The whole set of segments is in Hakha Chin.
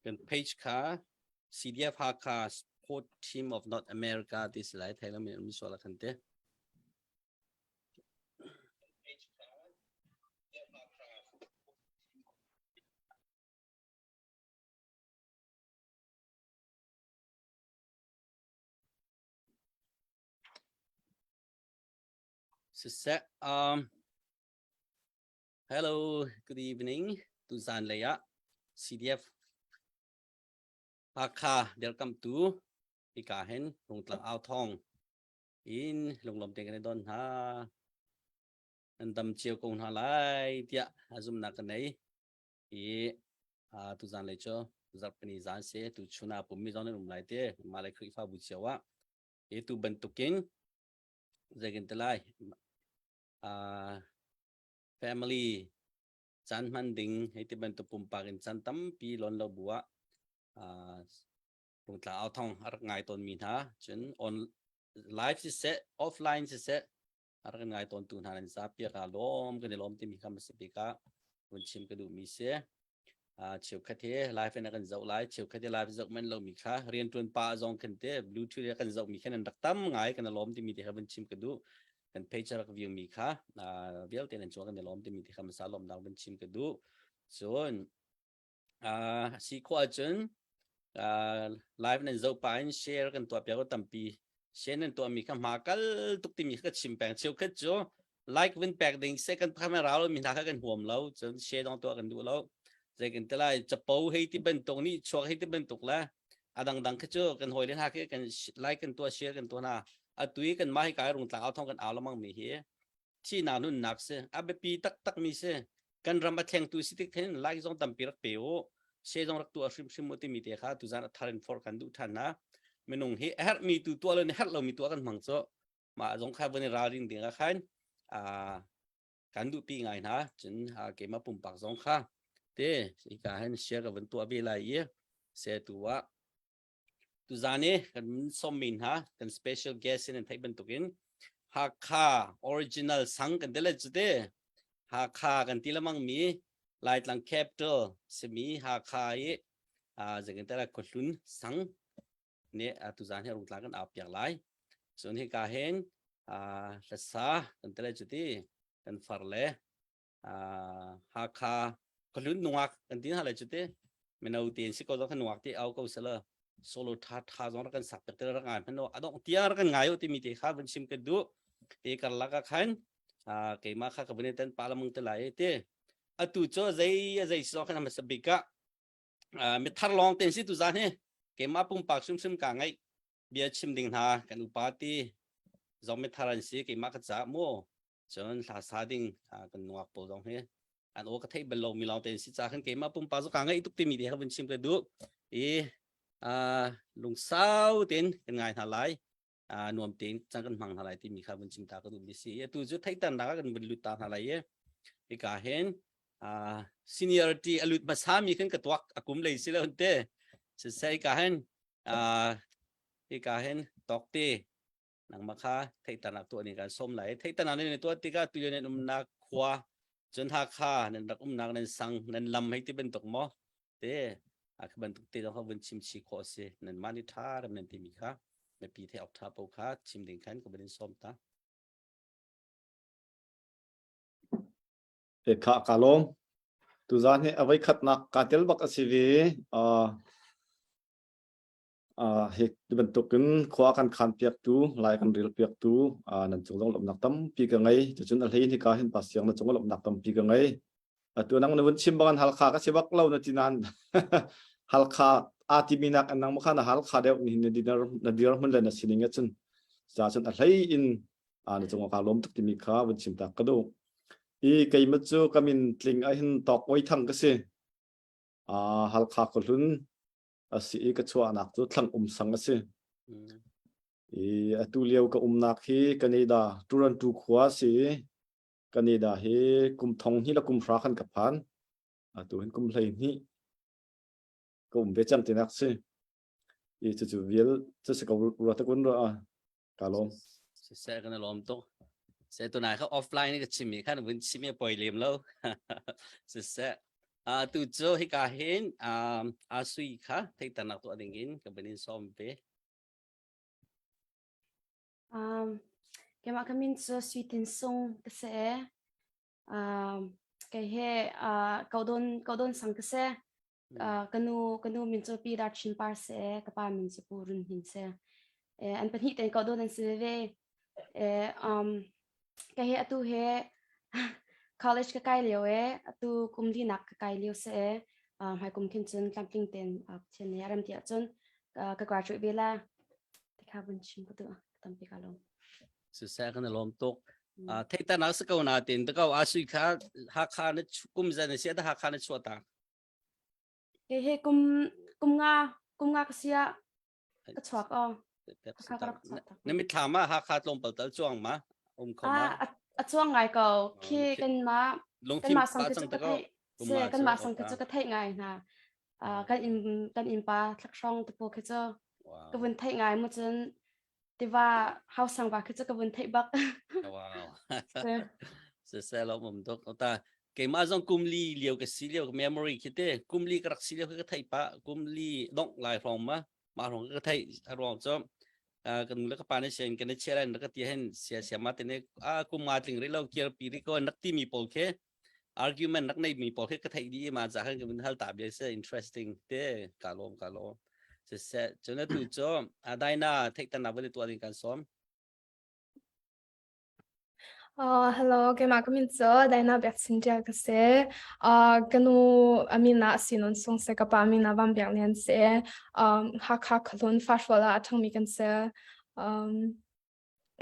Kan page kha CDF Hakha Sport Team of North America ti si lai thai lo mi um sual khan te. Siseh, um, hello, good evening. Tuzan lei ah CDF Hakha dirkamtu hika hin Rungtlang au thong in lunglawm tein kan i don hna. Nan dam cio ko hna lai tiah a zumnak ka nei. I tuzan lei cu zarhpini zan si tu chun ah pummi zong nan um lai te mah le Khrihfabu cio ah i tu bantukin zeikin te lai family caan hman ding hei ti bantuk pumpak in caan tampi lon lo bu ah rungtla au thong a rak ngai tawn mi hna cun on live siseh offline siseh a rak ngai tawn tu hna nan zapi ka lawm kan i lawm timi kha si bik ah vun chim ka duh mi si cheukhat hi live in kan zoh lai cheukhat hi live zoh men lo mi kha riantuan pa zong khan te bluetooth kan zoh mi khan an rak tam ngai kan lawm timi te kha vun chim ka duh kan page rak view mi kha vialte nan chuak kan lawm timi te kha masa lawm nak vun chim ka duh cun si khawh ahcun live nan zoh pah in share kan tuah piak tampi share nan tuah mi kha hma kal tuk timi kha ka chim peng cheukhat cu like vun pek ding se kan camera lo mi hna kha kan huam lo cun share dong tuah kan duh lo zei kan te lai capo hei ti bantuk nih chuak hei ti bantuk le a dangdang kha cu kan hawi le hna khi kan like kan tuah share kan tuah hna atui kan mah hi kai rung tlang au thong kan au lamang mi hi thihnak nunnak si a biapi taktak mi si kan ram a thlengtu si tik khin like zong tampi rak pe u she zong rak tuah hrimhrim u timi te kha tuzan a thar in for kan duh than na minung hi a herh mi tu tuah lo ni herh lo mi tuah kan hmang cu mah zong kha van i ralring ding ah khan a kan duh pi ngai hna cun keimah pumpak zong kha te hika hin share ka van tuah ve lai i se tu ah Tuzan i kan sawmmi hna kan special guest in an theih bantukin Hakha original sang kan ti le cu te Hakha kan ti lemang mi Laitlang capital simi Hakha i zeikan te la khuahlun sang nih tuzan hi rungtlang kan au piak lai. Cun hika hin hlasa kan ti le cu ti kan far le Hakha khuahlun nungak kan ti hna lai cu te mino tein si ko zong khan nungak te au ko sela solo tha tha zong rak kan sak piak te rak ngai hmanh adong tia rak kan ngai timi te kha vun sim ka duh te karlak ah khan keimah kha ka vun ten pa lamang te lai te atu cho zei zei so khan hmasa bik ah mithar lawng ten si tu zan hi keimah pumpak hrimhrim ka ngai bia chim ding hna kan upa ti zong mithar an si keimah ka ca mu Cun hla sa ding kan nuak pawl zong hi an aw ka theih bal lomi lawng te si ca khan keimah pumpak cu kaa ngaih tuk timi te kha vun chim ka duh i lungsau tein kan ngai hna lai nuam tein cang kan hmang hna lai timi kha vun chim ta ka duh mi si atu cu theihternak ah kan vun lut ta hna lai i hika hin seniority a lut hmasa mi khan ka tuak a kum lei si lo te sisai ka hin hika hin tawk te nangmah kha theihternak tuah ning kan sawm lai theihternak nan tuah tikah tulio nan umnak khua cun Hakha nan rak umnak nan sang nan lam hei ti bantuk maw te a kha bantuk te zong kha vun chim chi khawh si nan mah nih tha ram nan timi kha mipi the awk tha po kha chim ding khan ka van sawm ta E kha ka lawm tuzan hi avai khatnak ka tel bak asi ve Hi bantukin khua kan khaan piaktu, lai kan rel piaktu nan cung zong lawmhnak tampi ka ngei. Cucun a hlei in hika hin Pasiang na cung lawmhnak tampi ka ngei. Atu nang na vun chim bang Halkha ka si bak lo na ti nain Halkha aa timi nak nang ma kha na Halkha deuh nihin na dinar na dirhmun le na sining ahcun ca cun a hlei in na cung ka lawm tuk timi kha vun chim tak ka duh. I keimah cu ka min tling ahhin Tawk Oi Thang ka si. Halkha khuahlun a si i ka chuahnak cu thlang um sang a si. I atu lio ka umnak hi Canada Toronto khua a si i Canada hi kum thong hnih le kum hra khan ka phan. Atu hin kum 12 ka um ve cang tinak si. I cucu vial cu si ko rua ta kun rua ka lawm. Siseh kan lawm tuk. Se tunai kha offline ka chim mi khan vun chim i poi lem lo. Siseh. Tu cu hika hin Asui kha theihternak tuah ding in ka van in sawm ve. Um, keimah ka min cu Sui Tin Sung ka si e. Um, kei he uh, Kodon Kodon sang ka si. Uh, ka nu ka nu min cu Pi Dar Chin Par si e, ka pa min cu Pu Run Hnin si. Eh, an pahnih ten Kodon an si veve. Eh, um, ka he atu he college ka kai lio e, atu kum li nak ka kai lio si e. Uh, hmai kum khin cun tlamtling ten uh, Pathian nih a rem ti ahcun uh, ka graduate ve la. Tikha vun chim ka tu tampi ka lawm. Siseh kan i lawm tuk. Theihternak si ko natin ta ko asui kha Hakha na kum zan na si da Hakha na chuah ta. He he kum kum nga kum nga ka sia ka chuak o. Na mitthlam ah Hakha tlawmpal tal chuang ma um kho ma. A chuang ngai ko khi kan ma kan ma sang cu ka thei se kan ma sang cu ka thei ngai hna. Kan in kan in pa thlak hrong te po khi cu ka vun thei ngai mu cun tiva hausang va khi cu ka vun theih bak. Wow. Siseh lo mum tuk. Ta keimah zong kum li lio ka si lio memory khi te kum li ka rak si lio ka theih pa kum li dong lai hrawng ma ma hrawng ka theih a ruang cu kan le ka pa ne sian kan chia lai ka ti hen sia sia ma te ne a kum ma tling ri lo kiar pi ri ko nak ti mi pawl khe argument nak nei mi pawl khi ka theih dih ma za khan ka vun hal ta bia se interesting te ka lawm ka lawm se se chuna tu cho adaina theih tan na vun tu ding kan som. Hello, keimah ka min cu Diana Biakchin Ṭial ka si. Ka nu a min ah Sinon Sung si, ka pa min ah Van Biak Lian si. Hakha Khualun Fahrual ah a ṭhangmi kan si.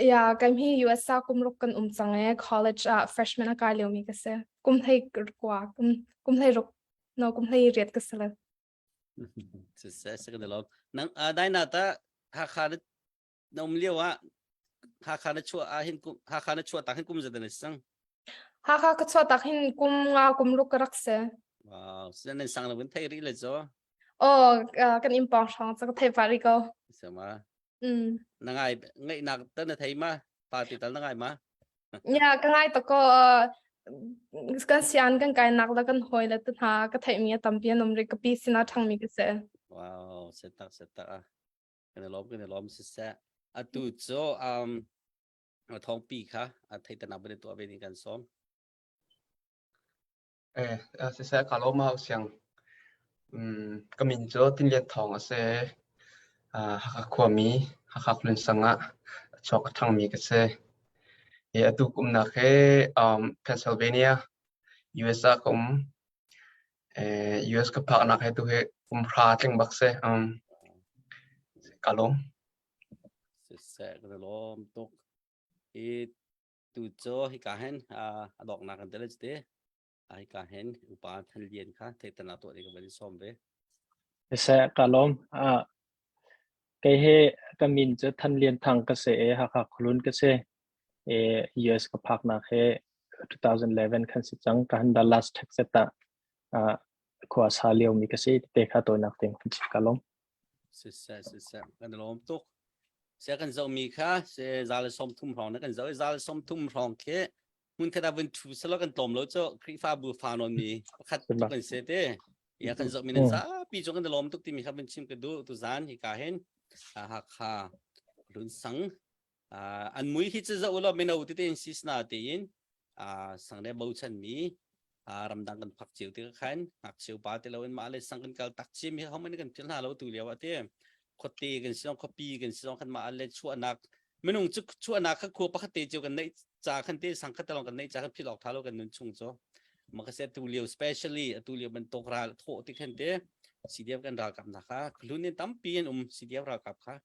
Yeah, kan hi US ah kum ruk kan um cang i college ah freshman a kai liomi ka si. Kum hlei kua, kum, kum hlei ruk, no, kum hlei riat ka si le. Siseh, se kan lawm. Nang Daina ta Hakha na na um lio ah Hakha na chuah ah hin kum Hakha na chuah tak hin kum zat na sang. Hakha ka chuah tak hin kum nga kum ruk ka rak si. Wow, sinan nan sang lo vun thei rih le zo. Oh, kan in pawng hrawng cu ka thei pa rih ko. Sama. Na ngai ngaihnak ta na thei ma? Pa ti tal na ngai ma? Ya, ka ngai to ko kan sian kan kai nak la kan hoi le te hna ka theih mi a tampi an um ri ka pi sina thang mi ka se. Wow, setak setak ah. Kan i lawm kan i lawm siseh. Atu cu um thawngpi kha a theihternak ban tuah ve ding kan sawm. Eh, siseh ka lawm hau siang. Ka min cu Tin Lian Thawng a si. Hakha khuami, Hakha Khualun sang ah a chuak a ṭhangmi ka si. Hi atu ka umnak hi Pennsylvania, US ah ka um. US ka phaknak hi tu hi kum hra tling bak si. Ka lawm. Siseh, ka lawm tuk. Hi Tu cu hika hin a donghnak kan tel te. Hika hin upa Than Lian kha theihternak tuah ding ka van in sawm ve. Siseh, ka lawm. Kei hi ka min cu Than Lian Thang ka si i Hakha Khualun ka si. I US ka phaknak hi 2011 khan si cang. Ka han Dallas, Texas ah khua sa liomi ka si. Te kha tawinak ding ka lawm. Siseh, siseh, kan lawm tuk. Se kan zohmi kha se zal 30 hrawng na kan zoh i zal 30 hrawng khi hmun khat ah vun thu selo kan tlawm lo cu Khrihfabu fa nawn mi pakhat tuk kan se te. Ya kan zohmi nan zapi cu kan lawm tuk timi kha vun chim ka duh tu zan hi ka hin Hakha lun sang an mui hi cu zoh ulaw mino tete in sisna tein sang le bochan mi ramdang kan phak cio ti khan ngakchia pa te lo in mah le sang kan kal tak chim hi homan kan phil hna lo tu lio ate khuate kan si zong khuapi kan si zong khan mah le chuahnak minung cu chuahnak kha khua pakhat te cio kan neih ca khan te sang khat lawng kan neih ca khan phil awk tha lo kan nun chung cu maka se tu lio specially atu lio bantuk ral thawh ti khan te CDF kan ralkap na kha khlun in tampi an um CDF ralkap kha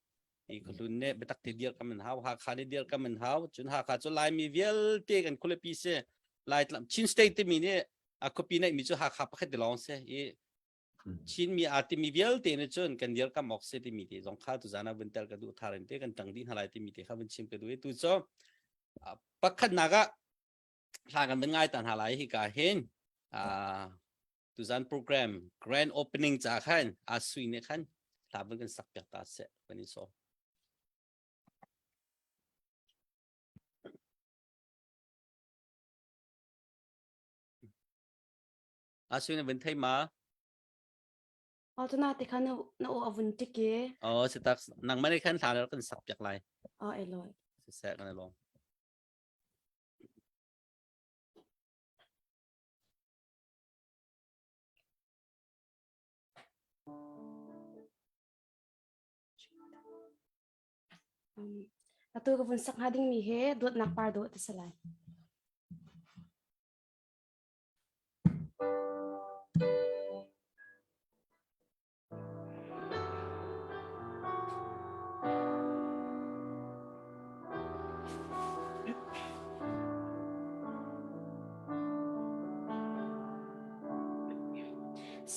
i khuhlun nih biatak te dir kam in hau Hakha nih dir kam in hau cun Hakha cu Laimi vialte kan khualipi si Laitlam Chin state timi nih a khuapi neih mi cu Hakha pakhat te lawng si i Chinmi aa timi vialte nih cun kan dir kam awk si timi te zong kha tuzan ah vun tel ka duh thar in te kan tang dih hna lai timi te kha vun chim ka duh i tu cu pakhatnak ah hla kan van ngai ta hna lai hika hin tuzan program grand opening ca khan a sui ne khan hla van kan sak piak ta seh kan in sawm. Asu na vun thei ma? Oh tuna te kha na na aw avun tik e. Oh si tak nang mane khan hla kan sak piak lai. Oh eloi. Si seh kan elong. Um, atu ka vun sak hnga ding mi he dawtnak par dawh ti si lai.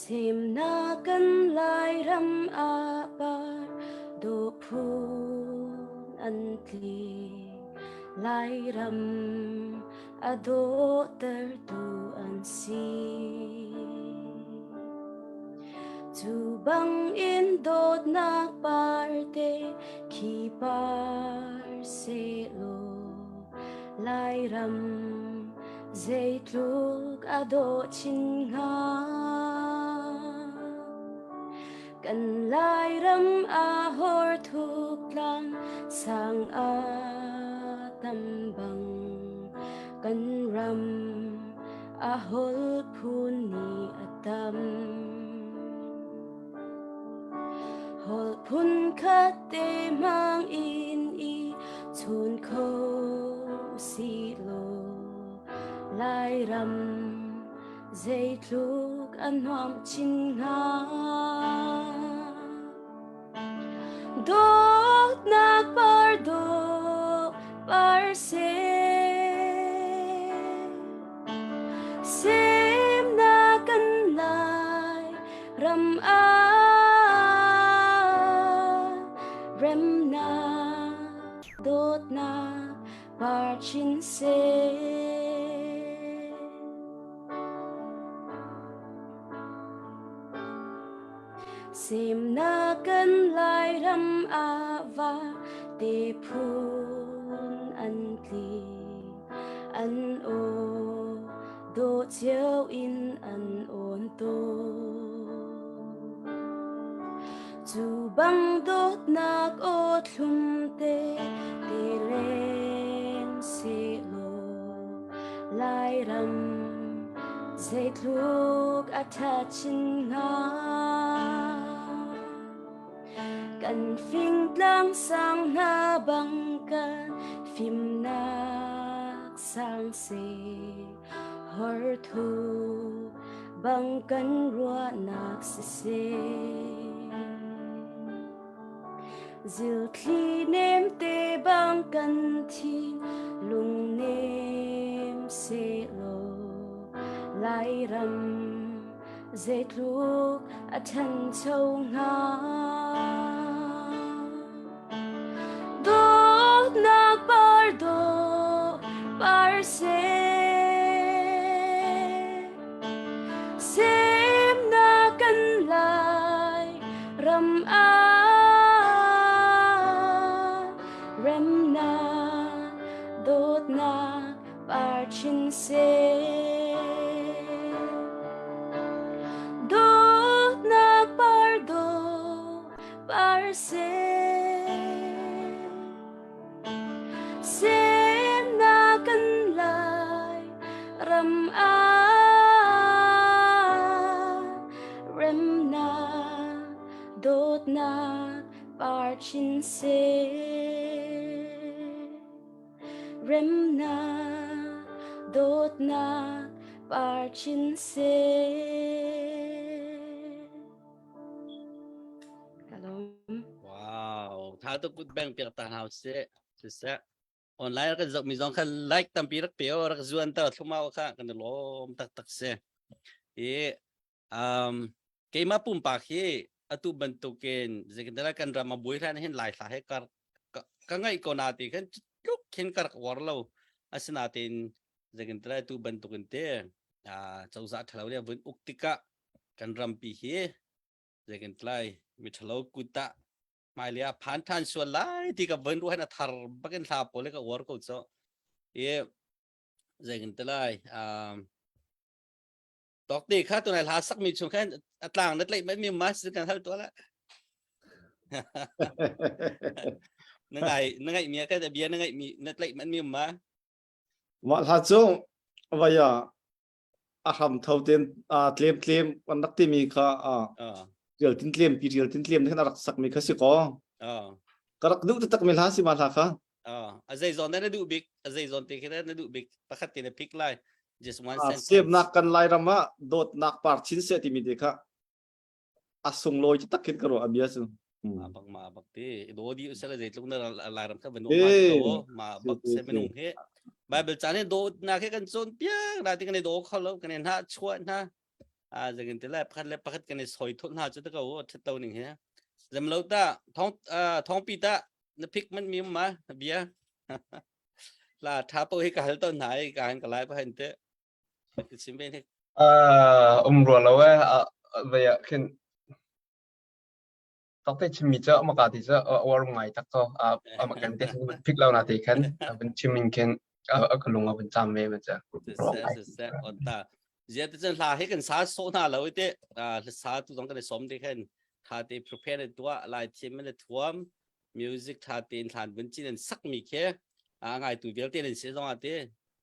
Semnak kan Lairam ah par dawh phun an tli. Lairam a dawhtertu an si. Cu bangin dawtnak parte khi par sehlaw Lairam Zeitluk a dawh chin hnga. Kan Lairam a hor thuk tlang sang a tam bang kan ram a hol phun ni a tam. Holh phun khat te mang in i chun kho si law Lairam zeitluk a nuam chin hnga. Dawtnak par dawh par seh Semnak kan lai ram ah remnak dawtnak par chin seh. Semnak kan Lairam ah va te phun an tli an aw dawh cio in an awn tawn. Cu bang dawtnak aw thlum te te leng sehlaw Lairam zeitluk a ṭha chin hnga. Kan fingtlang sang hna bang kan fimnak sang seh horthu bang kan ruahnak siseh. Zilthli nem te bang kan thin lung nem sehlaw Lairam zeitluk a ṭhancho hnga. Dawtnak par dawh par seh Semnak kan lai ram ah remnak dawtnak par chin seh. Dawtnak par dawh par seh. Semnak kan lai ram ah remnak dawtnak par chin seh. Remnak dawtnak par chin seh. Kalom. Wow, tha tuk kut beng piak ta hau se. Siseh. Online kan zoh mi zong kha like tampi rak pe rak zuan ta thlumau kha kan lawm tak tak se. I um keimah pumpak hi atu bantukin zeitindah kan ram a buai hlan hin lai thla he kar ka ngaih ko na ti khan tluk khin ka rak war lo asinain zeitindah tu bantukin te cozah ṭhalo le vun uk tikah kan rampi hi zeikin tlai mi ṭhalo kut ah hmailei ah phan ṭhan sual lai ti ka von ruah hin a thar bakin hla pawl ka uar ko cu i zeikin te lai um. Tawk te kha tunai hla sak mi chung khan a tlang na tlaih mi ma si kan hal to la. Na ngai na ngai mi ka bia na ngai mi na tlaih man mi ma. Mah hla cu vaya a hram tho ten tlem tlem an rak timi kha rial tin tlem pi rial tin tlem khan a rak sak mi kha si ko. Ka rak duh tak mi hla si ma hla kha. A zei zawn na duh bik a zei zawn te khi na duh bik pakhat te na pick lai just one sentence. Semnak kan Lairam ah dawtnak par chin seh timi te kha a sunglawi taktak khin ka ruah a bia cu. Ma bak ma bak te do di usala zeitluk na Lairam kha vanu ma ko ma bak se minung he Bible caan he dawtnak he kan cawn piak na ti kan i do kho lo kan i hna chuah hna a zangin te le pakhat le pakhat kan i soi thut hna cu ta ko that to ning he zam lo ta thong thong pi ta na phik man mi ma bia la tha po hi ka hal ton hna i ka han ka lai pa hen te sim ve ni um rua lo e ve ah khin tokte chimmi cu amaka ti cu uar ngai tak ko ama kan te phik lo na te khan van chim in khin ka lung a van cham ve ma cha on ta zia te chan hla he kan sa so na lo te sa tu dong kan som te khan tha te prepare tua lai thiam le thuam music tha tein thlan vun chin an sak mi khe a ngai tu vialte nan se zong ate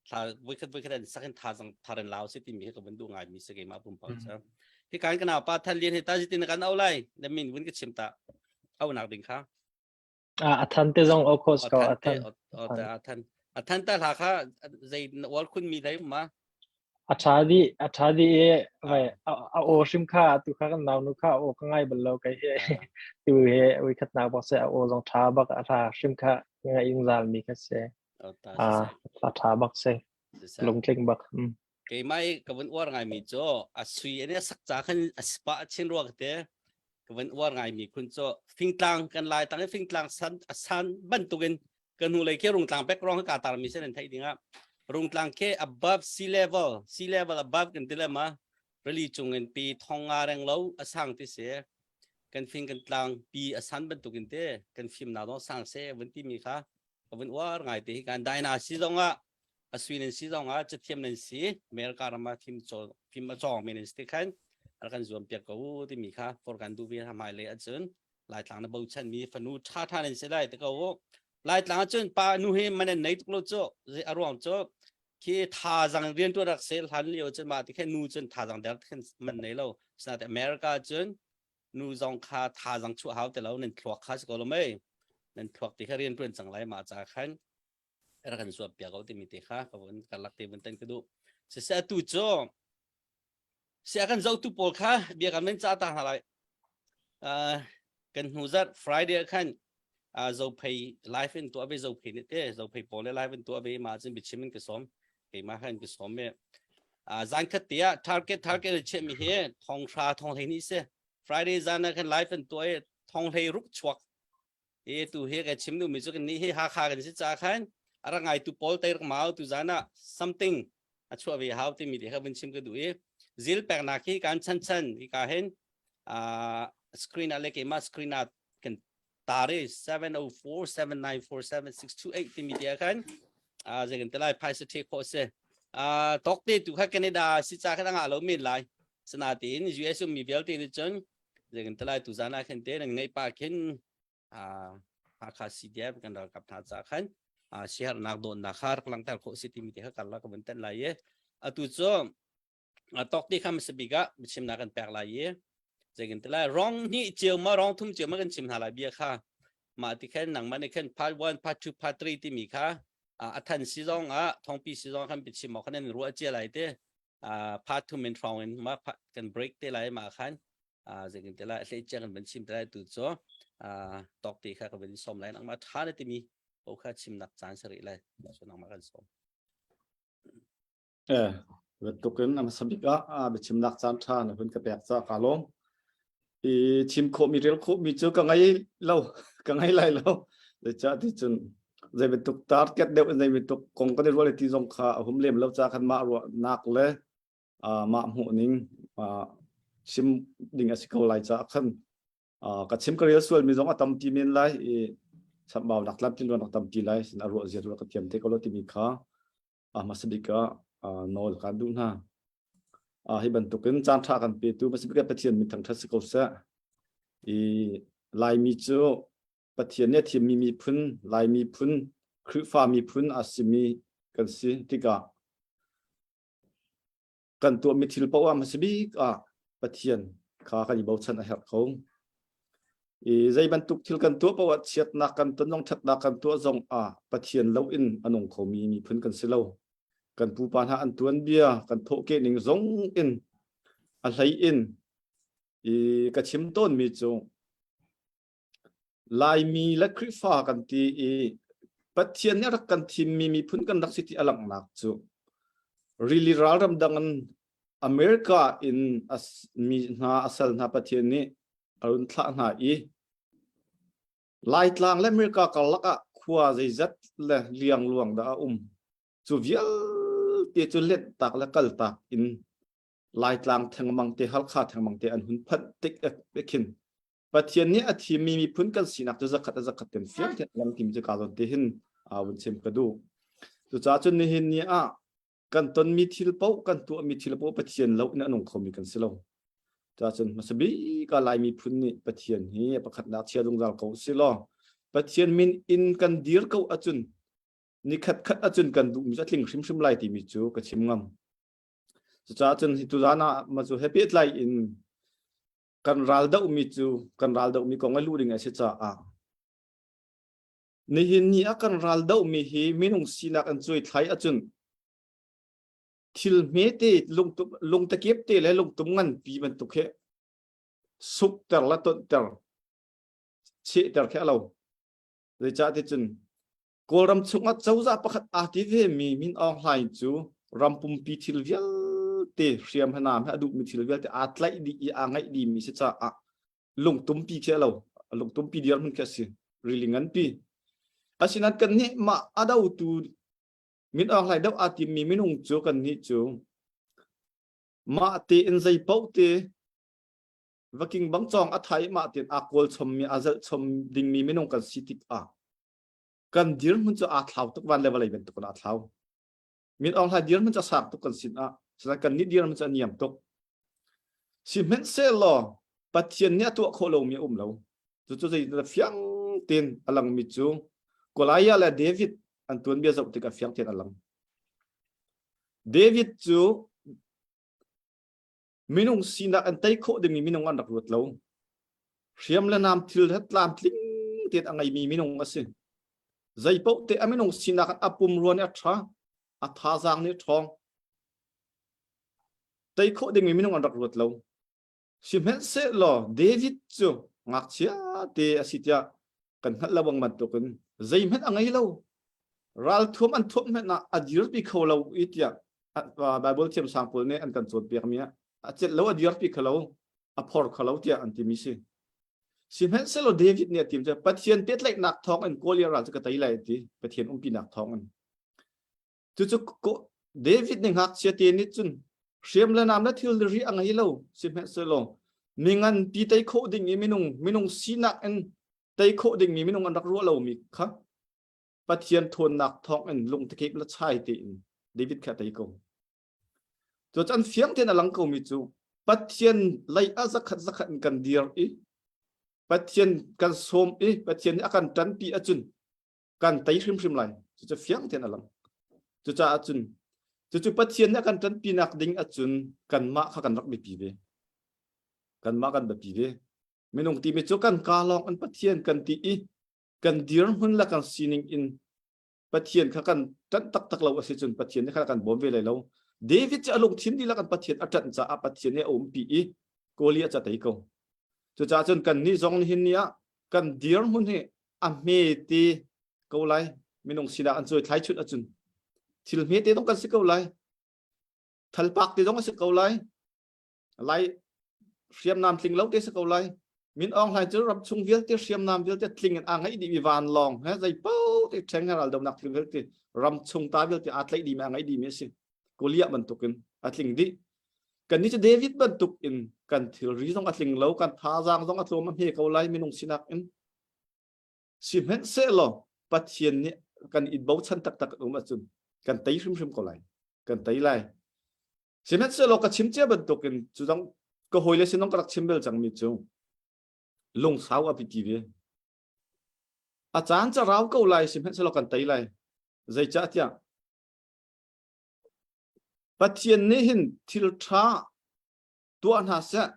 thla voikhat voikhat an sak in tha zang tharan lau se ti mi he ka vun du ngai mi se ke ma pum pau cha hi kan kana pa than lian he ta jitin kan au lai na min vun ka chim ta au nak ding kha a athan te zong of course ko athan athan athan ta hla kha zei wal khun mi dai ma A ṭha dih, a ṭha dih i vai a a aw hrim kha tu kha kan naunu kha a aw ka ngai bal lo kei hi tu hi voikhatnak bak si a aw zong ṭha bak a hla hrim kha ngaih zungzal mi kha si. A a ṭha bak si. Lungtling bak. Mm. Keimah i ka vun uar ngaimi cu a sui an i sak ca khan a spa a chin ruak te ka vun uar ngaimi khun cu fingtlang kan lai tang i fingtlang san a san bantukin ka hnulei khi rungtlang background ka tar mi sen an theih dingah rungtlang khi above sea level sea level above kan ti le ma rili cung in pi thong nga reng lo a sang ti si kan fing kan tlang pi a san bantukin te kan fim na dong sang se vun ti mi kha ka vun uar ngai te hi kan daina si zongah a sui nan si zongah cathiam nan si America ram ah thim chaw phim a cawng mi nan si te khan kan zuam piak ko ti mi kha for kan du ve hmai le acun Laitlang na bochan mi fanu ṭha ṭha nan si lai te ko Laitlang ahcun pa nu hi man an nei tuk lo cu a ruang cu khi thazang rian tuan rak sel hlan lio cun mah ti khin nu cun thazang der khin man nei lo sinain America cun nu zong kha thazang chuah hau te lo nan thluak kha si ko lo mei nan thluak ti kha rian tuan cang lai mah ca khan rak kan zuam piak ko timi te kha ka vun karlak te vun tan ka duh siseh atu cu Sia kan zohtu pawl kha bia kan nan cah ta hna lai. Uh, kan hnu zarh Friday ah khan uh, zophei live in tuah ve zophei nih te zophei pawl le live in tuah ve ma cun biachim in ka sawm keimah khan ka sawm me uh, zan khat te ah target target le chiah mi hi thong hra thong hlei ni se Friday zan ah khan live in tuah i thong hlei ruk chuak e tu hi ka chim duhmi cu kan nih hi Hakha kan si ca khan a rak ngaitu pawl tei rak mau tu zan ah something a chuah ve hau timi te kha vun chim ka duh i zil peknak hi kan chan chan hi ka hin screen ah le keimah screen ah kan tar i 704 794 7628 timi te khan zei kan te lai phaisa the khawh si tok te tu kha Canada si ca kha ngah lo men lai sanatin US um mi vialte nih cun zei kan te lai tu zan ah khin te nan ngeih pa khin Hakha CDF kan ralkap hna ca khan siaherhnak dawtnak kha rak langhter khawh si timi te kha karlak ka vun tenh lai i atu cu tok ti kha hmasa bik ah biachimnak kan pek lai i zei kan ti lai rong hnih cio ma rong thum cio ma kan chim hna lai bia kha mah ti khan nangmah nih khan part 1 part 2 part 3 timi kha a than si zong ah thongpi si zong khan biachim awk khan nan ruah cia lai te part 2 min hrawng in ma kan break te lai ma khan zei kan ti lai hlei cia kan van chim te lai tu cu tok ti kha ka van som lai nangmah tha na timi ko kha chimnak caan si rih lai so nangmah kan som Eh, bantukin a hmasa bik ah biachimnak caan ṭha na hun ka pek ca ka lawm. I chim khawhmi rel khawhmi cu ka ngei lo, ka ngei lai lo. Zeicah ti cun zei bantuk target deuh in zei bantuk kong kan i ruah le ti zong kha a hum lem lo ca khan mah ruahnak le mah hmuhning chim ding a si ko lai caah khan ka chim ka rel sualmi zong a tampi men lai i chambaunak tlamtlin ruahnak tampi lai sin a ruah zia ruah ka thiam te ko lo timi kha a hmasa bik ah nawl kan duh hna. Hi bantukin caan ṭha kan petu Pacific Pathian min thangṭhat si ko seh. I Laimi cu Pathian nih a thimmi miphun, Lai miphun, Khrihfa miphun a simi kan si tikah kan tuahmi thil paoh ah hmasa bik ah Pathian kha kan i bochan a herh ko. I zei bantuk thil kan tuah paoh ah chiatnak kan ton zong ṭhatnak kan tuah zong ah Pathian lo in a nung khomi miphun kan si lo. Kan pupa hna an tuanbia kan thawhkeh ning zong in a hlei in i ka chim tawnmi cu Laimi le Khrihfa kan ti i Pathian nih a rak kan thimmi miphun kan rak si ti a langhnak cu rili ral ramdang in America in mi hna a sal hna Pathian nih a run thlah hna i Laitlang le America karlak ah khua zeizat le liangluang dah a um cu vialte cu lenhtak le kaltak in Laitlang thengmang te Halkha thengmang te an hun phanh tik khin Pathian nih a thimmi miphun kan sinak cu zakhat a zakhat ten fiang tein lang timi cu ka zawn te hin vun chim ka duh. Cucaah cun nihin ni ah kan tonmi thil paoh kan tuahmi thil paoh Pathian lo in a nung khomi kan si lo. Cucaah cun hmasa bik ah Lai miphun nih Pathian hi a pakhatnak chia zungzal ko si law Pathian min in kan dir ko ahcun nikhat khat ahcun kan duhmi cu a tling hrimhrim lai timi cu ka chim ngam. Cucaah cun hi tuzaan ah ma cu he pehtlai in kan ral dohmi cu kan ral dohmi kong a luh ding a si caah nihin ni ah kan ral dohmi hi minung sinak an cuai thlai ahcun thil hmete lungtum lungtakep te le lungtum nganpi bantuk he sukter le tonhter chehter khi a lo zeicah ti cun Kawlram chungah cozah pakhat aa ti ve mi Min Aung Hlaing cu ram pumpi thil vialte hriam hanam he a duhmi thil vialte aa tlaih dih i aa ngaih dih mi si caah lungtumpi khi a lo lungtumpi dirhmun khi a si rili nganpi asinain kan nih mah a dotu Min Aung Hlaing doh aa timmi minung cu kan nih cu mah tein zei paoh te vaking bang cawng a thai mah tein aa kawl chommi aa zalh chom dingmi minung kan si tikah kan dirhmun cu aa thlau tuk van le vawlei bantuk in aa thlau Min Aung Hlaing dirhmun cu a sang tuk kan sin ah sinain kan nih dirhmun cu a niam tuk sihmanhsehlaw Pathian nih a tuah khawh lomi a um lo cucu zei fiang tein a langmi cu Goliath le David an tuanbia zoh tikah fiang tein a lang David cu Minung sinak an tei khawh dingmi minung an rak ruat lo. Hriam le nam thil he tlamtling tein a ngeimi minung a si. Zeipaoh te a minung sinak a pumrua nih a ṭha, a thazaang nih a ṭhawng. Tei khawh dingmi minung an rak ruat lo. Sihmanhsehlaw David cu ngakchia te a si tiah kan hngalh lo bang bantukin zeihmanh a ngei lo. Ralthuam an thuamh hmanh ah a dirpi kho lo i tiah Bible thiamsang pawl nih an kan cawnpiakmi ah a celh lo a dirpi kho lo a phor kho lo tiah an timi si. Sihmanhsehlaw David nih a tim cu Pathian pehtlaihnak thawng in Goliath ral cu ka tei lai a ti. Pathian umpinak thawng in. Cucu David nih ngakchia te nih cun hriam le nam le thil ri a ngei lo sihmanhsehlaw mi nganpi tei khawh ding i minung minung sinak in tei khawh dingmi minung an rak ruah lomi kha Pathian thawnnak thawng in lungtakip le chai tein David kha tei ko. Cu can fiang tein a lang komi cu Pathian lei ah zakhat zakhat in kan dir i Pathian kan sawm i Pathian nih a kan ṭanpi ahcun kan tei hrimhrim lai. Cucu fiang tein a lang. Cucaah cun cucu Pathian nih a kan ṭanpinak ding ahcun kanmah kha kan rak biapi ve. Kanmah kan biapi ve. Minung timi cu kan kaa lawng in Pathian kan ti i kan dirhmun le kan sining in Pathian kha kan ṭanh taktak lo a si cun Pathian nih khan a kan bawm ve lai lo. David cu a lungthin dihlak in Pathian a ṭanh caah Pathian nih a umpi i Goliath cu a tei ko. Cucaah cun kannih zong nihin ni ah kan dirhmun hi a hme te ko lai. Minung sinah an cuai thlai chut ahcun thil hme te zong kan si ko lai. Thalpak te zong a si ko lai. Lai hriamnam tling lo te si ko lai. Min Aung Hlaing cu ram chung vialte hriamnam vialte tling in aa ngeih dih mi vanlawng he zei paoh te ṭheng he raldonak thil vialte ram chung ta vialte aa tlaih dih mi aa ngeih dih mi a si. Goliath bantuk in a tling dih. Kannih cu David bantuk in kan thilri zong a tling lo, kan thazaang zong a tlawm a hme ko lai minung sinak in. Sihmanhsehlaw Pathian nih kan i bochan taktak um ahcun kan tei hrimhrim ko lai. Kan tei lai. Sihmanhsehlaw ka chim cia bantukin cu dang ka hawile sin ka rak chim bel cangmi cu lungsau a biapi ve. A caan ca rau ko lai sihmanhsehlaw kan tei lai. Zeicahtiah Pathian nih hin thil ṭha tuah hna seh,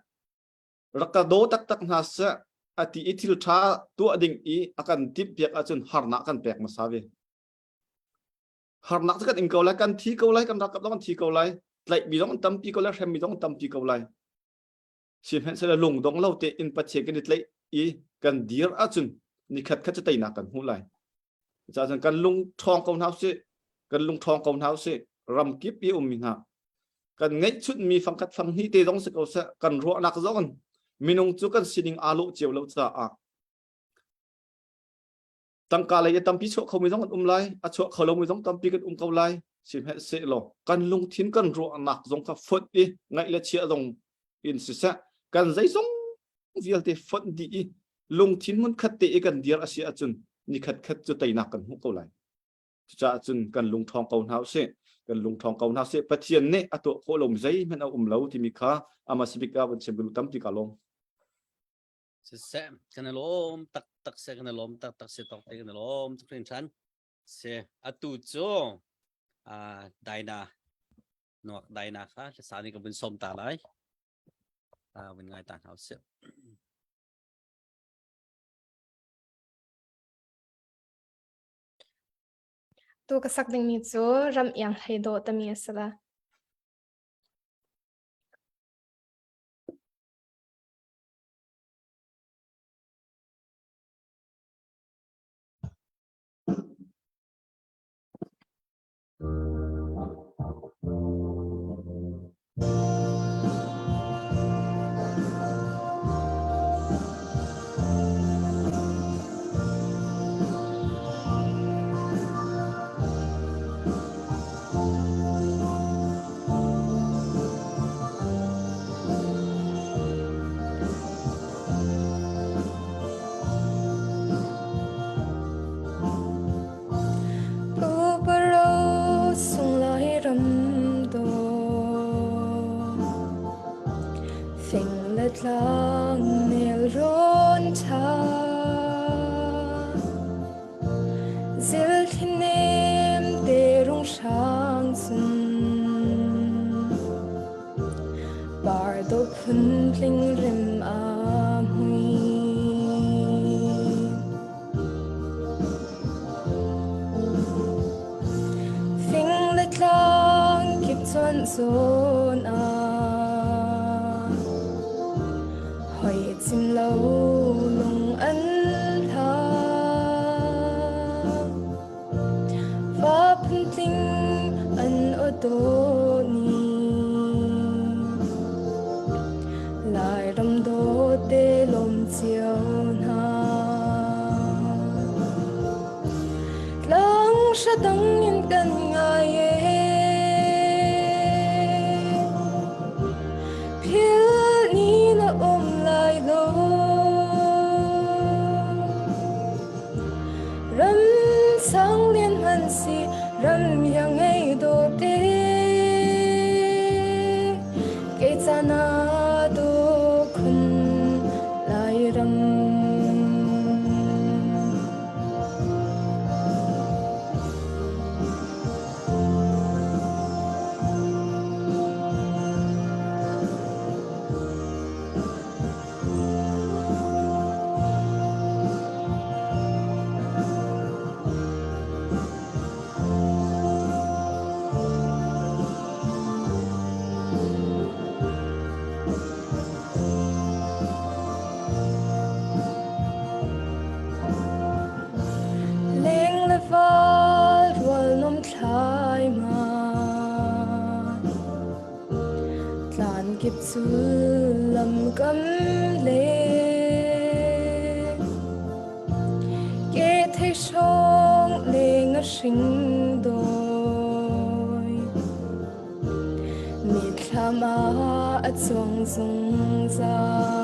rak ka daw taktak hna seh a ti i thil ṭha tuah ding i a kan timhpiak ahcun harnak kan pek hmasa ve. Harnak cu kan ing ko lai, kan thi ko lai, kan ralkap zong an thi ko lai, tlaihmi zong an tampi ko lai, hremmi zong an tampi ko lai. Sihmanhsehlaw lungdong lo tein Pathian kan i tlaih i kan dir ahcun nikhat khat cu teinak kan hmuh lai. Cucaah kan lung ṭhawng ko hna usih, kan lung ṭhawng ko hna usih, ram kip i ummi hna kan ngeihchunhmi fangkhat fanghnih te zong si ko seh, kan ruahnak zong in minung cu kan sining aa lawh cio lo caah tangka lei i tampi chuah khomi zong an um lai a chuah kho lomi zong tampi kan um ko lai sihmanhsehlaw kan lungthin kan ruahnak zong kha fonh i ngaih le chia zong in siseh kan zeizong vialte fonh dih i lungthin hmun khat te i kan dir a si ahcun nikhat khat cu teinak kan hmuh ko lai cucaah cun kan lung ṭhawng ko hna usih kan lung ṭhawng ko hna usih Pathian nih a tuah khawh lomi zeihmanh a um lo timi kha amah sibik ah van chim tampi ka lawm Siseh, kan i lawm taktak se, kan i lawm taktak se, tawk te kan i lawm tuk hringhran. Se, atu cu uh, Daina, nuak Daina kha hlasa nih ka vun som ta lai. Uh, vun ngai ta hna usih. Tu ka sak dingmi cu ram iang hlei dawh tami a si la. Puparo sunglawi ram dawh Fing le tlang nelrawn ṭha Zilthli nem te rung hrang cun Par dawh phuntling rim a hmui. Fing le tlang kip cuanh zawn ah hoi cim lo lung an hlang. Va phuntling an aw dawh ni Lairam dawte lawm cio hna. Tlang hra dang in kan ngai e Phil ni na um lai lo Ram sang lian hmanh si ram iang ngei dawte kei ca na daw khun Lairam. Leng le val rual nom thlai ma Tlan kip cu lam kam le Ke thei hrawng le nga hring dawi Mithlam ah a cuang zungzal.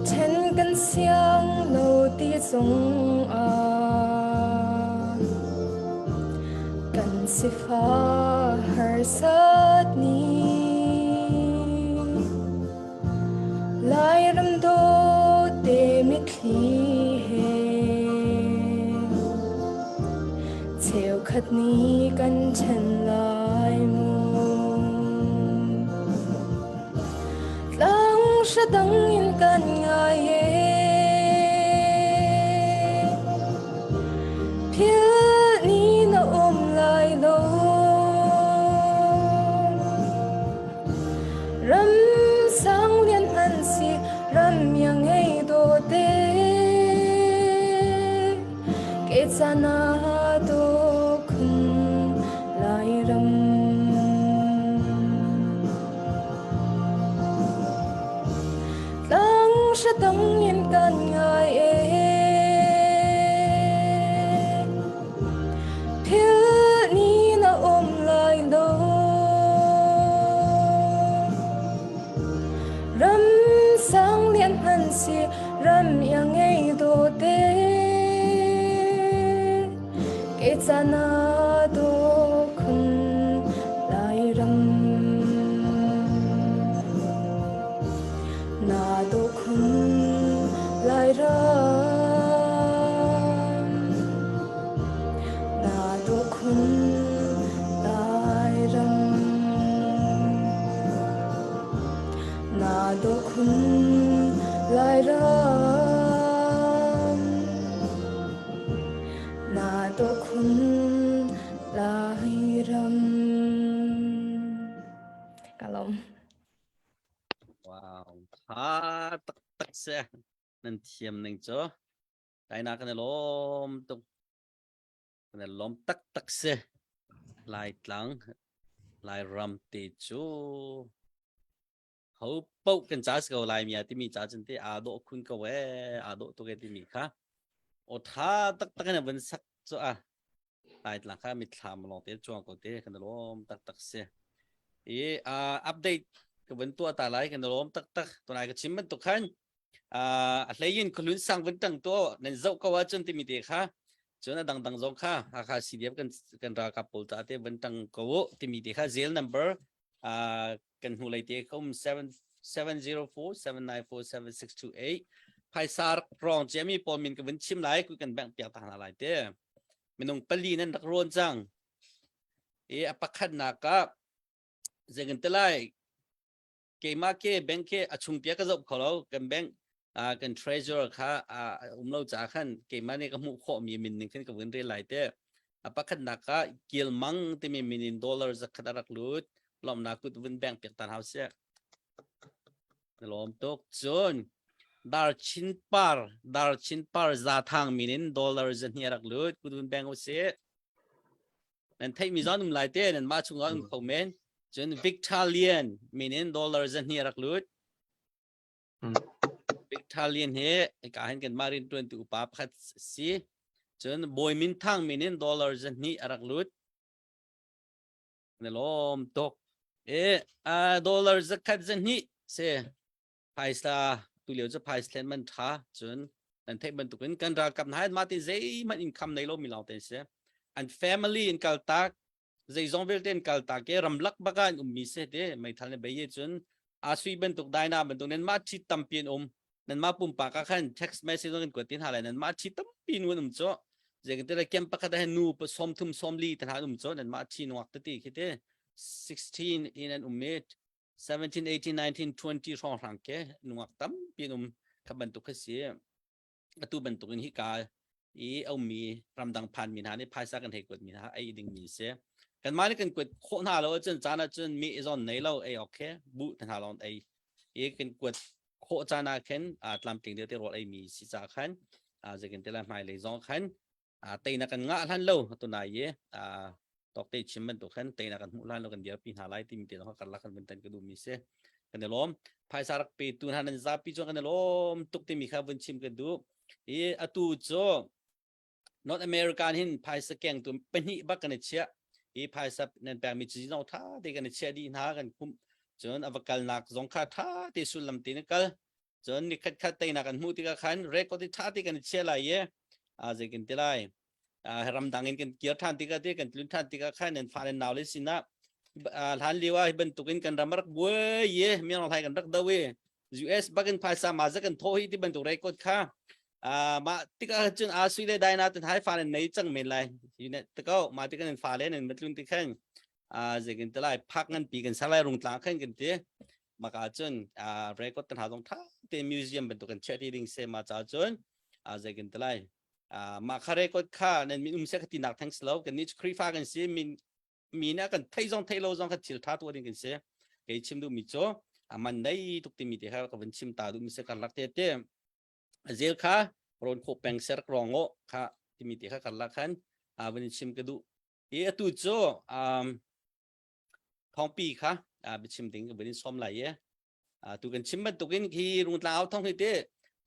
Then kan siang lo ti zong ah. Sifah harsat ni Lairam dawte mitthli he Cheukhat nih kan ṭhen lai mu Tlang hra dang in kan ngai e Philh ni na um lai lo Ram sang lian hman si ram ya ngei dawte Ke ca na do khun Lairam. Tlang hra dang in kan ngai e Philh ni na um lai lo Ram sang lian hman si ram iang ngei dawte Ke ca na do khun Lairam Na do khun Lairam Na do khun Lairam Na do khun Lairam Na do khun Lairam. Ka lawm. Wow, tha taktak se. Nan thiam ning cu. Taina kan i lawm tuk. Kan i lawm taktak si. Laitlang, Lairam te cu ho paoh kan ca si ko lai mi timi ca cun te aa dawh khun ko ee aa dawh tuk ee timi kha aw tha taktak in van sak cu a Laitlang kha mitthlam lawng te cuang ko te kan lawm taktak si i update ka van tuah ta lai kan lawm taktak tunai ka chim bantuk khan a hlei in khualun sang vun tang to nan zoh ko ahcun timi te kha cun a dangdang zong kha Hakha CDF kan kan ralkap pawl ta te vun tang ko u timi te kha jail number kan hnu lei te kum 7 704 794 7628 phaisa rong ciami pawl min ka vun chim lai ku kan bank piak ta hna lai te minung pali nan rak rawn cang i a pakhat nak ah zeikan te lai keimah ke bank ke a chung pia ka zoh kho lo kan bank kan treasurer kha um lo ca khan keimah nih ka hmuh khawh mi min ning khan ka vun rel lai te a pakhatnak ah kilmang timi min in dollar zakhat a rak lut lawmnak kut vun bank piak tan hau sia lawm tuk cun dar chin par dar chin par za thang min in dollar zahnih a rak lut kut vun bank usih Nan theihmi zong um lai te nan mah chungah um kho men. Cun Victalian min in dollar zahnih a rak lut. Victalian hi ka hin kan mah rian tuan tu upa pakhat si. Cun Bawi Min Thang min in dollar zahnih a rak lut. Na lawm tuk. E dollar zakhat zahnih si. Phaisa tu lio cu phaisa thlen man tha cun nan theih bantukin kan ralkap hna mah ti zeihmanh income nei lo mi lawng te si an family in kaltak zeizong vialte in kaltak i ramlak bak ah an ummi si te meithal ne bei cun asui bantuk daina bantuk nan mah thi tampi an um nan mah pumpak ah khan text message zong in kuat tin hala nan mah thi tampi nu an um cho zeitin te camp pakhat ah nu 30 sawmli te hna an um cho nan mah thi nuak tati khi te 16 in an um mi 17, 18, 19, 20 hrawnghrang ke nungak tampi an um kha bantuk kha si. Atu bantuk in hika i a ummi ramdang phan mi hna nih phaisa kan hei kuat mi hna ei ding mi si. Kanmah nih kan kuat khawh hna lo ahcun caan ahcun mi zawn nei lo ei awk he bu te hna lawng ei i kan kuat khawh caan ah khin tlamtling deuh te rawl ei mi si ca khan zeikin te la hmailei zong khan teinak kan ngah hlan lo tunai i tawkte chim bantuk khan teinak kan hmuh hlan lo kan dirpi hna lai timi te zong karlak kan vun tan ka duhmi si kan i lawm phaisa rak pe tu hna nan zapi cu kan i lawm tuk timi kha vun chim ka duh i atu cu North America hin phaisa keng tu pahnih bak kan i chiah i phaisa nan pekmi cu zong tha te kan i chiah dih hna kan khumh cun a va kalnak zong kha tha te sullam te na kal Cun nikhat khat teinak an hmuh tikah khan record i ṭha te kan i chia lai i a zeikin ti lai. Ramdang in kan kir ṭhan tikah te kan tlun ṭhan tikah khan nan fa nan nau le sinah hlan lio ah hi bantukin kan ram rak buai ye miang hlai kan rak do i US bakin phaisa ma za kan tho hi ti bantuk record kha ma tikah cun a sui le daina ten hai fa nan nei cang men lai ne tiko ma ti kan fa le nan matlun ti khan a zekin telai phak ngan pi kan salai rung tlang khan kan ti maka cun record tan ha dong tha te museum bantuk kan chia ti ding se ma cha cun a zekin telai mah kha record kha nan min um se ka ti nak thanks lo kan ni Khrifa kan si min mi na kan thei zong thei lo zong kha thil tha tu ding kan si kei chim du mi cho aman nei tuk ti mi te kha ka van chim ta du mi se kan lak te te zel kha ron kho peng ser krong o kha ti mi te kha kan lak khan a van chim ka du e atu chu um thongpi kha a biachim ding ka van in som lai ye tu kan chim bantukin khi rungtlang au thong hi te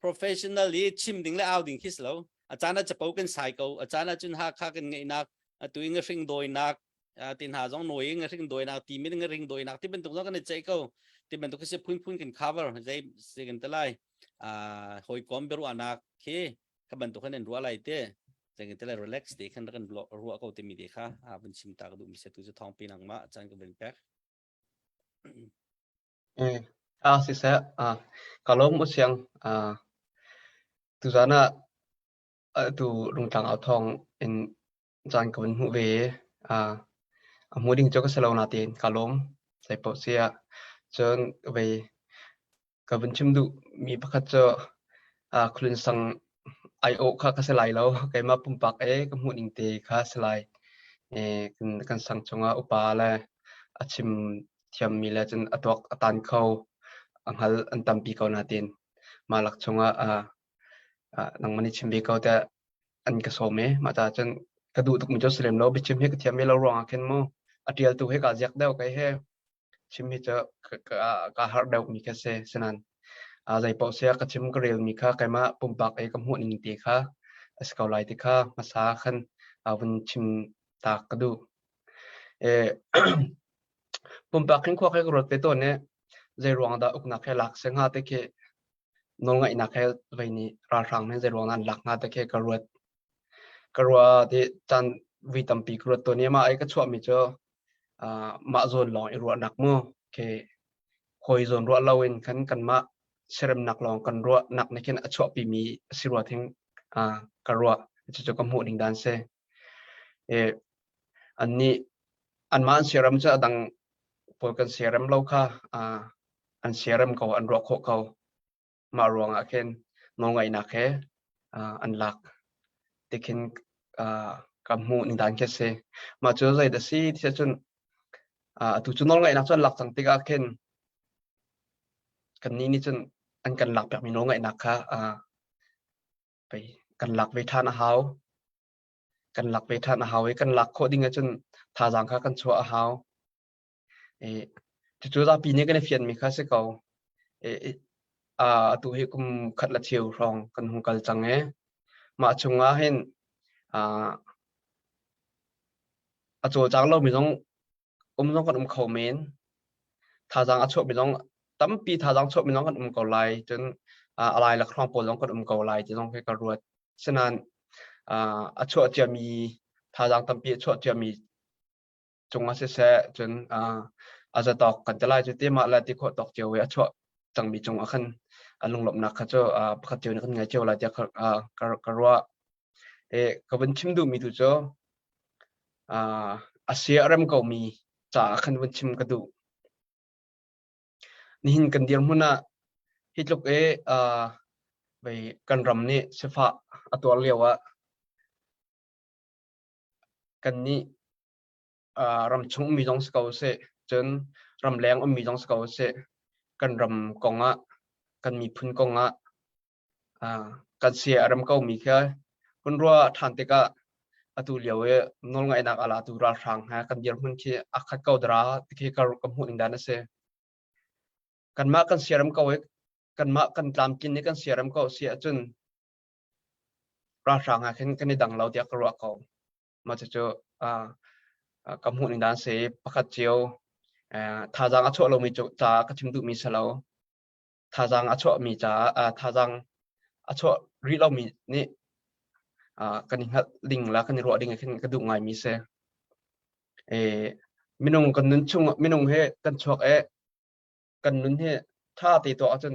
professional i chim ding le au ding khi si lo a caan ah capo kan sai ko a caan ah cun hakha kan ngeihnak atu i ngahring dawinak tin ha zong noi ngahring dawinak ti min ngahring dawinak ti bantuk zong kan i ceih ko ti bantuk khi si phunphun kan cover zei se kan te lai hawikom biaruahnak khi kha bantuk khan in ruah lai te zeng te lai relax te khan kan ruah ko te mi te kha a vun chim ta ka duh mi se tu chu thong pi nang ma chan ka vun pek Ah siseh, ah ka lawm u siang. Ah tuzaan ah atu Rungtlang au thawng in caan ka vun hmuh ve i ah a hmu ding cu ka si lo natein ka lawm. Zeipaoh si ah cun vei Ka vun chim duhmi pakhat cu uh, Khualun sang aiawh kha ka si lai lo. Keimah pumpak e ka hmuh ning te kha si lai. E, kan, kan sang chungah upa le a chim thiammi le cun a tuak a tan kho a hngal an tampi ko natin mah lak chungah uh, uh, nangmah nih chim ve ko tiah an ka sawm e. Mah caah cun ka duh tukmi cu si lem lo. Biachim hi ka thiam ve lo ruangah khin mu a ṭialtu hi kaa ziak deuh kei he. Chim hi cu kaa harh deuhmi kha si. Sinain zeipaoh si ah ka chim ka relmi kha keimah pumpak i ka hmuh ning te kha a si ko lai ti kha hmasa khan vun chim ta ka duh. Pumpak khin khua khi ka ruat ve tawn i zei ruang dah uknak he lak si hnga ti khi nawlngaihnak he vei nih ralhrang nih zei ruang dah an lak hnga ti khi ka ruat. Ka ruah ti caan vui tampi ka ruat tawn i mah i ka chuahmi cu mah zawn lawng i ruahnak mu khi hawi zawn ruah loin khan kanmah siaremnak lawng kan ruahnak nih khin a chuahpimi a si rua thing ka ruah. Cucu ka hmuh ning dan si. Annih anmah an siarem cu a dang pawl kan siarem lo kha an siarem ko an ruah khawh ko. Mah ruangah khin nawlngaihnak he an lak ti khin ka hmuh ning dan khi a si. Mah cu zei dah si ti ahcun atu cu nawlngaihnak cu an lak cang tikah khin kannih nih cun an kan lak piakmi nawlngaihnak kha pei kan lak ve ṭhan a hau. Kan lak ve ṭhan a hau i kan lak khawh ding ahcun thazaang kha kan chuah a hau. Cucu zapi nih kan i fianmi kha si ko. Atu hi kum khat le cheu hrawng kan hung kal cang i mah chungah hin a cawlcang lomi zong um zong kan um kho men. Thazaang a chuahmi zong tampi thazaang chuahmi zong kan um ko lai. Cun a lailak hrawng pawl zong kan um ko lai ti zong khi ka ruat. Sinain a chuah ciami thazaang tampi a chuah ciami cungah siseh cun a zatawk kan ti lai cu ti mah le ti khawh tawk cio i a chuah cangmi cungah khan a lunglawmhnak kha cu pakhat cio nih kan ngei cio lai tiah ka ruah. Ka vun chim duhmi tu cu a sia a rem komi caah khan vun chim ka duh. Nihin kan dirhmun ah hi tluk i kan ram nih sifah a tuar lio ah Kannih ramchung ummi zong si ko usih, cun ramleng ummi zong si ko usih, kan ram kongah, kan miphun kongah kan sia a rem komi kha hun ruah ṭhan tikah atu lio i nawlngaihnak a latu ralhrang he kan dirhmun khi a khat ko dara ti khi ka hmuh ning dan a si. Kanmah kan siarem ko i kanmah kan tlamtlin i kan siarem ko si ahcun Ralhrang ah khin kan i dang lo tiah ka ruah ko. Mah cucu ka hmuh ning dan si. Pakhat cio thazaang a chuah lomi caah ka chim duhmi si lo. Thazaang a chuahmi caah thazaang a chuah rih lomi nih kan i hngalh ding la kan i ruah ding khin ka duh ngai mi si. E minung kan nun chung minung he kan chuak e kan nun hi tha te to ahcun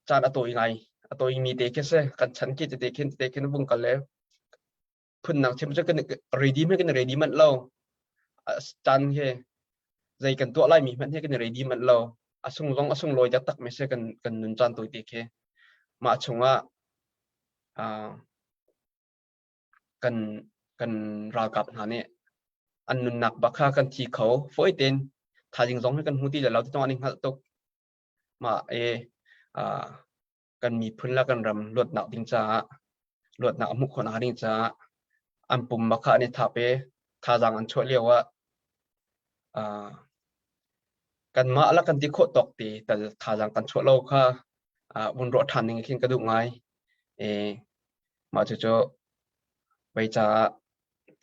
caan a tawi ngai a tawi mi te khi si kan chan khi te khin te khin vung kal le phunnak chim cu kan ready hmanh kan ready manh lo caan hi zei kan tuah lai mi hmanh hi kan ready manh lo a sung zong a sung lawi taktak mi si kan kan nun caan tawi te khi mah chungah kan kan ralkap hna nih an nunnak bak kha kan thi kho fawi tein thaizing zong hi kan hmu ti lo ti an i hngalh tuk mah e kan miphun le kan ram luatnak ding caah luatnak a hmuh khawh nak ding caah an pum bak kha an i thap i thazaang an chuah lio ah kanmah la kan ti khawh tawk ti tal thazaang kan chuah lo kha vun ruah ṭhan ding khin ka duh ngai. E mah cucu vei caah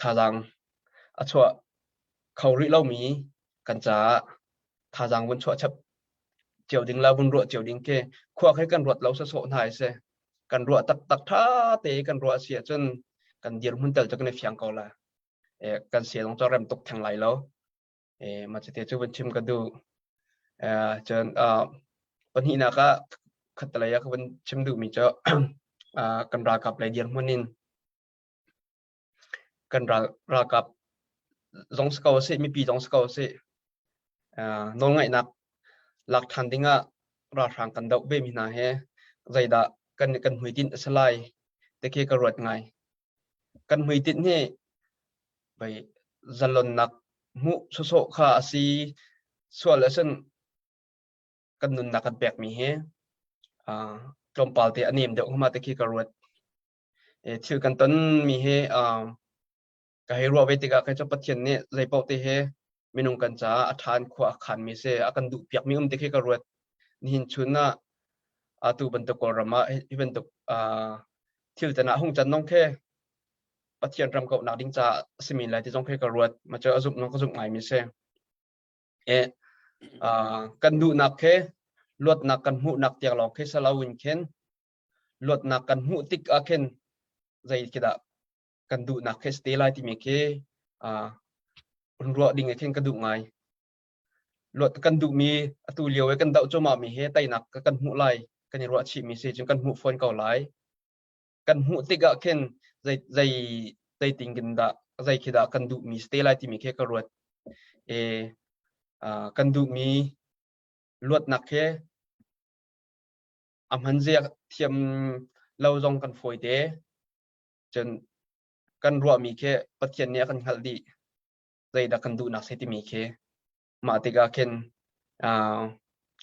thazaang a chuah kho rih lomi kan caah thazaang vun chuah chap cio ding la vun ruah cio ding khi khua khi kan ruat lo sawsawh hna si. Kan ruah taktak ṭha te kan ruah si ahcun kan dirhmun tel cu kan i fiang ko la. E kan sia zong cu rem tuk theng lai lo. E mah cuti cu vun chim ka duh. E cun pahnihnak ah khattelei ah ka vun chim duhmi cu kan ralkap lei dirhmun in kan ral ralkap zong si ko sih mipi zong si ko sih nawlngaihnak lak ṭhan dingah ralhrang kan doh ve mi hna he zeidah kan kan hmuitinh a si lai ti khi ka ruat ngai. Kan hmuitinh hi vei zalonnak hmuh sawsawh kha a si sual ahcun kan nunnak kan pekmi hi tlawmpal te a nem deuh hnga ti khi ka ruat. Thil kan tonmi hi ka hei ruah ve tikah kei cu Pathian nih zeipaoh te hi minung kan caah a ṭha in khua a khanmi si a kan duhpiakmi um ti khi ka ruat. Nihin chun ah atu bantuk Kawlram ah hi bantuk thil can ah hung can nong khi Pathian ram kauhnak ding caah a si men lai ti zong khi ka ruat. Mah cu a zumh nong ka zumh ngaimi si. E, kan duhnak khi luatnak kan hmuhnak tiang lawng khi si loin khin luatnak kan hmuh tik ah khin zei khi dah kan duhnak khi si te lai timi khi ruah ding khin ka duh ngai. Luat kan duhmi atu lio i kan doh cuahmah mi hi teinak kan hmuh lai kan i ruah chihmi si cun kan hmuh fawn ko lai. Kan hmuh tikah khin zei zei zeitin kin dah zei khi dah kan duhmi si te lai timi khi ka ruat. E, kan duhmi luatnak khi a hman zia thiam lo zong kan fawi te. Cun kan ruahmi khi Pathian nih a kan hngalh dih. Zeidah kan duhnak si timi khi. Mah tikah khin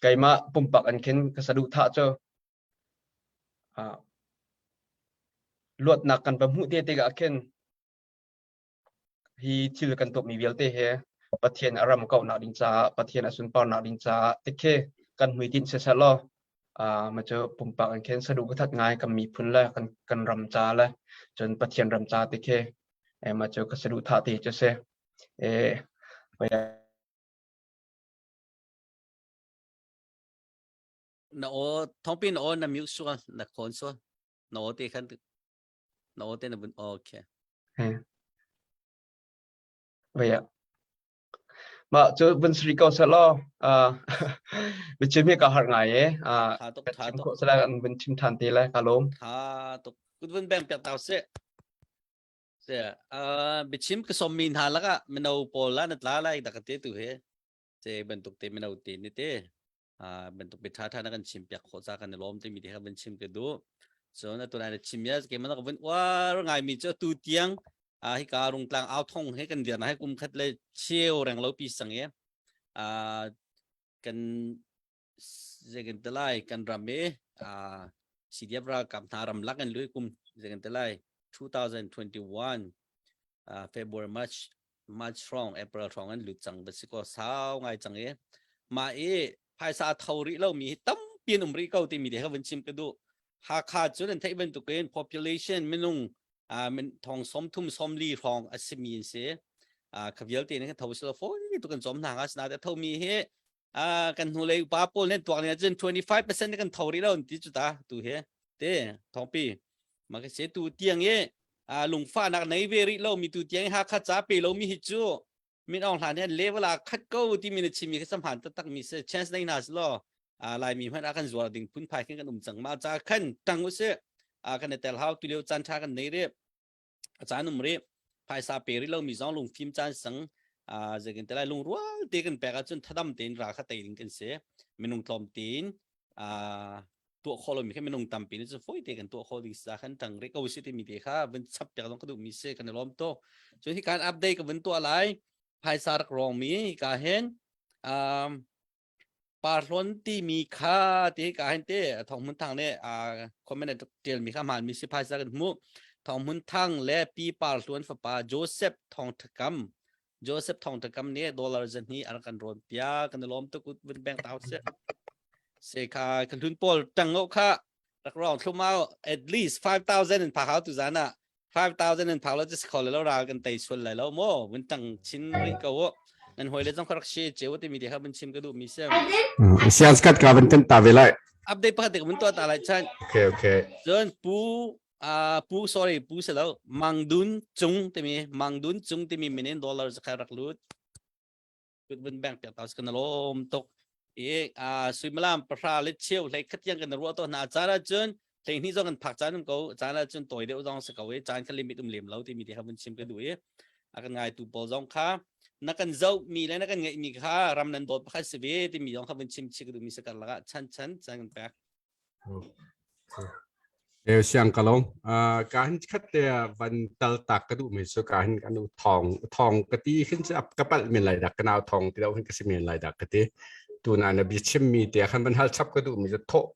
keimah pumpak in khin ka saduhthah cu luatnak kan va hmuh te tikah khin hi thil kan tuahmi vialte hi Pathian a ram kauhnak ding caah Pathian a sunparnak ding caah tikhi kan hmuitinh siseh law ma cu pumpak in khin saduh ka that ngai kan miphun le kan kan ram ca le cun Pathian ram ca tikhi ma cu ka saduhthah te cu si. Eh, Na aw thongpi na aw na mute sual na khon sual na aw te khan na aw te na bun okay. Vậy ạ. Mah cu vun sri ko seh law biachim hi ka harh ngai e. Tha tuk tha chim tuk. khawh sala an vun chim than te lai ka lawm. Tha tuk. Kut vun beng piak tau seh. Se biachim ka som mi hna lakah mino pawl la na tla lai dak te tu he. Se bantuk te mino te ni te. Bantuk bi tha tha na kan chim piak khawh ca kan i lawm timi te kha vun chim ka duh. So na tunai na chim ya ke man ka vun uar ngai mi cu tu tiang a hika rungtlang au thong he kan dir na he kum khat le cheu reng lo pi sang e a kan zegan telai kan ram e a CDF ralkap hna ram lak in lui kum zegan telai 2021 uh, February March March hrawng April hrawng an lut cang ba si ko sau ngai cang e ma i phaisa tho rih lo mi hi tampi an um rih ko timi te kha vun chim ka duh Hakha cu nan theih bantukin population minung thong som thum som li hrawng a simi an si kha vialte nih kan tho silo fawi tu kan cawm hna nga sina te tho mi hi kan hnulei upa pawl nih tuak nih cun 25% kan tho rih lo an ti cu ta tu hi te thongpi. Ma ka se tu tiang e a lungfahnak nei ve rih lo mi tu tiang Hakha ca pe lo mi hi cu Min Aung Hlaing he level ah khat ko timi na chimmi kha samhan taktak mi si chance nei hna selaw Laimi hmanh ah kan zuar ding phunphai khin kan um cang ma ca khan tang usih kan i tel hau tu lio caan tha kan nei rih a caan um rih phaisa pe rih lo mi zong lungfim caan sang zeikin te lai lungrual te kan pek ahcun thadam tein ra kha tei ding kan si minung tlawm tein tuah khawh lomi kha minung tampi nih cun fawi te kan tuah khawh ding sa khan tang rih ko si timi te kha vun chap piak zong ka duh mi si kan i lawm tuk cun hi kan update ka vun tuah lai phaisa rak rawng mi ka hin um parhlon timi kha ti ka hin te thong mun thang ne a comment tial mi kha man mi si phaisa kan hmu thong mun thang le pi parhluan fapa Joseph thong thakam Joseph Thong Takam nih dollar zahnih a rak kan rawn piak kan i lawm tuk vun bank tau se se kha kan hlun pawl tang o kha rak rong thlumau at least 5000 in phak hau tu zan ah 5000 in phak lo just khol lo ral kan tei sual lai lo mo vun tang chin ri ko o nan hoi le zong kha rak she cheu ti mi te kha vun chim ka duh mi sem Sian skat ka van ten ta ve lai. Update pakhat te ka vun to ta lai chan. Okay okay. Cun pu Pu sorry pu si lo Mangdun Cung timi Mangdun Cung timi minin dollar zakhat rak lut kut vun bank piak tau kan lawm tuk i suimilam pahra le cheu hlei khat tiang kan ruah to hna caan ahcun hlei hnih zong kan phak caan um ko caan ahcun tawi deuh zong si ko i caan kha limit um lem lo timi te kha vun chim ka duh i a kan ngai tu pawl zong kha na kan zoh mi le na kan ngeih mi kha ram nan dawt pakhat si ve timi zong kha vun chim chi ka duh mi si kar lakah chan chan chan kan pek Siang ka lawm. Ka hin khat te van tal tak ka duh mi cu ka hin anu thawng thawng ka ti hin cu ka palh men lai dak ka nau thawng ti lo hin ka si men lai dak ka ti. Tuna na bia chim mi te khan van hal chap ka duh mi cu thawh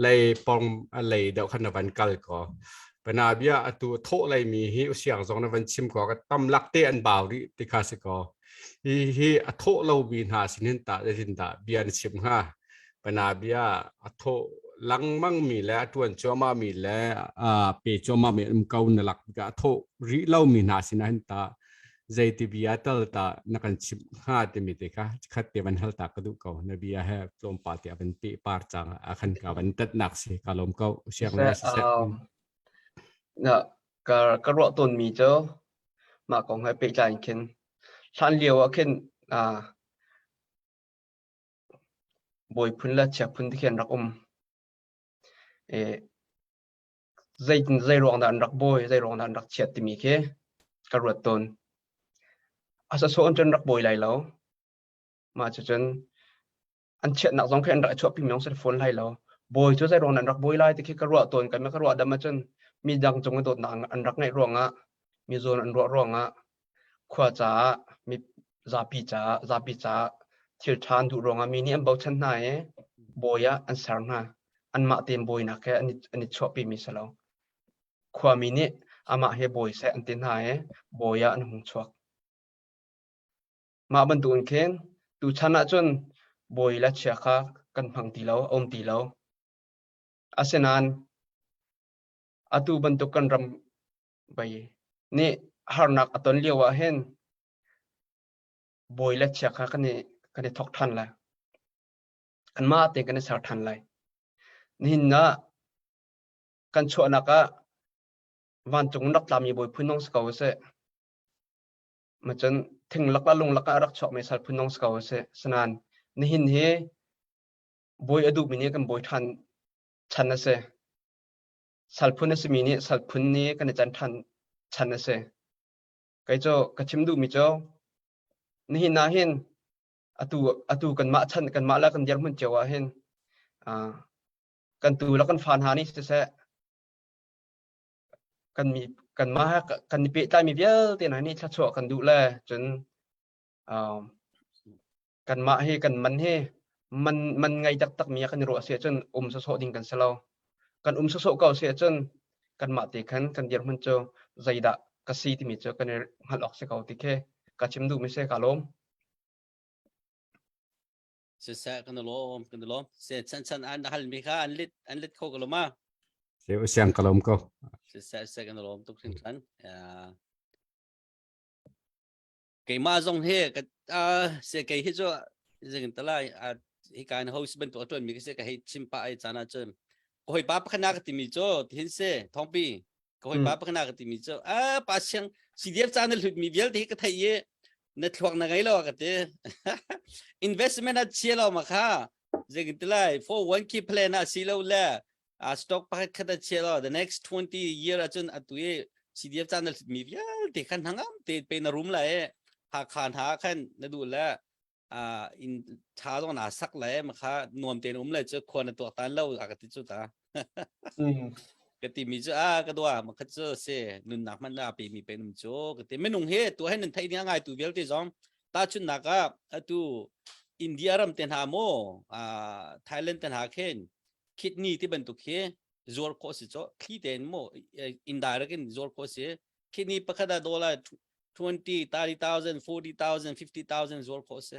lei pong lei deuh khan na van kal ko. Pana bia atu thawh lei mi hi usiang zong na van chim ko ka tam lak te an bau rih ti kha si ko. Hi hi a thawh lo mi hna sin hin tah zeitin dah bia na chim hnga? Panabia a thawh lengmang mi le a ṭuan cuahmah mi le a pe cuahmah mi um ko na lak tikah a thawh rih lo mi hna sinah hin tah zeiti bia tal tah na kan chimh hnga timi te kha khat te van hal ta ka duh ko na bia he tlawmpal te a van peh par cang a khan ka van tatnak si ka lawm ko siang le siseh Na ka ka ruah tawn mi cu mah kong he pehtlai in khin hlan lio ah khin Bawi phun le chia phun ti khi an rak um. I zei ruang dah an rak bawi, zei ruang dah an rak chiat timi khi ka ruat tawn. A sawsawh in cun rak bawi lai lo. Mah cucun an chiatnak zong khi an rak i chuahpi mi zong si fawn lai lo. Bawi cu zei ruang dah an rak bawi lai ti khi ka ruah tawn. Kan ka ruah dam ahcun mi dang cung i dawtnak an rak ngeih ruangah, mi zawn an ruah ruangah khua caah mi zapi caah zapi caah thil ṭha an duh ruangah mi nih an bochan hna i bawi ah an ser hna. Anmah tein bawinak he an i chuahpimi si lo. Khuami nih amah hi bawi seh an ti hna i bawi ah an hung chuak. Mah bantukin khin tuchan ahcun bawi le chia kha kan hmang ti lo, a um ti lo. Asinain atu bantuk kan ram Bai nih harnak a ton lio ah hin bawi le chia kha kan i kan i thawk ṭhan lai. Kanmah tein kan i ser ṭhan lai. Nihin ah kan chuahnak ah vancung in rak tlami bawi phun dong si ko seh. Macun thing lak le lung lak ah rak chuakmi sal phun dong si ko seh. Sinain nihin hi bawi a duhmi nih kan bawi ṭhan chan a si. Salphun a simi nih salphun nih kan i can ṭhan chan a si. Kei cu ka chim duhmi cu nihin ah hin atu atu kanmah chan kanmah le kan dirhmun cio ah hin uh, kan tu le kan fa hna nih siseh kan mi kanmah he kan i pehtlaimi vialte hna nih thluachuah kan duh le cun uh, kanmah hi kan man hi man man ngei taktak mi ah kan i ruah si ahcun um sawsawh ding kan si lo. Kan um sawsawh ko si ahcun kanmah te khan kan dirhmun cu zeidah ka si timi cu kan i hngalh awk si ko ti khi ka chim duhmi si ka lawm. Siseh kan lawm kan lawm. Se chan chan an hal mi kha an lit an lit kho ko lo ma. Se siang ka lawm ko. Siseh siseh kan lawm tuk hringhran. Keimah zong hi ka se kei hi cu zing talai hi kan host bantuk a tuan mi ka se ka hei chim pah ai caan ah cun ka hawipa pakhat na ka timi cu tihin se thongpi. Ka hawipa pakhat ka timi cu a pa siang CDF ca na hlut mi vialte hi ka thei i na thluak na ngei lo ka ti. Investment a chia lo ma kha. Zeitin ti lai 401k plan a si lo le a stock pakhat khat a chia lo the next 20 year ahcun atu i CDF ca na hlut mi vialte khan hangam te pe na rum lai i Hakha hna khan na duh le uh, in tha zong na sak le ma kha nuam tein um le cu khua na tuak tan lo a ka ti cu ta ka ti mi cu a ka dua ma kha cu se nunnak man na pe mi pe num cu ka ti minung he tu he nan thei ding ngai tu vialte zong ta chun nak ah atu India ram te hna mo Thailand te hna khin kidney ti bantuk hi zuar khawh si cho thli tein mo indirect in zuar khawh si kidney pakhat ah dollar 20 30,000 40,000 50,000 zuar khawh si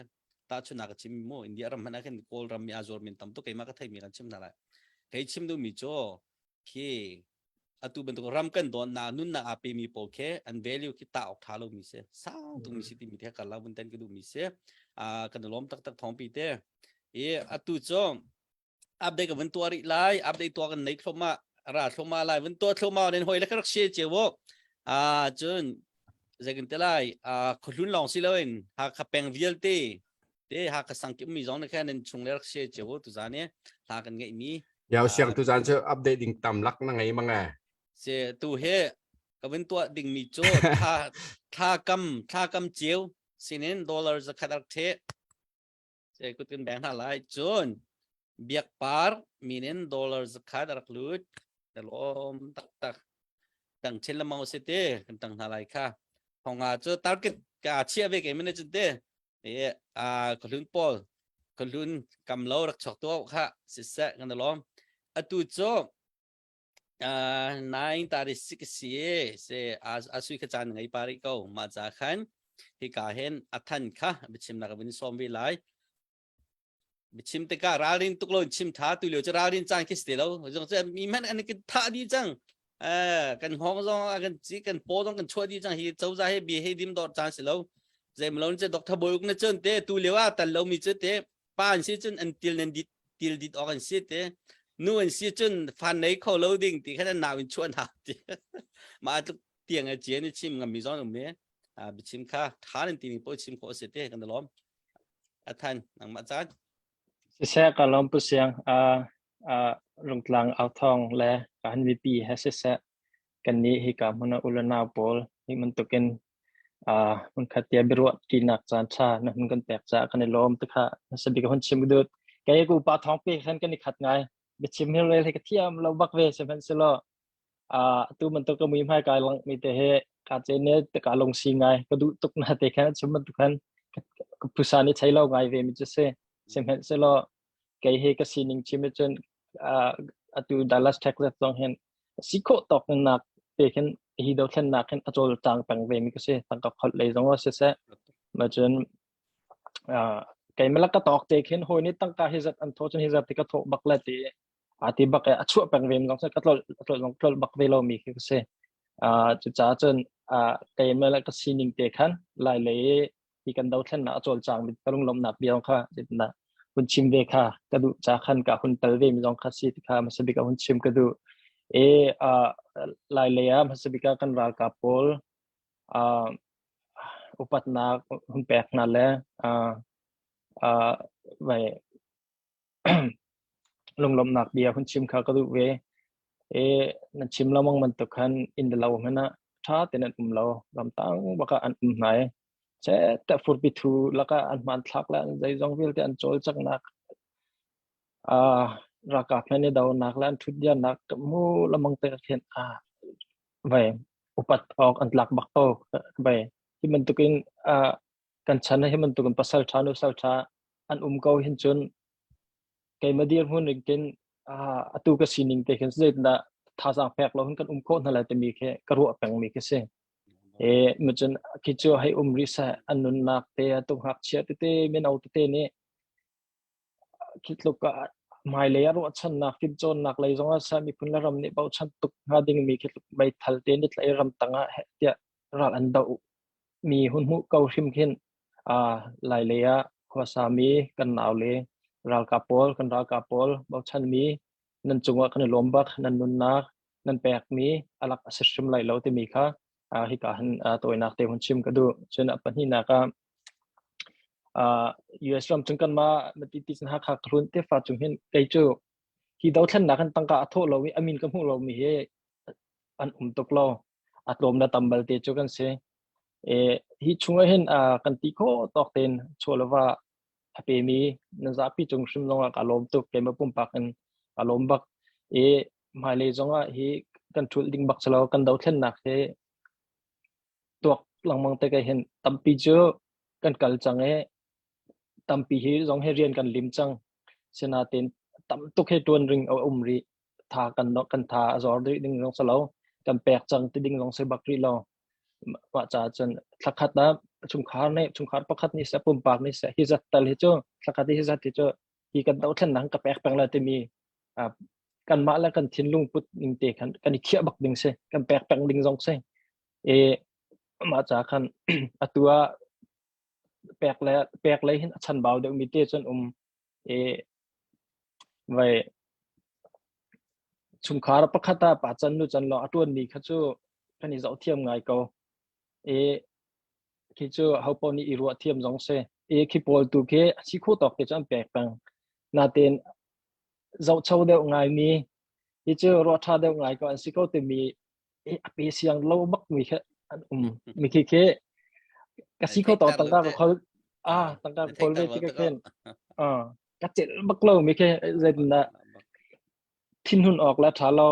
ta chunak ka chim mu India ram hmanh ah khin Kawl ram mi a zuar min tam tuk keimah ka thei mi kan chim hna lai kei chim duh mi cu khi atu bantuk ram kan don na nun na a pe mi pawl khi an value khi ta ok tha lo mi si sang tung mi si ti mi the kala bun ten ka duh mi si a kan lom tak tak thong pi te e atu cu update ka vun tuah rih lai update tuah kan nei thloma ra thloma lai vun tuah thloma nen hoi le ka rak share che wo a cun zeikin te lai a khuhlun lawng si loin Hakha peng vialte te Hakha sang kim mi zong ne khan nan chung le rak share che wo tu zan e hla kan ngeih mi Yau siang tu zan cu update ding tam lak na ngei mang e. Se tu he ka vun tuah ding mi cu thla thla kam thla kam chiu sinin dollar zakhat rak the Se kut kan beng hna lai. Cun biak par minin dollar zakhat a rak lut. Ka lawm taktak. Tang chin lamang si te kan tang hna lai kha. Thonga cu target ka chia ve ke mene cun te. E a ka hlun pawl ka hlun kam lo rak chok to kha siseh kan lawm. Atu cu 9:36 si se a sui kha caan ngei pari ko ma ca khan hika hin a than kha biachim nak vun som vi lai biachim tikah ralrin tuk lo chim tha tu lio chu ralrin caan khi si lo zong che mi man an ki tha di chang eh kan hong zong kan chi kan po zong kan chua di chang hi choza he bi he dim dor caan si lo zeimlon che doctor boyuk na chun te tu lio a tal lo mi chu te pa an si cun an til nan dit til dit awk an si te nu an si cun fan nei kho lo ding ti khan an nau in chuan ha ti ma tluk tiang a chian i chim ngam mi zong um me a bichim kha tha nan ti mi po chim kho se te kan lom athan nangmah caan Siseh ka lawm pu siang a a rungtlang au thong le kan mipi he siseh kan nih hika hmun ah u le nau pawl hi bantukin uh, hmunkhat tia biaruah ṭinak caan ṭha na hun kan pek caah kan i lawm tikha na bik hun chim dut kei ku pa thong pe khan kan i khat ngai biachim hi rel hi ka thiam lo bak ve sihmanhsehlaw uh, tu bantuk ka mui hmai kai lang mi te he ka che ne te ka lung si ngai ka duh tuk na te khan chim bantuk khan ka phusa ni chai lo ngai ve mi chu se sihmanhsehlaw kei he ka sining chim cun atu Dallas Texas zong hin si khawh tawk nak te khin hi dothlennak hin a cawlcang peng ve mi ka si tangka kholh lei zong ah siseh ma cun keimah ka tawk te khin hawi nih tangka hi zat an thaw cun hi zat ti ka thawh bak le ti a ti bak a chuah peng ve zong ka tlol tlol zong tlol bak ve lo mi khi ka si cucaah cun keimah le ka sining te khan lai lei hi kan dothlennak a cawlcang mi ka lunglawmhnak bia kha na hun chim ve kha ka duh ca khan ka hun tal ve mi zong kha si ti kha hmasa bik ah hun chim ka duh e lai lei ah hmasa bik ah kan ralkap pawl upatnak hun pek hna le vai lunglawmhnak bia hun chim kha ka duh ve. E nan chim lengmang bantuk khan inn le lo hmanh ah ṭha tein an um lo. Ramtang bak ah an um hna i chet te furpi thu lakah an hmanthlak le an zeizong vialte an cawlcanghnak uh, ralkap he ni donak le an ṭhutdiannak mu lamang te khin a vai upat awk an tlak bak ko vai hi bantukin uh, kan chan hi bantukin pasal ṭha nu sal ṭha an um ko hin cun keimah dirhmun ning kin atu ka sining te khin zeitindah thazaang pek lo hin kan um khawh hna lai timi khi ka ruah pengmi khi si. E mucun khi cu hei um rih seh an nunnak te atu ngakchia tete mino tete nih khi tluk ah hmailei ah ruahchannak fimcawnnak lei zong ah seh miphun le ram nih bochan tuk hnga dingmi khi tluk meithal te ni tlai ram tang ah heh tiah ral an doh mi hun hmuh ko hrim khin Lailei ah khuasami kan naule ralkap pawl kan ralkap pawl bochanmi nan cungah kan i lawm bak nan nunnak nan pekmi a lak a si hrim lai lo timi kha hika hin tawinak te hun chim ka duh. Cun a pahnihnak ah US ram chung kanmah mati ti cun Hakha Khlun tefa chung hin kei cu hi dothlennak in tangka a thawh lo i a min ka hmuh lomi hi an um tuk lo. A tlawm le tam balte cu kan si. E, hi chungah hin kan ti khawh tawk tein chaw le va a pemi nan zapi cung hrim zongah ka lawm tuk keimah pumpak in ka lawm bak. E, hmailei zongah hi kan ṭhulh ding bak si lo kan dothlennak hi tuak lengmang te hin tampi cu kan kal cang i tampi hi zong hi rian kan lim cang. Sinain tam tuk hi ṭuan ring a um rih. Tha kan kan tha a zor rih ding zong si lo. Kan pek cang ti ding zong si bak rih lo. Mah caah cun thlakhat ah chungkhar nih chungkhar pakhat nih seh pumpak nih seh hi zat tal hi cu thlakhat hi zat hi cu hi kan dothlennak ka pek peng lai timi kanmah le kan thinlung put ning te khan kan i khiah bak ding si kan pek peng ding zong si e mah ca khan atu ah pek le pek lei hin a chanbau deuh mi te cun um e vai chungkhar pakhat ah pa chan nu chan lo a tuan mi kha cu kan i zoh thiam ngai ko e khi cu ho paoh nih i ruah thiam zong si e khi pawl tu khi a si kho tawk te cu an pek peng natin zohcho deuh ngaimi hi cu ruah ṭha deuh ngai ko an si ko timi a pe siang lo bak mi kha an um mi khi khi ka si kho tawk tangka ka khol ah tangka ka khol ve ti ka khen ah ka cel bak lo mi khi zeitindah thinhun awk le ṭha lo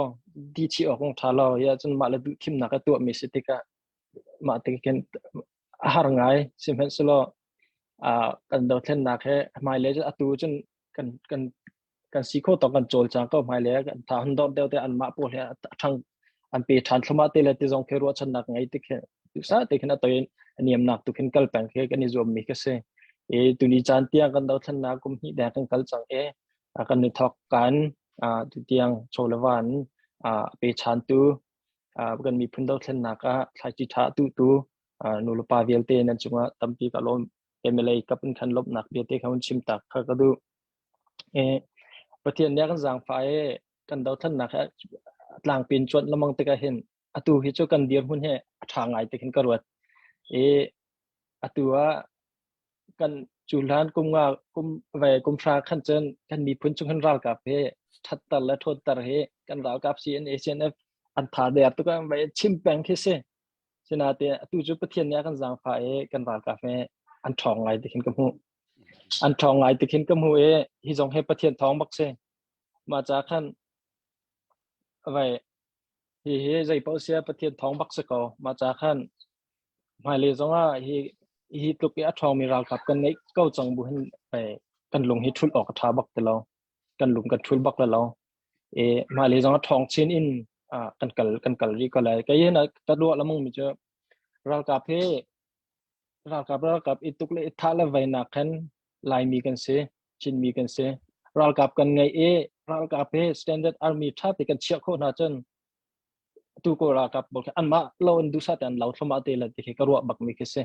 di chi awk ṭha lo ya cun mah le duh thimnak ka tuah mi si tikah mah te khin a har ngai sihmanhsehlaw kan dothlennak he hmailei cu atu cun kan kan kan si kho tawk kan cawlcang ko hmailei kan tha hun dor deuh te anmah pawl he a ṭhang an pe ṭhan thluma te le ti zong khi ruahchannak ngei tik he sa te khin a toin a niamnak tu khin kal peng khi kan i zuam mi ka si e tuni caan tiang kan dothlennak kum hnih deng kan kal cang e kan i thok kan tu tiang chawlevan pe chan tu kan miphun dothlennak ah thlaici ṭha tu tu nulepa vialte nan cungah tampi ka lawm MLA kap in khan lawmhnak bia te kha hun chim tak kha ka duh. E, Pathian nih a kan zaangfah i kan dothlennak hi tlangpin cuanh lamang tikah hin atu hi cu kan dirhmun hi a ṭha ngai ti khin ka ruat. I atu ah kan cu hlan kum nga kum ve kum hra khan cun kan miphun chung hin ralkap hi ṭhatter le ṭhawnter hi kan ralkap CNA CNF an tha der tuk ah vai chim peng khi si. Sinain atu cu Pathian nih a kan zaangfah i kan ralkap hi an ṭhawng ngai ti khin ka hmuh. An ṭhawng ngai ti khin ka hmuh i hi zong hi Pathian thawng bak si. Mah ca khan vai hi hi zei paoh sia Pathian thawng bak si ko. Mah ca khan hmailei zongah hi hi tluk i a ṭhawngmi ralkap kan ngeih ko cang bu hin vai kan lung hi ṭhulh awk a ṭha bak ti lo. Kan lung kan ṭhul bak la lo. E hmailei zong a ṭhawng chin in kan kal kan kal rih ko lai. Kei hin ka ruah lamung mi cu ralkap hi ralkap ralkap i tuk le i thah le vai nak khan Laimi kan si, Chinmi kan si. Ralkap kan ngei i ralkap hi standard army ṭha te kan chiah khawh hna cun tu ko ralkap pawl khi anmah lo in duhsah te an lo thlumah te le ti khi ka ruah bak mi khi si.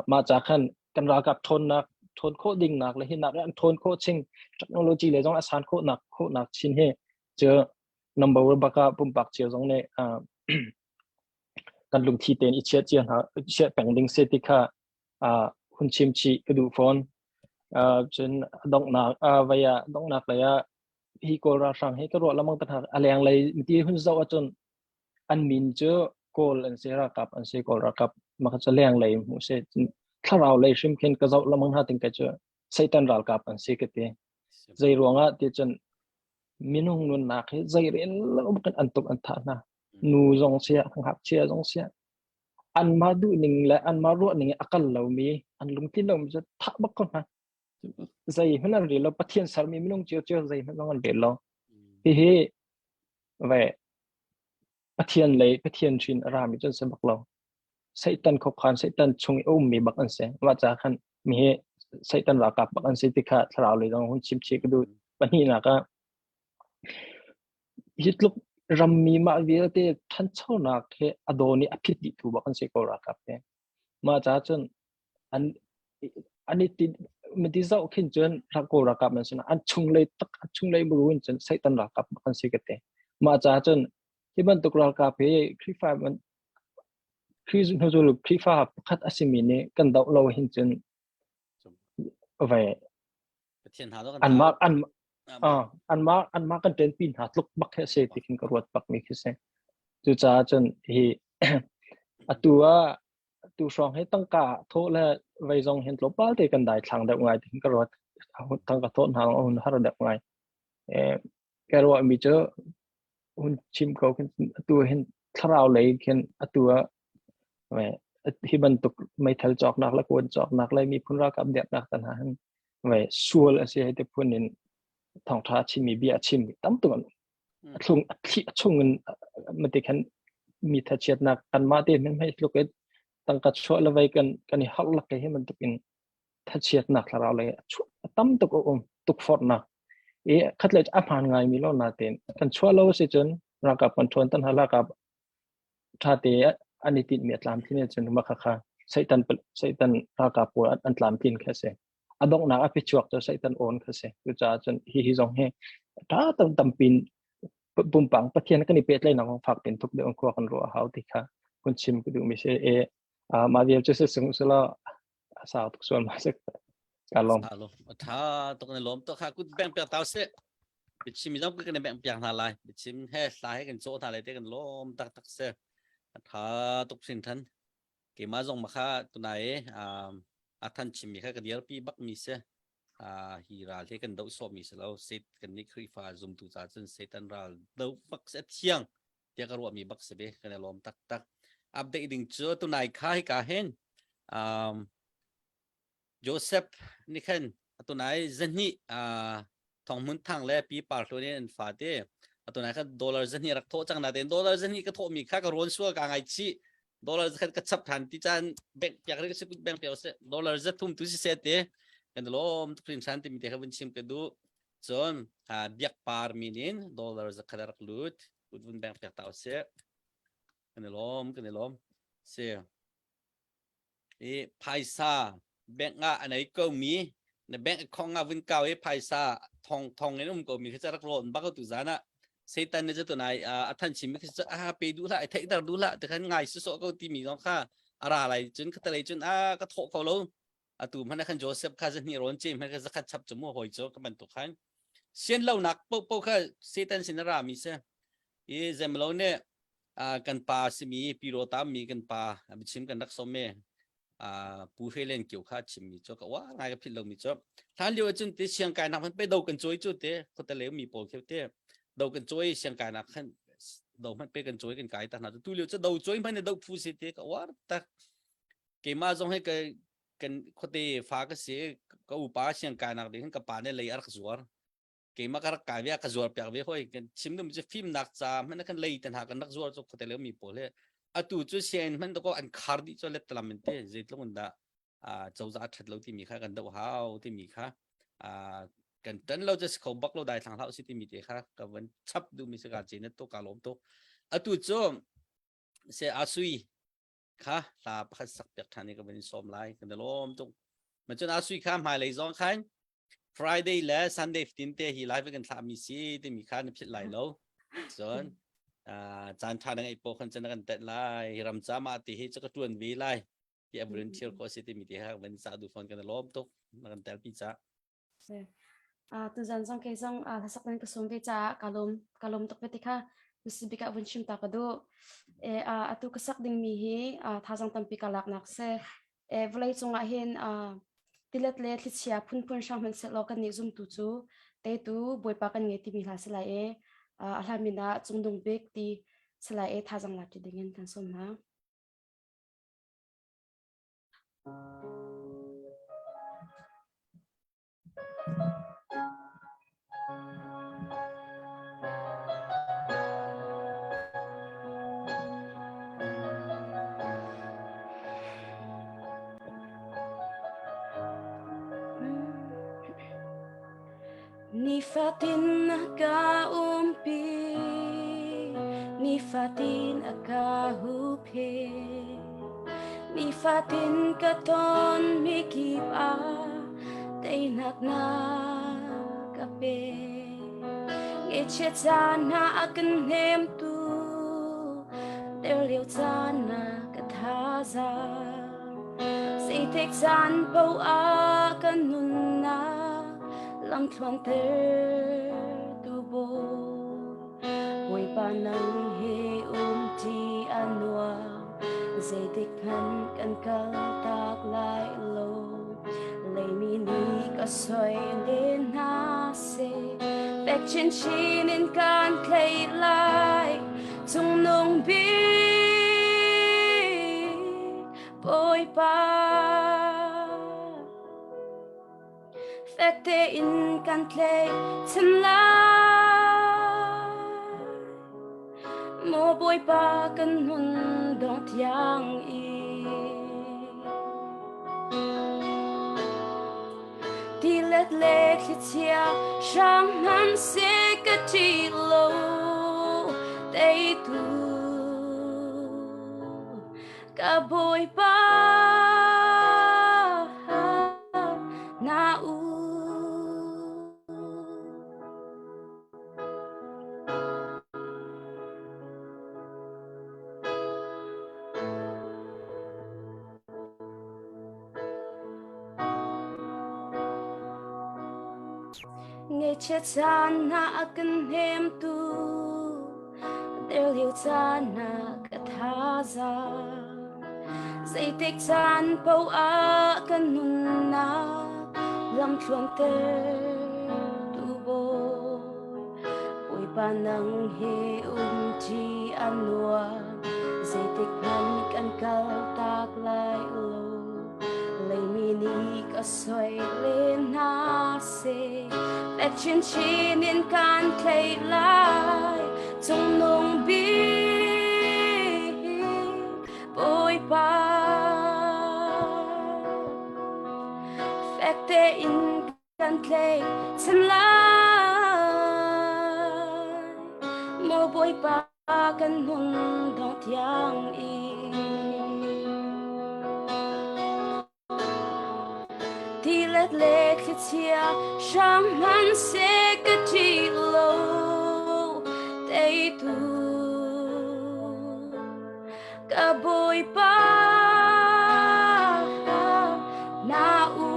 Mah ca khan kan ralkap ṭhawnnak ṭhawn khawh ding nak le hi nak an ṭhawn khawh ching technology le zong a san khawh nak khawh nak chin hi cu number one bak ah pumpak cio zong nih kan lungthi tein i chiah cio hna chiah peng ding si ti kha hun chim chih ka duh fawn. Cun donghnak vai ah donghnak lei ah hi Kawl ralhrang hi ka ruah lamang ta a lenglei ti hun zoh ahcun an min cu Kawl an si ralkap an si Kawl ralkap maka cu lenglei hmuh si thlarau lei hrim khin ka zoh lamang hna ting ka cu Satan ralkap an si ka ti zei ruangah ti cun minung nunnak hi zei rel lo bakin an tuk an thah hna nu zong sia ngakchia zong sia anmah duh ning le anmah ruah ning a kal lomi an lungtlin lomi cu thah bak ko hna Zeihmanh an rel lo. Pathian sermi minung ciocio zeihmanh zong an rel lo. Hihi ve Pathian lei Pathian hrin a rami cu an si bak lo. Satan khuakhan Satan chung i a ummi bak an si. Mah caah khan mi hi Satan ralkap bak an si ti kha thlarau lei zong hun chim chih ka duh. Pahnihnak ah hi tluk rammi mah vialte ṭhanchonak he a dawn i a phit dih tu bak an si ko ralkap he. Mah caah cun an an i ti miti zoh khin cun Kawl ralkap an si an chunglei tak an chunglei muru in cun Satan ralkap an si ka ti. Mah caah cun. Hi bantuk ralkap hi Khrihfa Khrih hnuzul Khrihfa pakhat a simi nih kan doh lo hin cun ve Pathian hna kan anmah an anmah anmah kan ṭenpi hna tluk bak khi a si ti khin ka ruat bak mi khi si. Cucaah cun hi atu ah tu hrawng hi tangka thawh le vei zong hin tlawmpal te kan dai thlang deuh ngai ti khin ka ruat. Tangka thawh hna hun har deuh ngai. Eh ka ruah mi cu hun chim ko khin atu hin thlarau lei khin atu ah hi bantuk meithal cawknak le kuan cawknak le miphun ralkap dirhnak tan ha hin sual a si hei ti phun in thawngtha chimmi bia chimmi tam tuk an a thlung a thli a chung in mate khan mi thachiatnak kanmah te men hmei tluk in tangka chuah le vei kan kan i harh lak hi bantuk in thachiatnak thlarau lei a tam tuk a um tukforhnak i khatlei a hmaan ngaimi lo natein kan chuah lo si cun ralkap kan ṭhawn tan hna ralkap ṭhate an i tinhmi a tlamtlin cun mah khakha Satan Satan ralkap pawl an tlamtlin kha si a donghnak a phichuak cu Satan awn kha si cucaah cun hi hi zong hi ṭha tam tampin pumpang Pathian kan i pehtlaihnak kong fak pin tuk deuh khua kan ruah hau ti kha kun chim ka duhmi si e mah vial cu si sung sila a sau tuk sual ma si ka lawm alo tha tuk ne lawm to kha kut beng piak tau se bichim zong kan beng piak hna lai bichim he hla he kan chaw hna lai te kan lawm tak tak se tha tuk sin than keima zong ma kha tunai a than chim mi kha ka diar pi bak mi se hi ral he kan do so mi se lo set kan ni khrifa zumtu cha cun satan ral do bak se thiang tiah ka ruahmi bak si ve kan i lawm taktak update ding cu tunai kha hi ka hin um, Joseph nih khan atunai zahnih uh, thonghmun thang le pi par hlun in an fa te atunai kha dollar zahnih rak thawh cang na ten dollar zahnih ka thawh mi kha ka rawn sual ka ngai chi dollar zakhat ka chap than ti chan bank piak ri si bank piak se dollar zathum tu si se te kan lom tuk rin san ti mi te kha vun chim ka du cun biak par min in dollar zakhat rak lut kut vun beng piak ta usih kan i lawm kan i lawm si i phaisa bank ah a nei ko mi na bank account ah vun kau i phaisa thong thong in um ko mi kha rak rawn bak tu zan ah Satan ne chu tunai a than chim mi kha a pe du hlah theih dar du hlah te khan ngai su so ko ti mi zong kha a ra lai cun kha talei cun a ka thawh ko lo atu hmanh khan Joseph kha zahnih rawn ce hmanh kha zakhat chap cu mu hoi cu ka bantuk khan sian lonak po po kha Satan sin a ra mi si i zemlo ne kan pa simi piro tam mi kan pa bichim kan rak som me pu hre len kio kha chim mi chu ka wa ngai ka phit lo mi chu hlan lio cun te siang kai nak pe do kan choi chu te khote le mi pawl kheu te do kan choi siang kai nak khan do man pe kan choi kan kai ta na tu lio chu do choi man do phu si te ka war tak keimah zong hi ka kan khuate fa ka si ka upa siang kai nak ding ka pa ne lei a rak zuar keimah ka rak kai ve ka zuar piak ve hoi kan chim dum cu fimnak ca hmanh kan lei tan ha kan rak zuar cu khuate le mi pawl he atu cu sianginn hmanh ko an khar dih cu let talam in te zeitluk in dah cozah that lo timi kha kan doh hau timi kha kan tan lo cu kho bak lo dai thlang hlau si timi te kha ka van chap du mi se ka chen to ka lom to atu cu se asui kha hla pakhat sak piak ṭhan i ka van in sawm lai kan i lawm tuk ma cun asui kha hmailei zong khan Friday le Sunday fatin te hi live kan thlah mi si timi kha na philh lai lo cun caan ṭha na ngeih po khan cun na kan tet lai hi ram ca mah ti hi cu ka ṭuan ve lai ti a volunteer ko si timi te kha van sa du phone kan i lawm tuk na kan tel pi ca Tuzan zong kei zong hlasak nan ka sawm ve caah ka lawm ka lawm tuk ve ti kha misibik ah vun chim ta ka duh. E, atu ka sak dingmi hi thazang tampi ka laknak si. E, vawlei cungah hin tilet le thlichia phunphun hrang hmanhsehlaw kan nih zumtu cu teitu Bawipa kan ngei timi hla si lai e a hla min ah cungdung bik ti si lai e thazang lak ṭi dingin kan sawm hna. Nifatin a ka umpi, nifatin a ka huphek. Nifatin ka ton mi kip ah teinak na ka pe. Ngaihchiat caan hna a kan hnemtu. Der lio caan na ka thazaang Zeitik caan paoh ah ka nunnak lamthluan ter tu bawi Bawipa nang he umṭi a nuam zeitik hmanh kan kal tak lai lo Leimi nih ka soi len hna seh fek chinchin in kan tleih lai cungnung bik Bawipa Fek tein kan tleih chin lai Maw Bawipa kan nun dong tiang i Tilet le thlichia hrang hmanh seh ka ṭih lo teitu ka Bawipa na u. Ngaihchiat caan hna a kan hnemtu Der lio caan ah ka thazaang Zeitik caan paoh ah ka nunnak lamthluan ter tu bawi Bawipa nang he umṭi a nuam Zeitik hmanh kan kal tak lai lo Leimi nih ka soi len hna seh Fek chinchin in kan tleih lai Cungnung bik Bawipa Fek tein kan tleih chin lai Maw Bawipa kan nun dong tiang i Tilet le thlichia hrang hmanhseh ka ṭih lo teitu ka Bawipa na u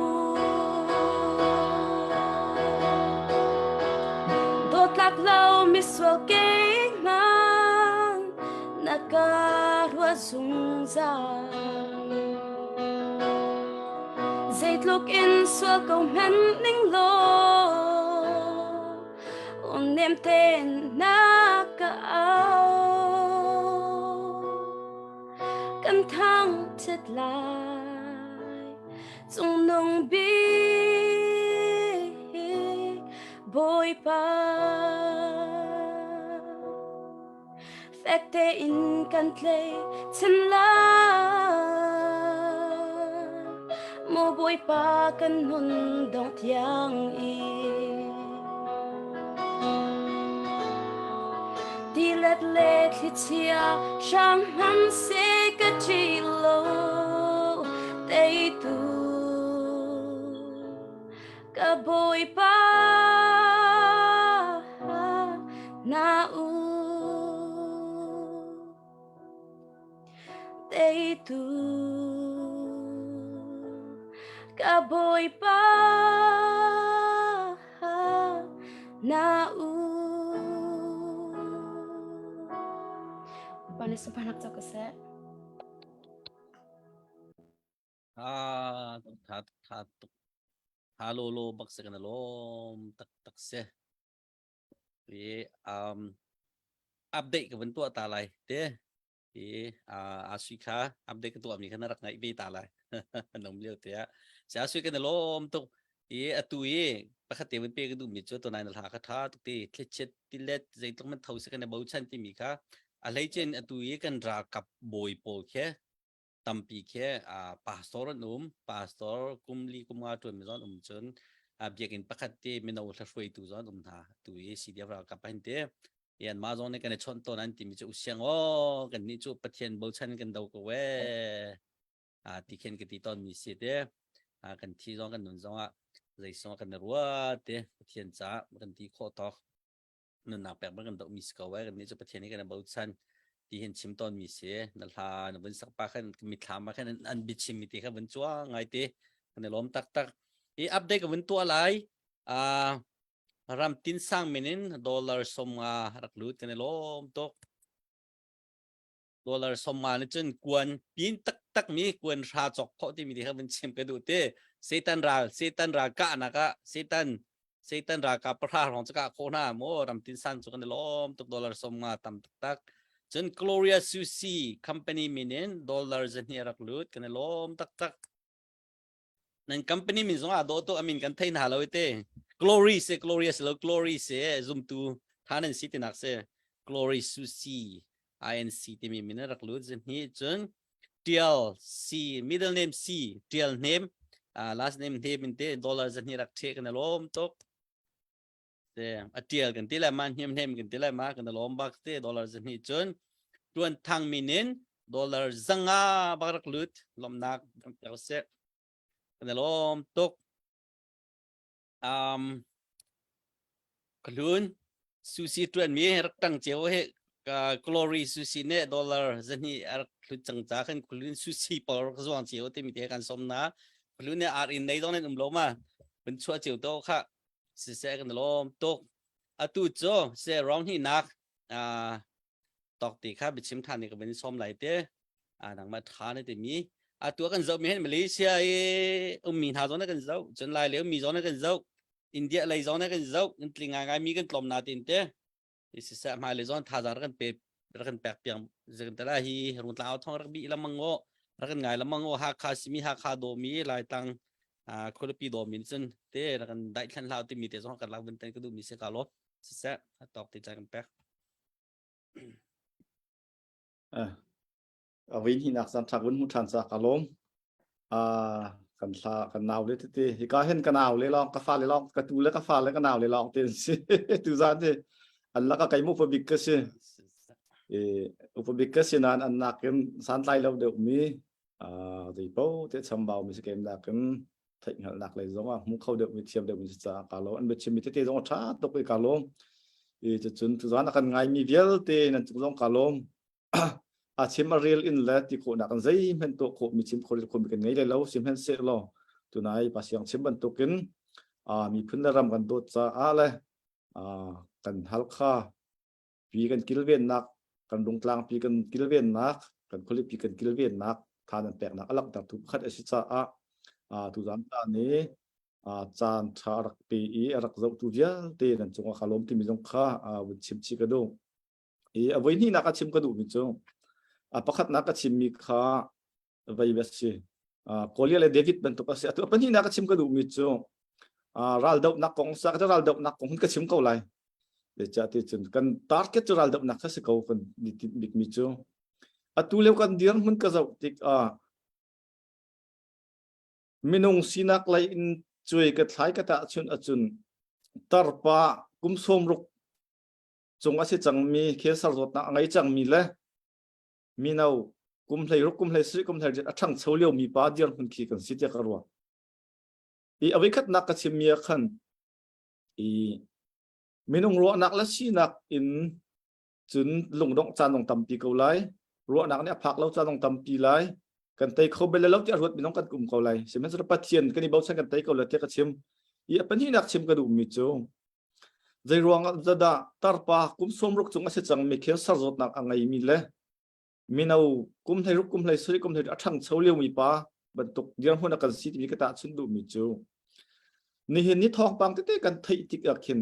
Dawtlak lo misual keimah na ka ruah zungzal Zeitluk in sual ko hmanh ning law nem tein na ka au kan thangṭhat lai cungnung bik Bawipa Fek tein kan tlei chin lai Maw Bawipa kan nun dong tiang i Tilet le thlichia hrang hmanhseh ka ṭih lo teitu ka Bawipa na u teitu ka Bawipa na u Pane supanak cak seh. Tha tha tha tuk tha lo lo bak se kan lom tak tak se i um update ka van tuah ta lai te i a sui kha update ka tuah mi kha na rak ngaih ve ta lai nom lio te ah se a sui kan lom tuk i atu i pakhat te van pe ka duh mi cu tunai na hla kha tha tuk ti thlichit tilet zeitluk man tho se kan bochan ti mi kha a hleicin atu i kan ralkap bawi pawl khi tampi khi pastor an um pastor kum li kum nga ṭuan mi zong um cun biakinn pakhat te mino hlahruaitu zong an um hna tu i CDF ralkap hin te yan ma zong nih kan i chawnh tawn an timi cu usiang aw kan nih cu Pathian bochan kan do ko e a ti khin ka ti tawn mi si te kan thi zong kan nun zong ah zeisong kan rua te Pathian ca kan ti khawh tawk nunnak pek bang kan doh mi si ko e kan nih cu Pathian hi kan bochan. Ti hin chim tawn mi si. Na hla na vun sak pa khan mithlam ah khan an biachim mi te kha vun cuang ngai te. Kan i lawm taktak. I update ka vun tuah lai. Uh, ram tin sang min in dollar 50 rak lut kan i lawm tuk. Dollar 50 nih cun kuan pin taktak mi kuan hra cawk khawh timi ti kha vun chim ka duh te. Satan ral, Satan ral kahnak ah Satan Satan ralkap pahra hrawng cu kah khawh hna maw ram tin san cu kan i lawm tuk dollar 50 tam taktak. Cun Gloria Sushi company min in dollar 200 rak lut kan i lawm taktak. Nan company min zong ah dawh tuk amin kan thei hna lo te. Glory se Gloria se lo Glory se zumtu tha nan si tinak se Glory Sushi INC timi min rak lut zahnih cun Tial C middle name C Tial name uh, last name name in te dollar zahnih rak the kan lawm tuk te a tial kan ti lai ma hniam hnem kan ti lai ma kan lawm bak te dollar zahnih cun tuan thang min in dollar zanga bak rak lut lomnak kan se kan lawm tuk um Kalun sushi tuan mi rak tang cio he glory sushi ne dollar zani rak hlut cang ca khan kulun sushi pawl rak zuang cio te mi te kan som na kulun ne ar in nei dong nen um lo ma bun chua cio to kha si se kan lom tuk atu cho se rong hi nak tok ti kha biachim than ni ka bin som lai te a nang ma tha ne te mi a tu kan zoh mi hen Malaysia i um mi hna zong na kan zoh cun lai le mi zong na kan zoh India lei zong na kan zoh kan tling ngai ngai mi kan tlawm na tin te si sa hmai le zong thazaang rak kan pe rak kan pek piang zekan tala hi rung tlau thong rak bi lamang ngo rak kan ngai lamang ngo Hakha simi Hakha do mi lai tang a khualipi do min cun te rak kan dai thlan hlau ti mi te zong kan lak vun ten ka du mi se ka lo si sa tok ti chan kan pek A vin hi nak san thak vun mu than sa ka lom. A kan thla kan nau le tete hi ka hen ka nau le long ka fa le long ka tu le ka fa le ka nau le long ten si tu zan te an laka kai mu pa bik ka si e upa bik ka si nan an nakin san tlai lo deuh mi a zei po te chambau mi si kem nakin theihhngalhnak lei zong ah hmu kho deuh mi thiam deuh mi si caah ka lo an biachim mi tete zong a ṭha tuk i ka lawm i cucun tuzan a kan ngai mi vialte nan cung zong ka lawm a chim a rel in le ti khawhnak in zeihmanh tuah khawh mi chim khawh khawh mi kan ngei lai lo sihmanhsehlaw tunai pasiang chim bantukin miphun le ram kan dawt caah le kan Halkha pi kan kilvennak kan rungtlangpi kan kilvennak kan khualipi kan kilvennak tha nan peknak a langhtertu pakhat a si caah tuzan ta nih caan ṭha a rak pe i a rak zohtu vialte nan cungah ka lawm timi zong kha vun chim chih ka duh. I a voi hnihnak a chim ka duhmi cu a pakhatnak ka chimmi kha vei a si. Goliath le David bantuk a si. Atu a pahnihnak a chim ka duhmi cu raldohnak kong sa ka raldohnak kong hun ka chim ko lai. Zeicah ti cun kan target cu raldohnak kha si ko kan bikmi cu. Atu lio kan dirhmun ka zoh tik ah minung sinak lei in cuai ka thlai ka tahchun ahcun tarpa kum 60 cung a si cangmi cancer zawtnak a ngei cangmi le mino kum 16 kum 17 kum 18 a ṭhangcho liomi pa dirhmun khi kan si tiah ka ruah. I a voikhatnak ka chimmi ah khan i minung ruahnak le sinak in cun lungdongh caan zong tampi ko lai ruahnak nih a phak lo caan zong tampi lai kan tei kho bel lo tiah ruat minung kan um ko lai sihmanhsehlaw Pathian kan i bochan kan tei ko lai tiah ka chim i a pahnihnak chim ka duhmi cu Zei ruangah dah tarpa kum 60 cung a si cangmi cancer zawtnak a ngeimi le mino kum 16 kum 17 kum 18 a ṭhangcho liomi pa bantuk dirhmun a kan si timi ka tahchunh duhmi cu nihin ni thawngpang tete kan theih tik ah khin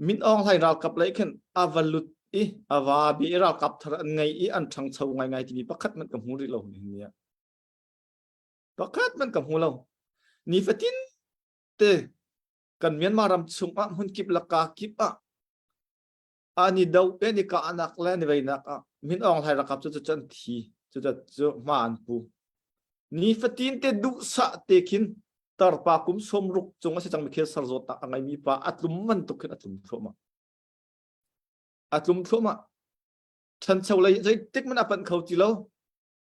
Min Aung Hlaing ralkap lei khin a va lut i a va bi i ralkap thar an ngei i an ṭhangcho ngaingai timi pakhat hmanh ka hmu rih lo nihin ni ah pakhat hmanh ka hmu lo nifatin te kan Myanmar ram chungah hmunkip le ka kip ah ani do te ni ka anak le ni veinak ah Min Aung Hlaing ralkap cu cu an thi cu cu hma an pu nifatin te duhsah te khin tarpa kum 60 cung a si cangmi khel sar zawtnak a ngeimi pa a tlum bantuk khin a tlum thluahmah a tlum thluahmah ṭhancho lei zeitik man a panh kho ti lo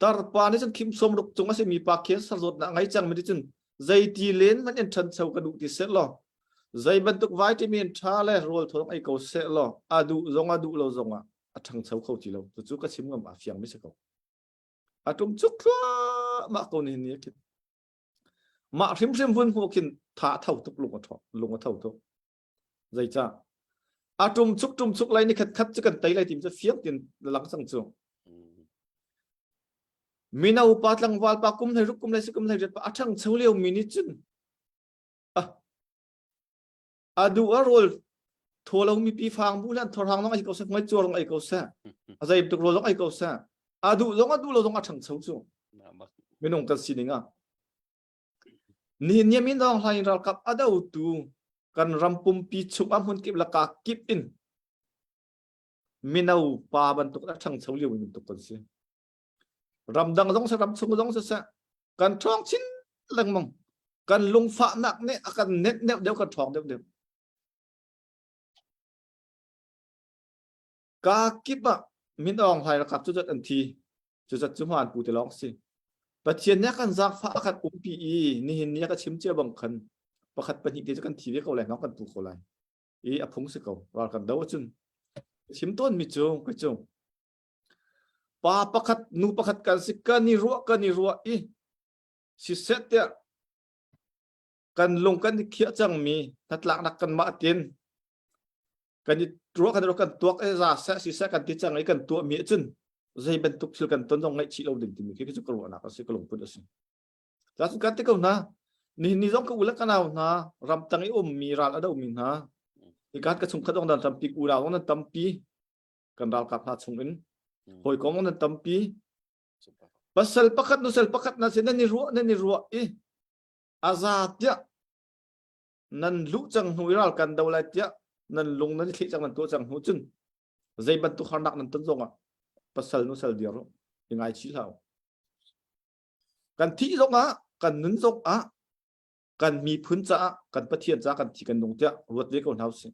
Tarpa nih cun khim 60 cung a simi pa cancer zawtnak ngei cangmi nih cun zeiti len hmanh in ṭhancho ka duh ti seh law zei bantuk vitamin ṭha le rawl thawng ei ko seh law a duh zong a duh lo zongah. a ṭhangcho kho ti lo. Cucu ka chim ngam a fiang mi si ko. A ṭum cuk thluahmah ko nihin ni khin. Mah hrimhrim vun hmuh khin tha a tho tuk lung a tho lung a tho tuk. Zeicah? A ṭum chuk ṭum chuk lai ni khat khat cu kan tei lai tim cu fiang tin lang cang cu. Mino pa tlangval pa kum hlei ruk kum hlei si kum hlei riat pa a ṭhangcho lio mi nih cun a a duh a rawl thaw lo mi pi fang bu lan thor hang zong ai ko seh ngai cuar zong ai ko seh a zei tuk rawl zong ai ko seh a duh zong a duh lo zong a ṭhangcho cu minung kan sining ah ni niam in dong hlain ralkap a dotu kan ram pumpi chung a hmun kip laka kip in mino pa bantuk a ṭhangcho lio mi bantuk kan si ramdang zong seh ramchung zong seh kan ṭhawng chin lengmang kan lungfahnak nih a kan net deuh deuh kan ṭhawng deuh deuh ka kip ah min awng hlai rakap cu zat an thi cu zat cu hmaan pu te lawng si Pathian nih a kan zaangfah a kan umpi i nihin ni a ka chim cia bang khan pakhat pahnih te cu kan thi ve ko lai hngak kan pu ko lai i a phung si ko ral kan do ahcun chim tawn mi cu ka cu Pa pakhat nu pakhat kan si kan i ruah kan i ruah i siseh tiah kan lung kan i khiah cangmi hnatlaknak kanmah tin kan i ruah kan ruah kan tuak e za seh siseh kan ti cang i kan tuah mi ahcun zei bantuk thil kan ton zong ngaihchih lo ding timi khi cu ka ruahnak a si ka lungput a si. Cun kan ti ko hna nihin ni zong ka u le ka nau hna ramtang i ummi ral a domi hna ikat ka chungkhat zong nan tampi unau zong nan tampi kan ralkap hna chung in hawikom nan tampi pasal pakhat nusal pakhat na sin nan i ruah nan i ruah i aza tiah nan luh cang hnu i ral kan do lai tiah nan lung nan i thleh cang nan tuah cang hnu cun zei bantuk harnak nan ton zong ah pasal nusal dir i ngai chih hlah kan thih zong ah kan nun zong ah kan miphun caah kan pathian caah kan thi kan nung tiah ruat ve ko hna usih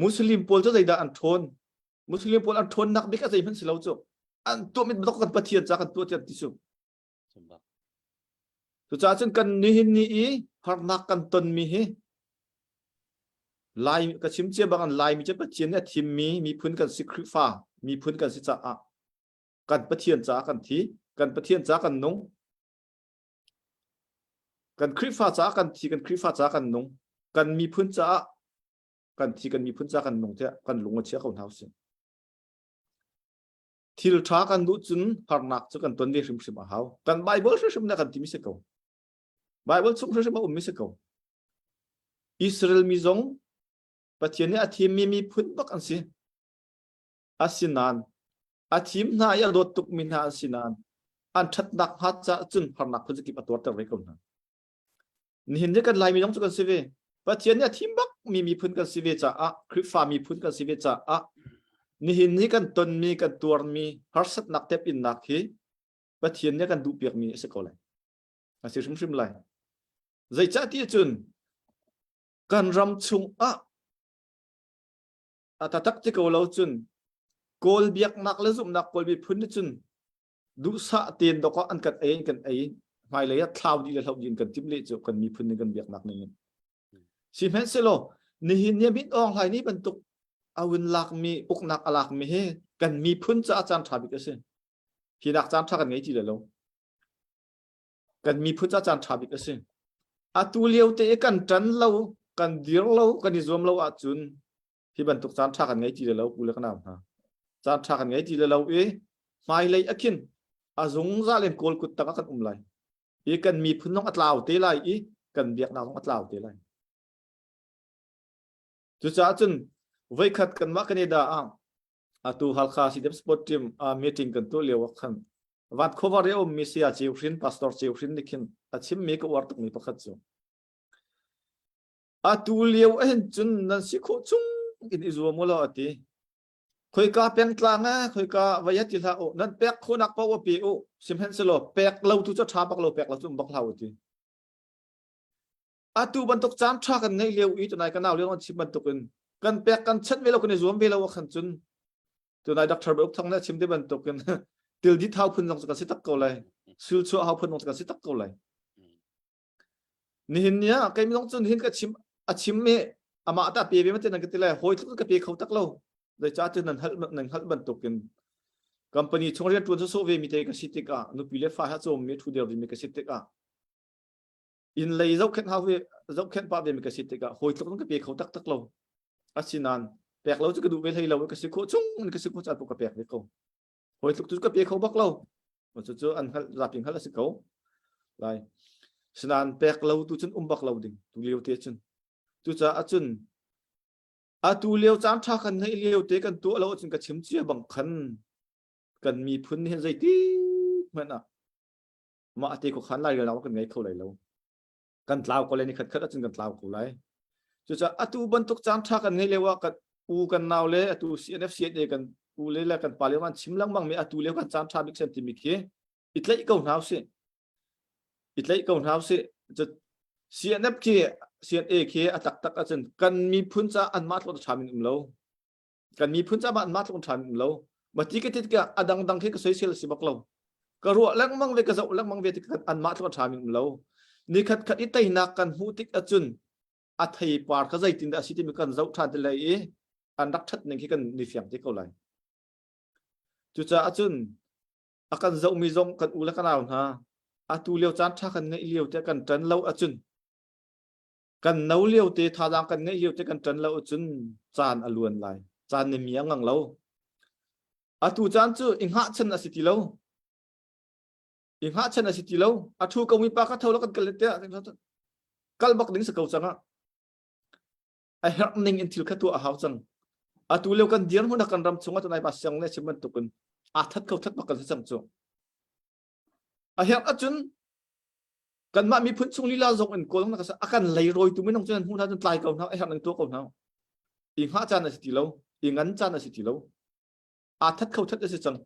Muslim pawl cu zeidah an ṭhawn? Muslim pawl an ṭhawnnak bik a zeihmanh si lo cu. An tuahmi bantuk kan Pathian ca kan tuah tiah ti cu. Cucaah cun kan nihin ni i harnak kan tonmi hi Lai ka chim cia bang an Laimi cu Pathian nih a thimmi miphun kan si Khrihfa miphun kan si caah kan Pathian caah kan thi kan Pathian caah kan nung kan Khrihfa caah kan thi kan Khrihfa caah kan nung kan miphun caah kan thi kan miphun caah kan nung tiah kan lung a chia ko hna usih thil ṭha kan duh cun harnak cu kan ton ve hrimhrim a hau kan Bible hrimhrim na kan timi si ko Bible chung hrimhrim a ummi si ko Israel mi zong Pathian nih a thimmi miphun bak an si asinain a thim hna i a dawt tukmi hna an si nain an ṭhatnak hnga caah cun harnak phun kip a tuarter ve ko hna. Nihin ni kan Laimi zong cu kan si ve. Pathian nih a thim bak mi miphun kan si ve caah Khrihfa miphun kan si ve caah nihin ni kan tonmi kan tuarmi harsatnak tepinnak hi Pathian nih a kan duhpiakmi a si ko lai. A si hrimhrim lai. Zeicah ti cun kan ram chung ah a taktak ti ko lo cun Kawl biaknak le zumhnak Kawl miphun nih cun duhsah tein dawk ah an kan ei an kan ei hmailei ah thlau dih le hloh dih in kan timh leh cu kan miphun nih kan biaknak ning in sihmanhsehlaw nihin ni Min Aung Hlaing nih bantuk a vun lakmi uknak a lakmi hi kan miphun caah caan ṭha bik a si hi nak caan ṭha kan ngei ti le lo kan miphun ca caan ṭha bik a si. Atu lio te i kan ṭan lo, kan dir lo, kan i zuam lo ahcun hi bantuk caan ṭha kan ngei ti lo u le ka nau hna. Caan ṭha kan ngei ti lo i hmailei a khin a zungzal in kawl kut tang ah kan um lai. I kan miphun zong a tlau te lai i kan biaknak zong a tlau te lai. Cucaah cun voikhat kanmah Canada ah atu Halkha CDF Sport Team meeting kan tuah lio ah khan Vancouver i a ummi saya Ceu Hrin Pastor Ceu Hrin nih khin a chimmi ka uar tukmi pakhat cu atu lio ahhin cun nan si khawh chung in i zuam u law a ti khoika pengtlang ah khoika vai ti hlah u nan pek khawhnak paoh pe u sihmanhsehlaw pek lo tu cu ṭha bak lo pek lo cu um bak hlah u ti atu bantuk caan ṭha kan ngeih lio i tunai ka nau lio an chim bantuk in kan pek kan chanh ve lo kan i zuam ve lo ah khan cun tunai Dr. Bauk Thang nih a chim te bantuk in tildit hau phun zong cu kan si tak ko lai sul chuah hau phun zong cu kan si tak ko lai nihin ni ah kei zong cun hin ka chim a chim mi amah ta pe ve ma te nan ka ti lai hawi tluk ka pe kho tak lo. Zeicahtiah nan hngalh nan hngalh bantukin company chung rian ṭuan sawsawh ve mi te ka si tikah nupi le fa he a cawmmi ṭhu der mi ka si tikah inn lei zohkhenh hau ve zohkhenh pah ve mi ka si tikah hawi tluk ka pe kho taktak lo. Asinain pek lo cu ka duh ve hlei lo ka si khawh chung in ka si khawh caan paoh ka pek ve ko. Hawi tluk cu ka pe kho bak lo. Cucu an hngalh zapi hngalh a si ko. Lai. Sinain pek lo tu cun um bak lo ding tu lio te cun. Cucaah cun atu lio caan ṭha kan ngeih lio te kan tuah lo ahcun ka chim cia bang khan kan miphun hin zeiti hmanh ah mah te ko khan lai lo kan ngei kho lai lo. Kan tlau ko lai ni khat khat ahcun kan tlau ko lai. Cucaah atu bantuk caan ṭha kan ngeih lio ah kan u kan nau le atu CNF CNA kan u le le kan pa le an chim lengmang mi atu lio kan caan ṭha bik sen timi khi i tlaih ko hna usih. I tlaih ko hna usih. CNF khi CNA khi a taktak ahcun kan miphun ca anmah tluk ṭha min um lo. Kan miphun ca anmah tluk ṭha min um lo. Ma ti ka ti tikah a dangdang khi ka soisel si bak lo. Ka ruah lengmang ve ka zoh lengmang ve tik anmah tluk ṭha min um lo. Nikhat khat i teinak kan hmuh tik ahcun a theipar kha zeitin dah a si timi kan zoh ṭhan te lai i an rak ṭhat ning khi kan ni fiang te ko lai. Cucaah cun a kan zohmi zong kan u le kan nau hna atu lio caan ṭha kan ngeih lio te kan ṭan lo ahcun kan no lio te thazaang kan ngeih lio te kan ṭan lo ahcun caan a luan lai caan nih mi a ngang lo atu caan cu i hngahchan a si ti lo i hngahchan a si ti lo a ṭhu ko mi pa kha tho lo kan kal te kal bak ding si ko cang ah a herh ning in thil kha tuah a hau cang. Atu lio kan dirhmun ah kan ram chungah tunai pa siang le chim bantukin aa that kho that bak kan si cang cu. A herh ahcun kanmah miphun chung lila zong in kawl na a kan leirawitu minung cu nan hmuh hna cun tlai ko hna a herh ning tuah ko hna. I hngah caan a si ti lo, i ngan caan a si ti lo. Aa that kho that a si cang.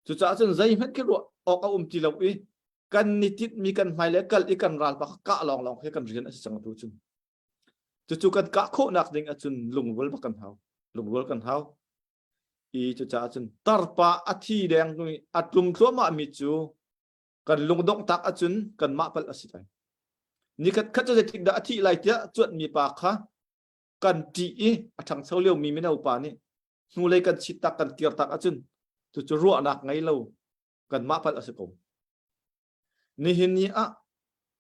Cucaah cun zeihmanh khi ruah awk a um ti lo i kan ni tinhmi kan hmai le kal i kan ral pa kah lawnglawng khi kan rian a si cang atu cun. Cucu kan kah khawhnak ding ahcun lungrual bak kan hau. Lungrual kan hau. I cucaah cun tarpa a thi deng a tlum thluahmah mi cu kan lungdongh tak ahcun kanmah palh a si lai. Nikhat khat cu zeitik dah a thih lai tiah cuanhmi pa kha kan ṭih i a ṭhangcho liomi mino pa nih hnulei kan chit tak kan kir tak ahcun cucu ruahnak ngei lo kanmah palh a si ko. Nihin ni ah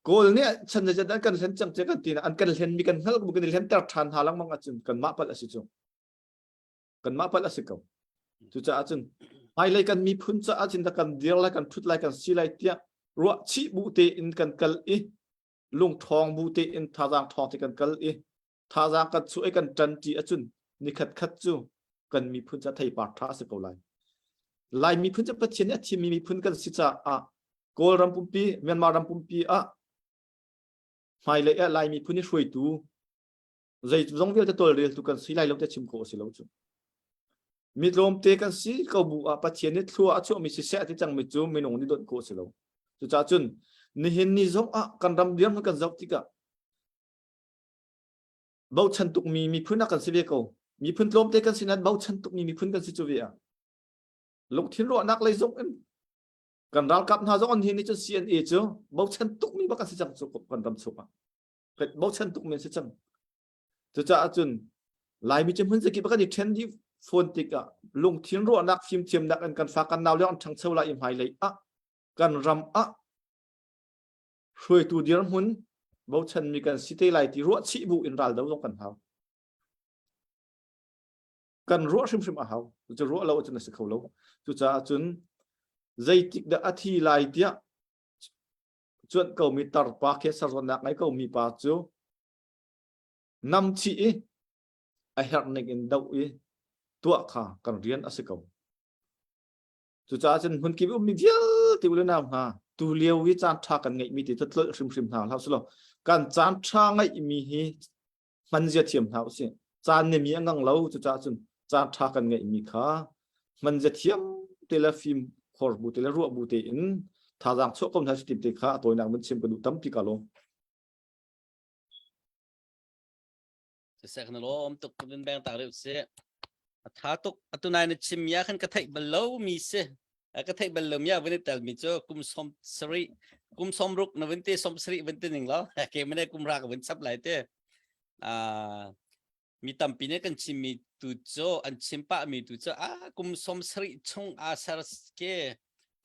Kawl nih chan zeizat an kan hlen cang che kan ti na an kan hlen mi kan hngalh bu kan i hlen ter ṭhan hna lengmang ahcun kanmah palh a si cu. Kanmah palh a si ko. Cucaah cun hmailei kan miphun caah cun kan dir lai kan ṭhut lai kan si lai tiah ruah chih bu tein kan kal i lungṭhawng bu tein thazaang ṭhawng te kan kal i thazaang kan chuah i kan ṭanṭi ahcun nikhat khat cu kan miphun ca theipar ṭha a si ko lai. Lai miphun cu Pathian nih a thimmi miphun kan si caah Kawlram pumpi, Myanmar ram pumpi ah hmailei ah Lai miphun i hruaitu zei zong vialte tawlreltu kan si lai lo te chim khawh a si lo cu. Mi tlawmte kan si ko bu ah Pathian nih thlua a chuahmi siseh a ti cangmi cu minung nih donh khawh a si lo. Cucaah cun nihin ni zong ah kan ram dirhmun kan zoh tikah bochan tukmi miphun ah kan si ve ko. Miphun tlawmte kan si nain bochan tukmi miphun kan si cu ve ah. Lungthin ruahnak lei zong in kan ralkap hna zong an hi nih cun CNA cu bochan tukmi bak an si cang cu kan ram chung ah. Bochan tukmi an si cang. Cucaah cun Laimi cu hmun zakip kan i ṭhen dih fawn tikah lungthin ruahnak fimthiamnak in kan fa kan nau le an ṭhangcho lai i hmailei ah kan ram ah hruaitu dirhmun bochanmi kan si te lai ti ruah chih bu in ral do zong kan hau. Kan ruah hrimhrim a hau. Cu ruah lo ahcun a si kho lo. Cucaah cun zeitik dah a thi lai tiah cuanh komi tarpa cancer zawtnak ngei komi pa cu nam chih i a herh ning in doh i tuah kha kan rian a si ko. Cucaah cun hmunkip ummi vialte u le nau hna tu lio i caan ṭha kan ngeihmi ti tlolh hrimhrim hna hlah usih law kan caan ṭha ngeihmi hi hman zia thiam hna usih. Caan nih mi a ngang lo cucaah cun caan ṭha kan ngeihmi kha hman zia thiam te le fim khor bu te le ruah bu tein thazaang chuah ko hna si te kha a tawinak mun chim ka duh tampi ka lawm. Siseh na lawm tuk vun beng tak reuh si. A tha tuk atu nai na chim ya khan ka theih bal lo mi si. Ka theih bal lo mi a vun i tel mi cu kum som sari kum som ruk na vun ti som sari vun ti ning lo. Ke mane kum ra ka vun chap lai te. Ah. Mi tampi nih kan chimmi tu cu an chim pahmi tu cu a kum 70 chung aa ser ke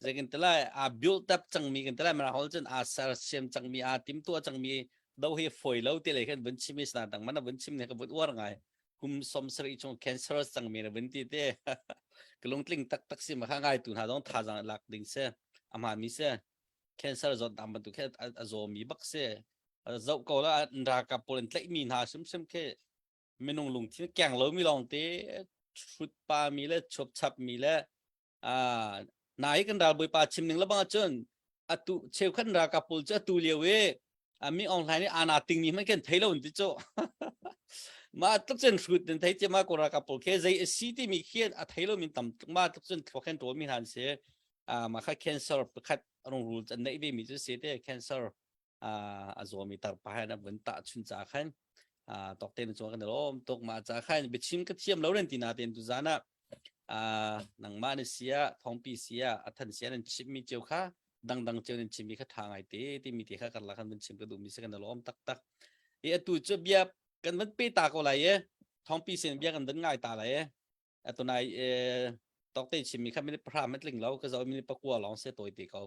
zeikin tilai aa build up cangmi kan tilai mara hol cun aa sersiam cangmi aa timtuah cangmi do hi foi lo ti lei khan vun chim i sana dang mana vun chim ne ka vun uar ngai kum 70 chung cancerous cangmi na vun ti te ka lungtling taktak si ma kha ngai tu hna dong thazang lak ding se ama mi se cancer zawt dam bantuk khi a zawmi bak si zoh ko la ralkap pawl in tlaihmi hna hrimhrim khi minung lungthin keng lomi lawng te hrut pa mi le chuap chap mi le nai kan ralbawipa chim ning lebang ahcun atu cheukhat ralkap pawl cu atu lio i mi online i ana ting mi hmanh kan thei lo ti cu ma tluk cun hrut nan thei cia ma ko ralkap pawl khi zei a si timi khi a thei lo min tam tuk ma tluk cun thluak hen ṭawl mi hna an si ma kha cancer pakhat rungrul an neih ve mi cu si te cancer a zawmi tarpa he na vun tah chun ca khan tawk te na chuang kan lawm tuk ma ca khan biachim ka thiam lo ren ti na ten tu zan ah nangmah na sia thongpi sia athan sia nan chim mi cheu kha dangdang cheu nan chim mi kha tha ngai te ti mi te kha karla khan vun chim ka duh mi se kan lawm tak tak i atu chu bia kan van pe ta ko lai e thongpi sin bia kan van ngai ta lai e atunai tokte chimmi kha minute pahra ma tling lo ka zo minute pakua lawng se tawi te ko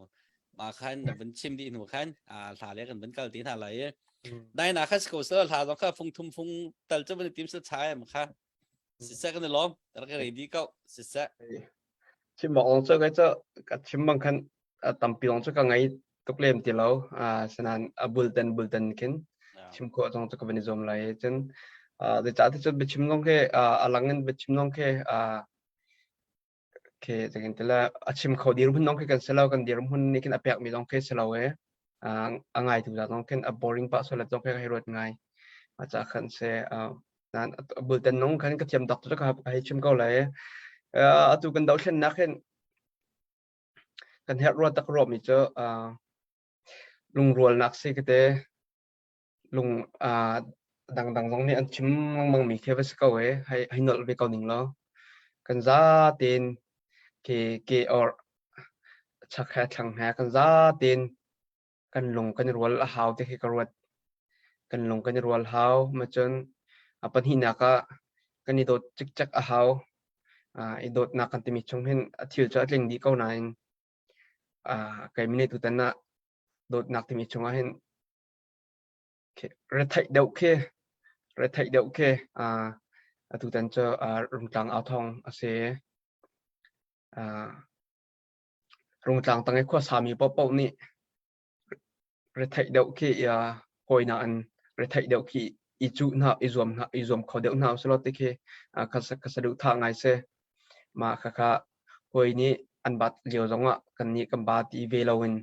ma khan na vun chim dih hnu khan a hla le kan vun kal ti hna lai i dai na kha ko sel hla zong kha fung thum fung tal chu vun tim sel chai am kha siseh kan lom rak ready ko siseh chim bak long chu kai chu ka chim bang khan tampi long chu ka ngai tuk lem ti lo sanan a bulten bulten khin chim khawh zong cu ka van i zuam lai cun zeicah ti cun biachim zong khi a lang in biachim zong khi khi zeitin tila a chim kho dirhmun zong khi kan si lo kan dirhmun nih khin a pek mi zong khi si lo e a ngai tu zong khin a boring pah sual zong khi ka hei ruat ngai a ca khan se nan bulten nong khan ka thiam tak tu ka hei chim ko lai atu kan dothlennak hin kan herh rua tak ruah mi cu lungrualnak si ka te lung dangdang zong nih an chim lengmang mi khi va si ko e hei hei nolh ve ko ning law kan za tein ke ke or chak he thlang he kan za tein kan lung kan i rual a hau ti khi ka ruat kan lung kan i rual hau ma cun a pahnihnak ah kan i dawt cikcek a hau i dawtnak kan timi chung hin a thil cu a tling dih ko nain kei mine tutan ah dawtnak timi chungah hin retheih deuh khi retheih deuh khi atutan cu Rungtlang authawng a si. Rungtlang tang i khuasami paohpaoh nih retheih deuh khi hawi nain retheih deuh khi i cuh hna i zuam hna i zuam kho deuh hna usih ti khi ka saduhthah ngai si. Mah khakha hawi nih an bat lio zongah kannih kan ba ti ve loin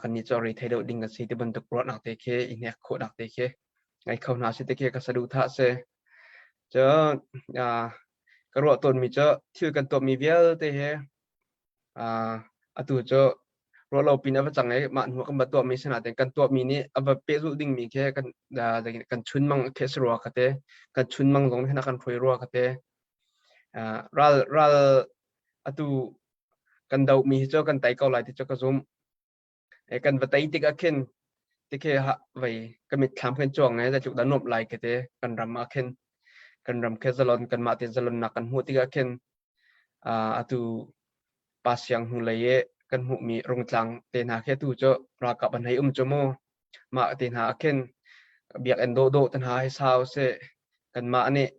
kannih cu a rethei deuh ding kan si ti bantuk ruahnak te khi i hnek khawhnak te khi ngei kho hna si ti khi ka saduhthah si. Cun ka ruah tawnmi cu thil kan tuahmi vialte hi atu cu ruahlo pin a va cang i mah hnu kan va tuahmi si nain kan tuahmi nih a va pehzulh dingmi khi kan kan chunmang khi a si rua ka ti. Kan chunmang zong nih a kan hruai rua ka ti. Ral ral atu kan dohmi hi cu kan tei ko lai ti cu ka zumh. Kan va tei tikah khin tikhi vei ka mitthlam khin cuang i zeitluk dah nuamh lai ka ti kan ram ah khin kan ram khi zalon kanmah te zalonnak kan hmuh tikah khin atu pa siang hnulei i kan hmuhmi rungtlang te hna khi atu cu ralkap an hei um cu mu mah te hna ah khin biakinn dawhdawh te hna hi sau seh kanmah nih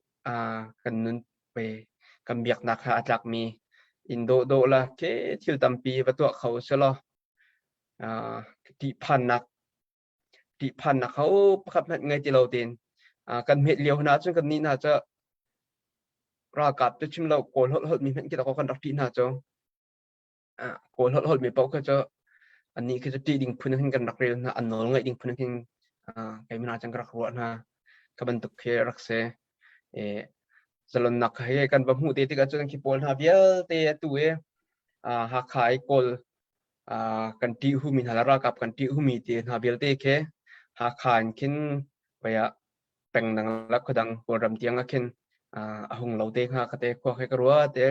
kan nun pe kan biaknak he aa tlakmi inn dawhdawh le khi thil tampi va tuah kho selaw ṭihphannak ṭihphannak ho pakhat hmanh ngei ti lo tein kan hmet lio hna cun kan nih hna cu ralkap cu chim lo kawl holh holh mi hmanh khi kan rak ṭih hna cu kawl holh holh mi paoh kha cu annih khi cu ṭih ding phun hin kan rak rel hna an nawl ngaih ding phun hin keimah hna cun ka rak ruah hna kha bantuk khi rak si zalonnak he kan va hmuh te tikah cun khi pawl hna vialte atu i Hakha i kawl kan ṭih humi hna le ralkap kan ṭih humi te hna vialte khi Hakha in khin ah peng dang le khuadang Kawlram tiang ah khin a hung lo te hnga ka te khua khi ka ruat te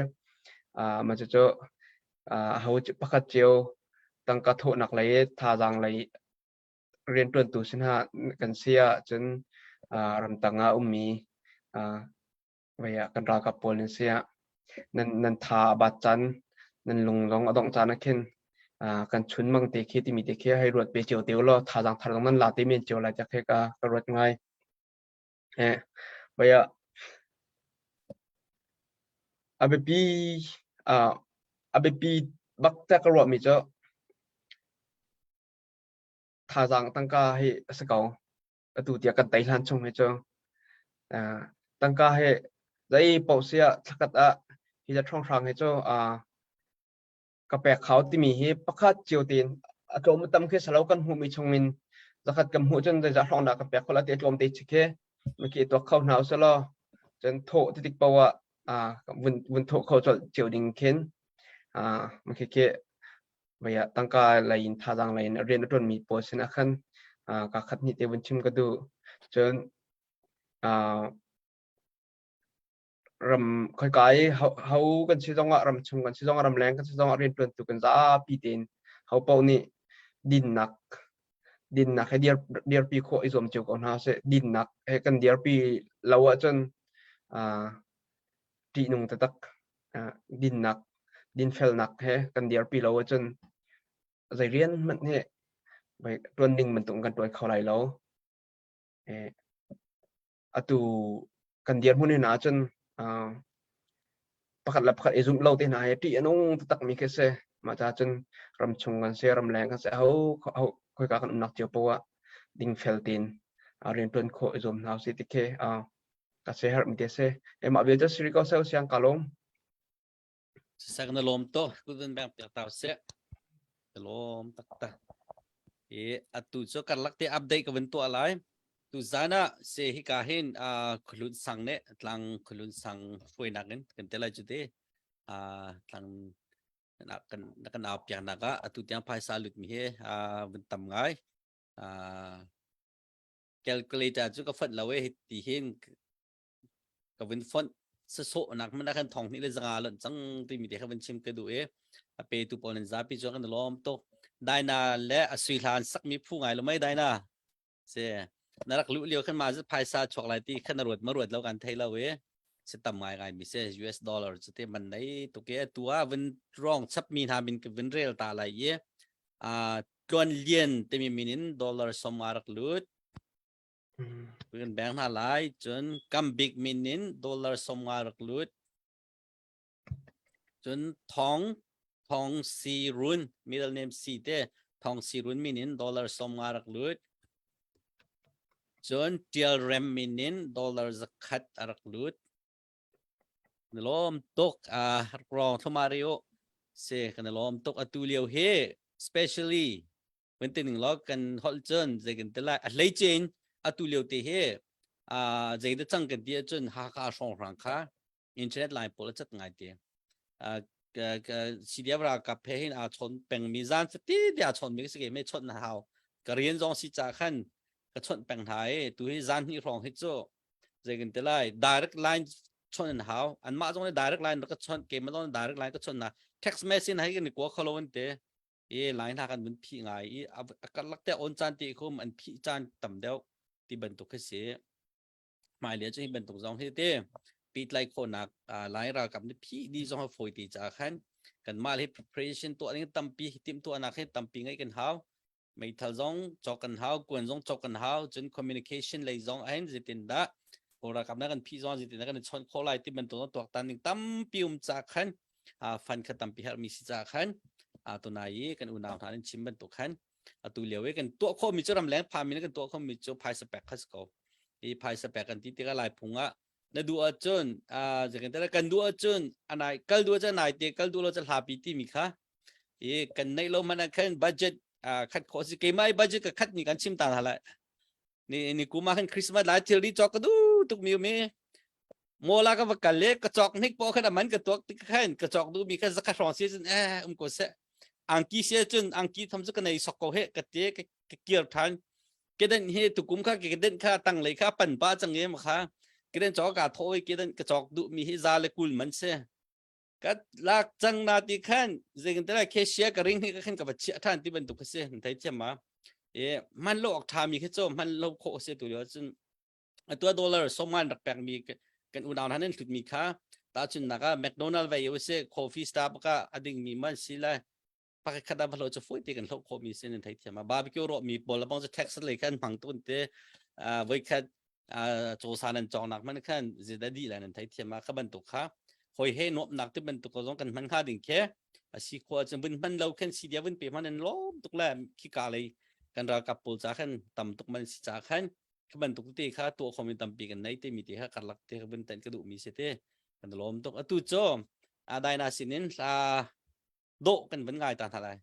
mah cucu aho pakhat cio tangka thawhnak lei thazaang lei rianṭuantu sin ha kan si ahcun ramtang ah ummi. Vei ah kan ralkap pawl nan si ah nan nan tha a bat caan nan lung zong a dongh caan ah khin kan chun mang te khi timi te khi hei ruat ve cio te ulaw thazaang thar zong nan la te men cio lai tiah khi ka ka ruat ngai. Eh, vei ah a biapi a biapi bak tiah ka ruahmi cu thazaang tangka hi a si ko. Atu tiah kan tei hlan chung hi cu tangka hi zei paoh si ah thlakhat ah hi le ṭhawnghrang hi cu ka pek hau timi hi pakhat cio tein a tlawm a tam khi salo kan hmuhmi chungin zakhat kan hmuh cun zeizah hrawng dah ka pek khawh la ti a tlawm te chi khi maki tuak kho hna usalaw cun thawh ti tik paoh ah vun vun thawh kho colh cio ding khin maki khi vei ah tangka lei in thazaang lei in rian a ṭuanmi pawl sinah khan ka khat hnih te vun chim ka duh. Cun ram khoika i ho kan si zongah ram chung kan si zongah ramleng kan si zongah rianṭuantu kan zapi tein ho paoh nih dinnak dinnak he dir dirpi khawh i zuam cio ko hna sih. Dinnak he kan dirpi lo ahcun ṭihnung taktak dinnak dinfelnak he kan dirpi lo ahcun zei rian hmanh hi ṭuan ding bantuk kan ṭuan kho lai lo. Atu kan dirhmun hin ahcun pakhat le pakhat i zumh lo te hna hi ṭih a nung taktakmi khi a si. Mah caah cun ramchung kan si, ramleng kan si, aho khoika kan umnak cio paoh ah dingfel tein rianṭuan khawh i zuam hna usih ti khi ka se herhmi te si. Mah vialte si rih ko seh siang ka lawm. Sak na lawm to kudun bang piak tau se. Ka lawm taktak. E atu cu karlak te update ka vun tuah lai. Tu zan ah se hi ka hin a khulun sang ne tlang khulun sang hruainak in kan te lai cu te. A tlang na kan na kan au piak nak ah atu tiang phaisa lut mi he a vun tam ngai. A calculator cu ka fonh lo e ti hin ka vun fonh sasawh nak hmanh ah khan thong hnih le zanga lonh cang timi te kha vun chim ka duh i a petu pawl nan zapi cu kan lawm tuk Daina le a sui hlan sakmi phu ngai lo mei Daina si na rak luh lio khan ma zat phaisa chuak lai ti khan na ruat ma ruat lo kan thei lo i si tam ngai ngai mi si US dollar cu te man nei tuk i tu ah vun rong chap mi hna min vun rel ta lai i a tluan lian timi min in dollar som a rak lut kan beng hna lai cun kam bik min in dollar 50 rak lut cun thong thong si run middle name si te thong si run min in dollar 50 rak lut cun tial rem min in dollar zakhat a rak lut Na lawm tuk uh, rong thlumario se kan lawm tuk atu lio hi specially kan tining lo kan holh cun zei kan ti lai a hlei cin atu lio te hi uh, zei da cang kan ti ahcun Hakha hrawnghrang kha internet line pawl a cat ngai te uh, CDF ralkap he hin aa chawn peng mi zan fati te aa chawn mi si ke me chawnh na hau ka rian zong si ca khan ka chawnh peng hna i tu hi zan hnih hrawng hi cu zei kan ti lai direct line chawnh an hau anmah zong nih direct line ka chawnh keimah zong nih direct line ka chawnh na text message hai kan i kua kho lo an ti i line hna kan vun phih ngai i a karlak te on caan ti khum an phih caan tam deuh ti bantuk khi si hmailei cu hi bantuk zong hi te petlai khawhnak lai ralkap nih phih di zong a fawi ti caah khan kanmah le preparation tuah ding tampi timhtuahnak hi tampi ngeih kan hau meithal zong cawk kan hau kuan zong cawk kan hau cun communication lei zong ahhin zeitin dah Kawl ralkap na kan phih zong zeitin dah kan i chawnh khawh lai ti bantuk zong tuaktan ding tampi um ca khan fan kha tampi herhmi si ca khan tunai i kan unau hna nan chim bantuk khan atu lio i kan tuah khawhmi cu ramleng phami kan tuah khawhmi cu phaisa pek kha si ko i phaisa pek kan ti tikah lai phung ah na duh ahcun zeitin kan duh ahcun anai kal duh ahcun anai te kal duh lo cu hlapi timi kha i kan neih lo hmanh ah khan budget khat khawh si keimah i budget ka khat ni kan chim ta hna lai ni ni kum ah khan Christmas lai thilri cawk ka duh tuk mi mi mola ka va kal le ka cawk hnik po khan aman ka tuak tik khan ka cawk duh mi kha zakha hrawng si cun eh um ko se angki se cun angki tham cu ka nei sok ko he ka te ka kir than kedan he tukum kha kedan kha tang lei kha pan pa chang em kha kedan cawk ka thoi kedan ka cawk duh mi hi za le kul man se ka lak cang na ti khan zeitin te lai cashier ka ring hi ka khan ka va chiah than ti bantuk kha si nan thei thiam ma e man lo ok tha mi khi cho man lo kho se tu lio cun. Atu dollar sawmngan rak pekmi kan unau hna nan hlutmi kha tahchunhnak ah McDonald vai u sih coffee Starbucks ah a dingmi man si le pakhat khat ah va hlo cu fawi te kan hloh khawhmi si nan theithiam ah barbecue rawhmi pawl bang cu tax lei khan hmang tun te voikhat cawsa nan cawngnak man khan zida di la nan theithiam ah kha bantuk kha hoi he nuamnak ti bantuk ko zong kan hman hnga ding khe asi khua cun vun hman lo khan si dia vun pe hman an lawm tuk le khi ka lei kan ralkap pawl ca khan tam tuk man si ca khan Khi bantuk te kha tuah khomi tampi kan nei timi te kha karlak te kha vun tenh ka duhmi si te. Kan lawm tuk. Atu cu Daina sinin hla dawh kan vun ngai ta hna lai.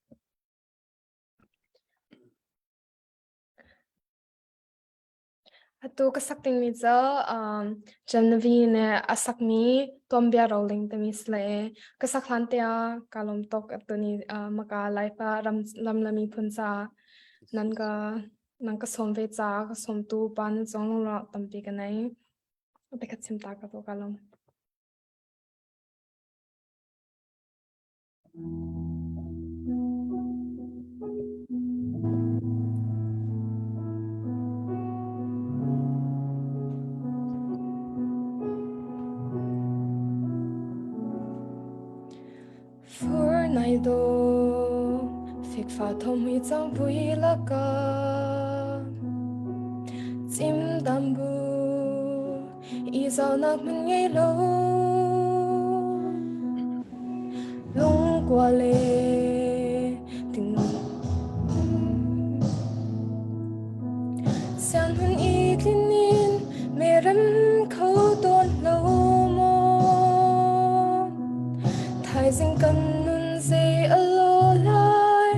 Atu ka sak dingmi cu um, Genevieve nih a sakmi Tuanbia Roling timi si le ka sak hlan te ah ka lawm tuk atu ni uh, maka life ah ram lam le miphun ca nan ka Nang ka sawm ve caah ka sawmtu pa na cong lawng tampi ka nei. Pakhat chim ta ka to ka lawm. Fur nai do fikfa thom hui cang pui laka chim dam bu i zau nak man ngei lo lung qua le ting Sian hun i tlinin me rem kho tawn lo maw? Thaizing kan nun zei a lo lai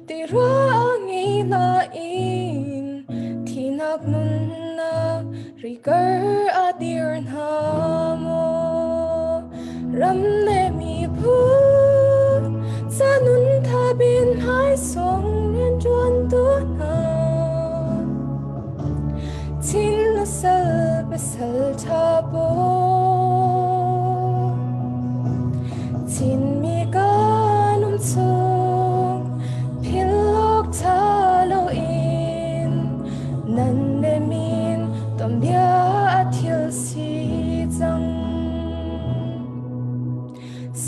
ti rua a ngei nain thinak nunnak rikar a dir hna maw? Ram le miphun ca nun tha bin hmai song rian ṭuan tu hna. Chin na sal pasal ṭha pawl. Chinmi kan um chung philh ṭha loin nan le min tuanbia a thil si cang.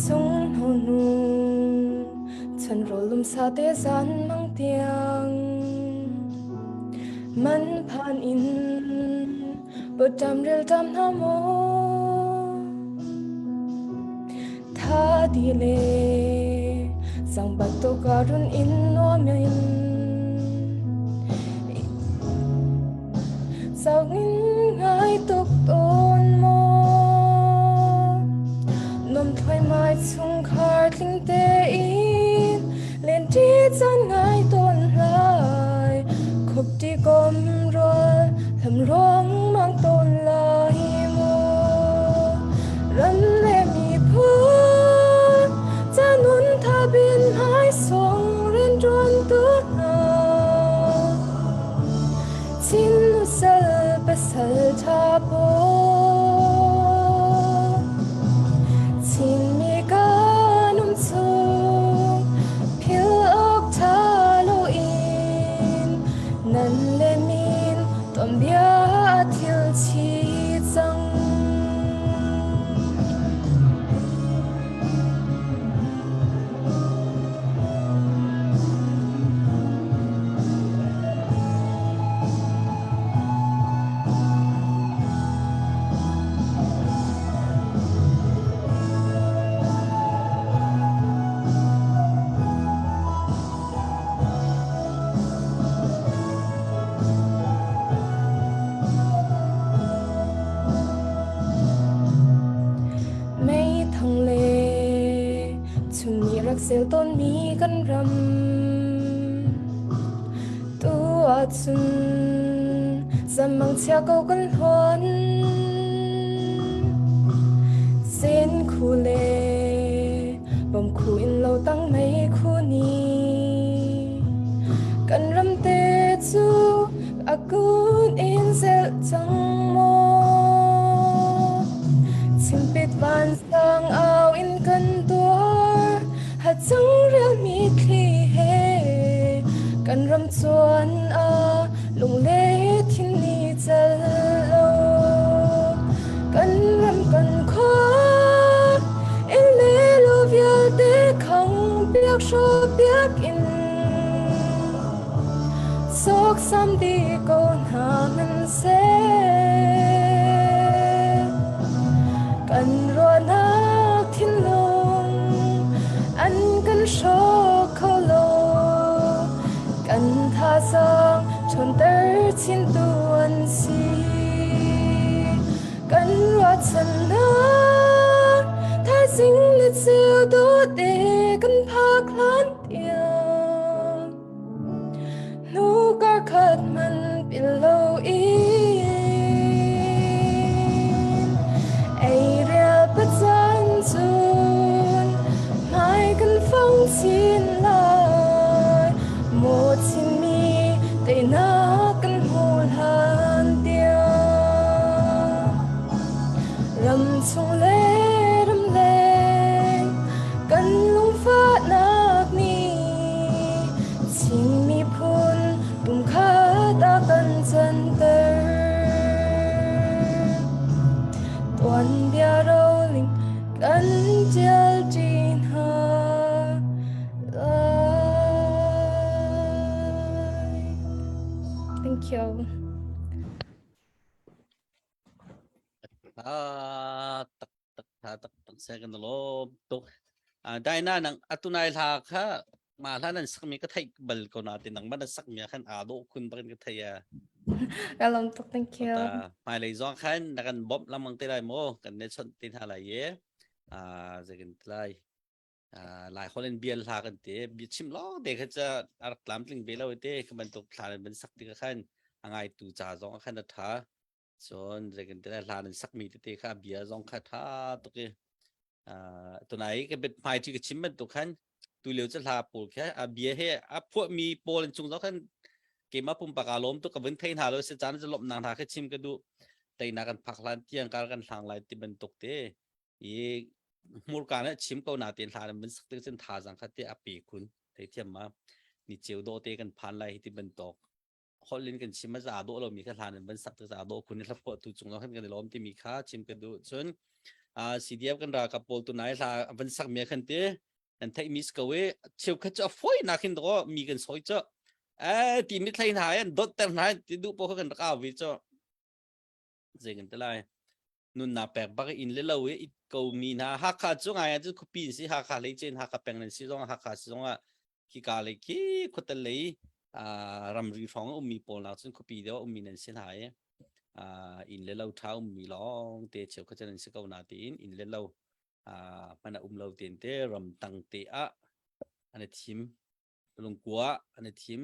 Sung hnu hnu chan rawl sa te zan mang tiang man phan in bawtam rel tam hna maw tha di le sang bat to ka run in nuam in Sau in ngai tuk tawn maw Nom thoimai chungkhar tling tein Len ṭi caan ngai tawn lai Khup ti kom rual hlam ruang mang tawn lai mu Ram le miphun ca nun tha bin hmai song rianṭuan tu hna Chin nusal pasal ṭha pawl Chinmi kan um chung philh awk ṭha loin nan le min tuanbia a thil chih cang. Meithang le chun nih rak sel tawnmi kan ram tu ahcun zammang chia ko kan hluan sen khu le bom khu in lo tang mei khu ni kan ram te cu a kun in zelh cang maw Chimpit vansang au in kan tuar hacang rialmi thli he kan ram chuan a lung le thin ni cal lo. Liam dih ko hna hmanhseh kan ruahnak thinlung an kan hrawk kho lo. Kan thazaang ṭhawnter chintu an si. Kan ruahchannak thaizing le ceu dawte kan phak hlan tiang hnu kar khat hmanh pil lo in eirial pacan cun hmai kan fong chin lai maw Chinmi teinak kan hmu hlan tiang ram chung le ram leng kan lungfahnak nih Chin miphun pumkhat a kan canter. Tuanbia roling kan ṭial ṭi hna lai. Thank you. Ah, tak tak tha tak tak se kan lawm tuk. Ah, Daina nang atunai hla kha ma hla nan sakmi ka theih bal ko na ti nang ma nan sakmi ah khan aa dawh khun bakin ka thei a. Ka lawm tuk, thank you. Ta hmailei zong khan na kan bawmh lamang te lai maw kan ne chawnh te hna lai ye. Ah, zeikan lai. Ah, lai holh in bial hla kan ti bia chim lawng te kha ca a rak tlamtling ve lo te kha bantuk thla nan van sak tikah khan a ngaitu ca zong ah khan a ṭha cun zeikan ti lai hla nan sakmi tete kha bia zong kha ṭha tuk i ah tunai ka bet hmai ṭi ka chim bantuk khan tu lio cu hla pawl kha a bia he a phuahmi pawl an cung zong khan keimah pumpak aa lawm tuk ka vun thei hna lo si caan cu lawmhnak hna kha chim ka duh teinak kan phak hlan tiang kar kan hlang lai ti bantuk te i hmurka nih chim ko na tein hla nan vun sak tik cun thazaang kha te a pe khun theithiam ma ni ceu dawh te kan phan lai hi ti bantuk holh in kan chim a za dawh lomi kha hla nan van sak tik za dawh khun i hla phuah tu cung khan kan i lawm timi kha chim ka duh cun CDF kan ralkap pawl tu nai hla van sak mi khan te nan theih mi ko i cheukhat cu a foi nak hin do mi kan soi cho eh ti mi thlei hna an dot ter hna ti duh po kha kan rak au vi cho zei kan ti lai nunnak pek bak in le lo i it ko mi hna Hakha cu ngai ah cun khuapi si Hakha lei cun Hakha peng nan si zong Hakha si zong ah khika lei khi khuatel lei ramri hrawng ummi pawl nak cun khuapi deuh ummi nan si hna i inn le lo tha ummi lawng te cheu kha nan si ko na tiin inn le lo hman a um lo ten te ramtang te ah an i thim lungkua an i thim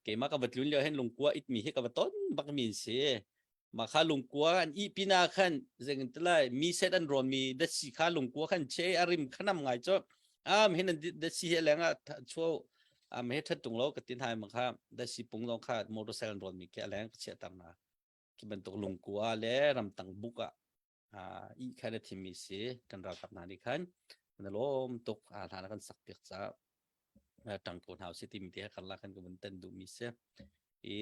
keimah ka va tlun lio hin lungkua it mi hi ka va ton bak mi si ma kha lungkua an i pina khan zeng tilai mi set an rawn mi datsi kha lungkua khan che arim khanam ngai cho am hin an datsi he lenga chu am he that tung lo ka tin hai ma kha datsi pung long kha motorcycle an rawn mi ke leng ka chia tar na ki bantuk lungkua le ramtang buk ah i khan a thim mi si kan ralkap hna nih khan na lawm tuk a hla kan sak piak ca tang ko hna si timi te karla khan ka vun tan duh mi si i